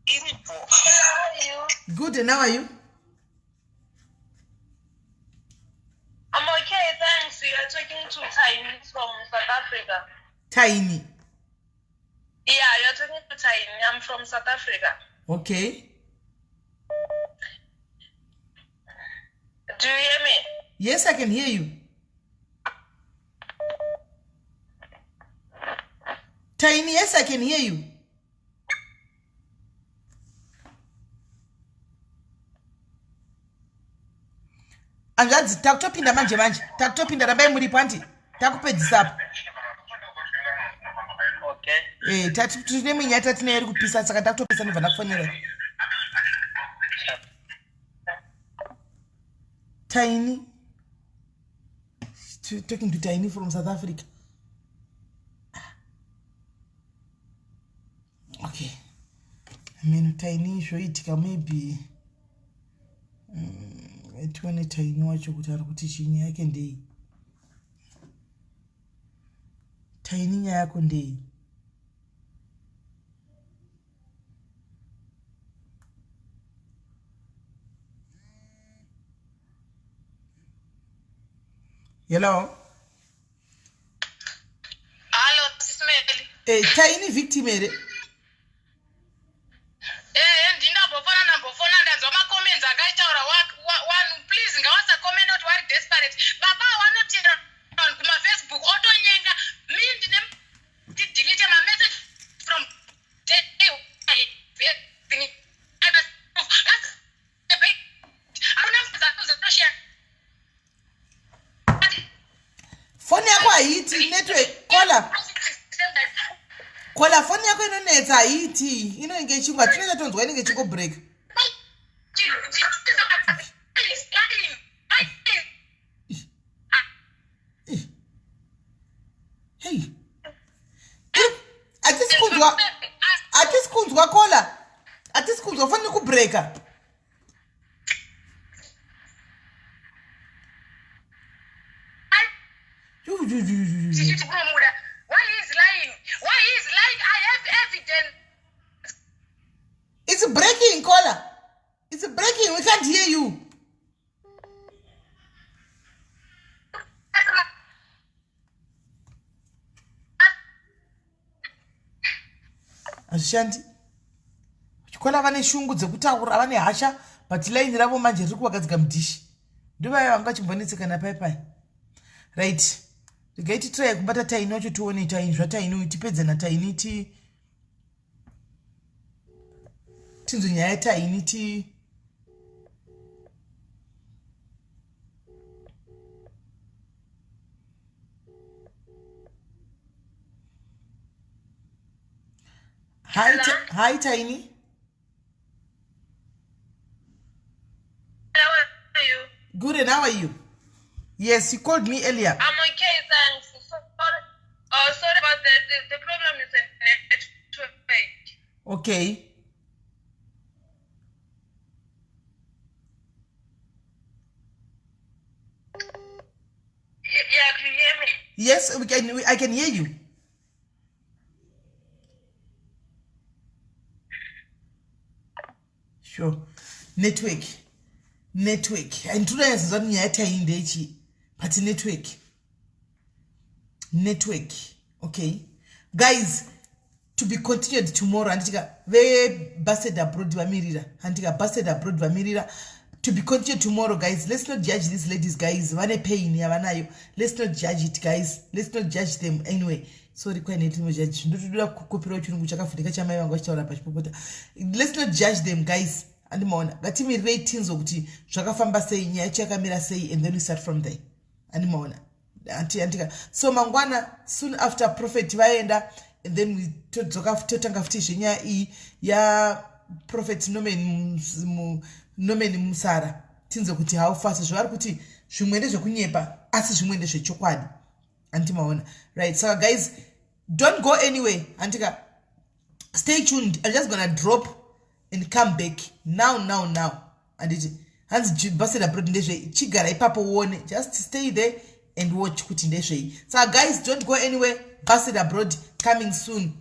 Iripo. Good, and how are you? I'm okay, thanks. You are talking to Tiny from South Africa. Tiny? Yeah, you're talking to Tiny. I'm from South Africa. Okay. Do you hear me? Yes, I can hear you. Tiny, yes, I can hear you. Hanzvadzi, takutopinda manje manje, takutopinda, rambai muripo anti takupedzisa apa. Okay. Eh, tati tine minyaya tatinayo iri kupisa saka takutopisa ndobva ndakufonera. Tiny talking to Tiny from South Africa. Okay. Meno Tiny zvoitika maybe tione Tiny wacho kuti ari kuti chii nyaya yake ndei. Tiny nyaya yako ndei. Hello. Hello, Sis Melly. Eh, Tiny victim here. Eh, ndindambofona ndambofona ndanzwa macomments akaitaura vanhu please ngavasacommenta kuti vari desperate. Baba vanotera vanhu kumafacebook otonyenga me ndine ndidelete mamessage from day foni yako haiiti network kola kola foni yako inonetsa haiiti inenge ichingwa tinenge tonzwa inenge ichingobreak. Hey, hatisi kunzwa, hatisi kunzwa kola, hatisi kunzwa foni kubreaka. It's breaking, caller. It's breaking. We can't hear you. Hazvishandi. Chikola vane shungu dzekutaura, vane hasha, but line ravo manje riri kuvagadzika mudhishi. Ndovaya vanga vachimbonetsekana pai pai. Right. Regai titry kubata Taini wacho tione Taini zvaTaini tipedze naTaini ti tinzwe nyaya yaTaini ti Hi, hi Tiny. How are you? Good, and how are you? Yes, you called me earlier. I'm okay, thanks. Sorry, oh, sorry about that. The problem is a network. Okay. Yeah, can you hear me? Yes, we can. I can hear you. Sure. Network. Network. And today is not nyaya taindechi, but network. Network. Okay. Guys, to be continued tomorrow. Handitika ve busted abroad vamirira. Handitika busted abroad vamirira. To be continued tomorrow, guys. Let's not judge these ladies, guys. Vane pain yavanayo. Let's not judge it, guys. Let's not judge them anyway. Sorry, kwaine tino judge. Ndotoda kukopera chirungu chakavhurika chamai vangu vachitaura pachipopota. Let's not judge them, guys. Andimaona. Ngatimirirei tinzwe kuti zvakafamba sei, nyaya yacho yakamira sei, and then we start from there. Andimaona. Antika. So mangwana soon after prophet vaenda, and then we todzoka totanga futi zvenyaya iyi ya prophet Norman Musara, tinzwe kuti how fast zvavari kuti zvimwe ndezvekunyepa asi zvimwe ndezvechokwadi. Andimaona. Right, saka guys, don't go anywhere. Antika, stay tuned. I'm just gonna drop and come back now now now. Anditi hanzi busted abroad ndezvei, chigara ipapo uone, just stay there and watch kuti ndezvei. Saka guys, don't go anywhere. Busted abroad coming soon.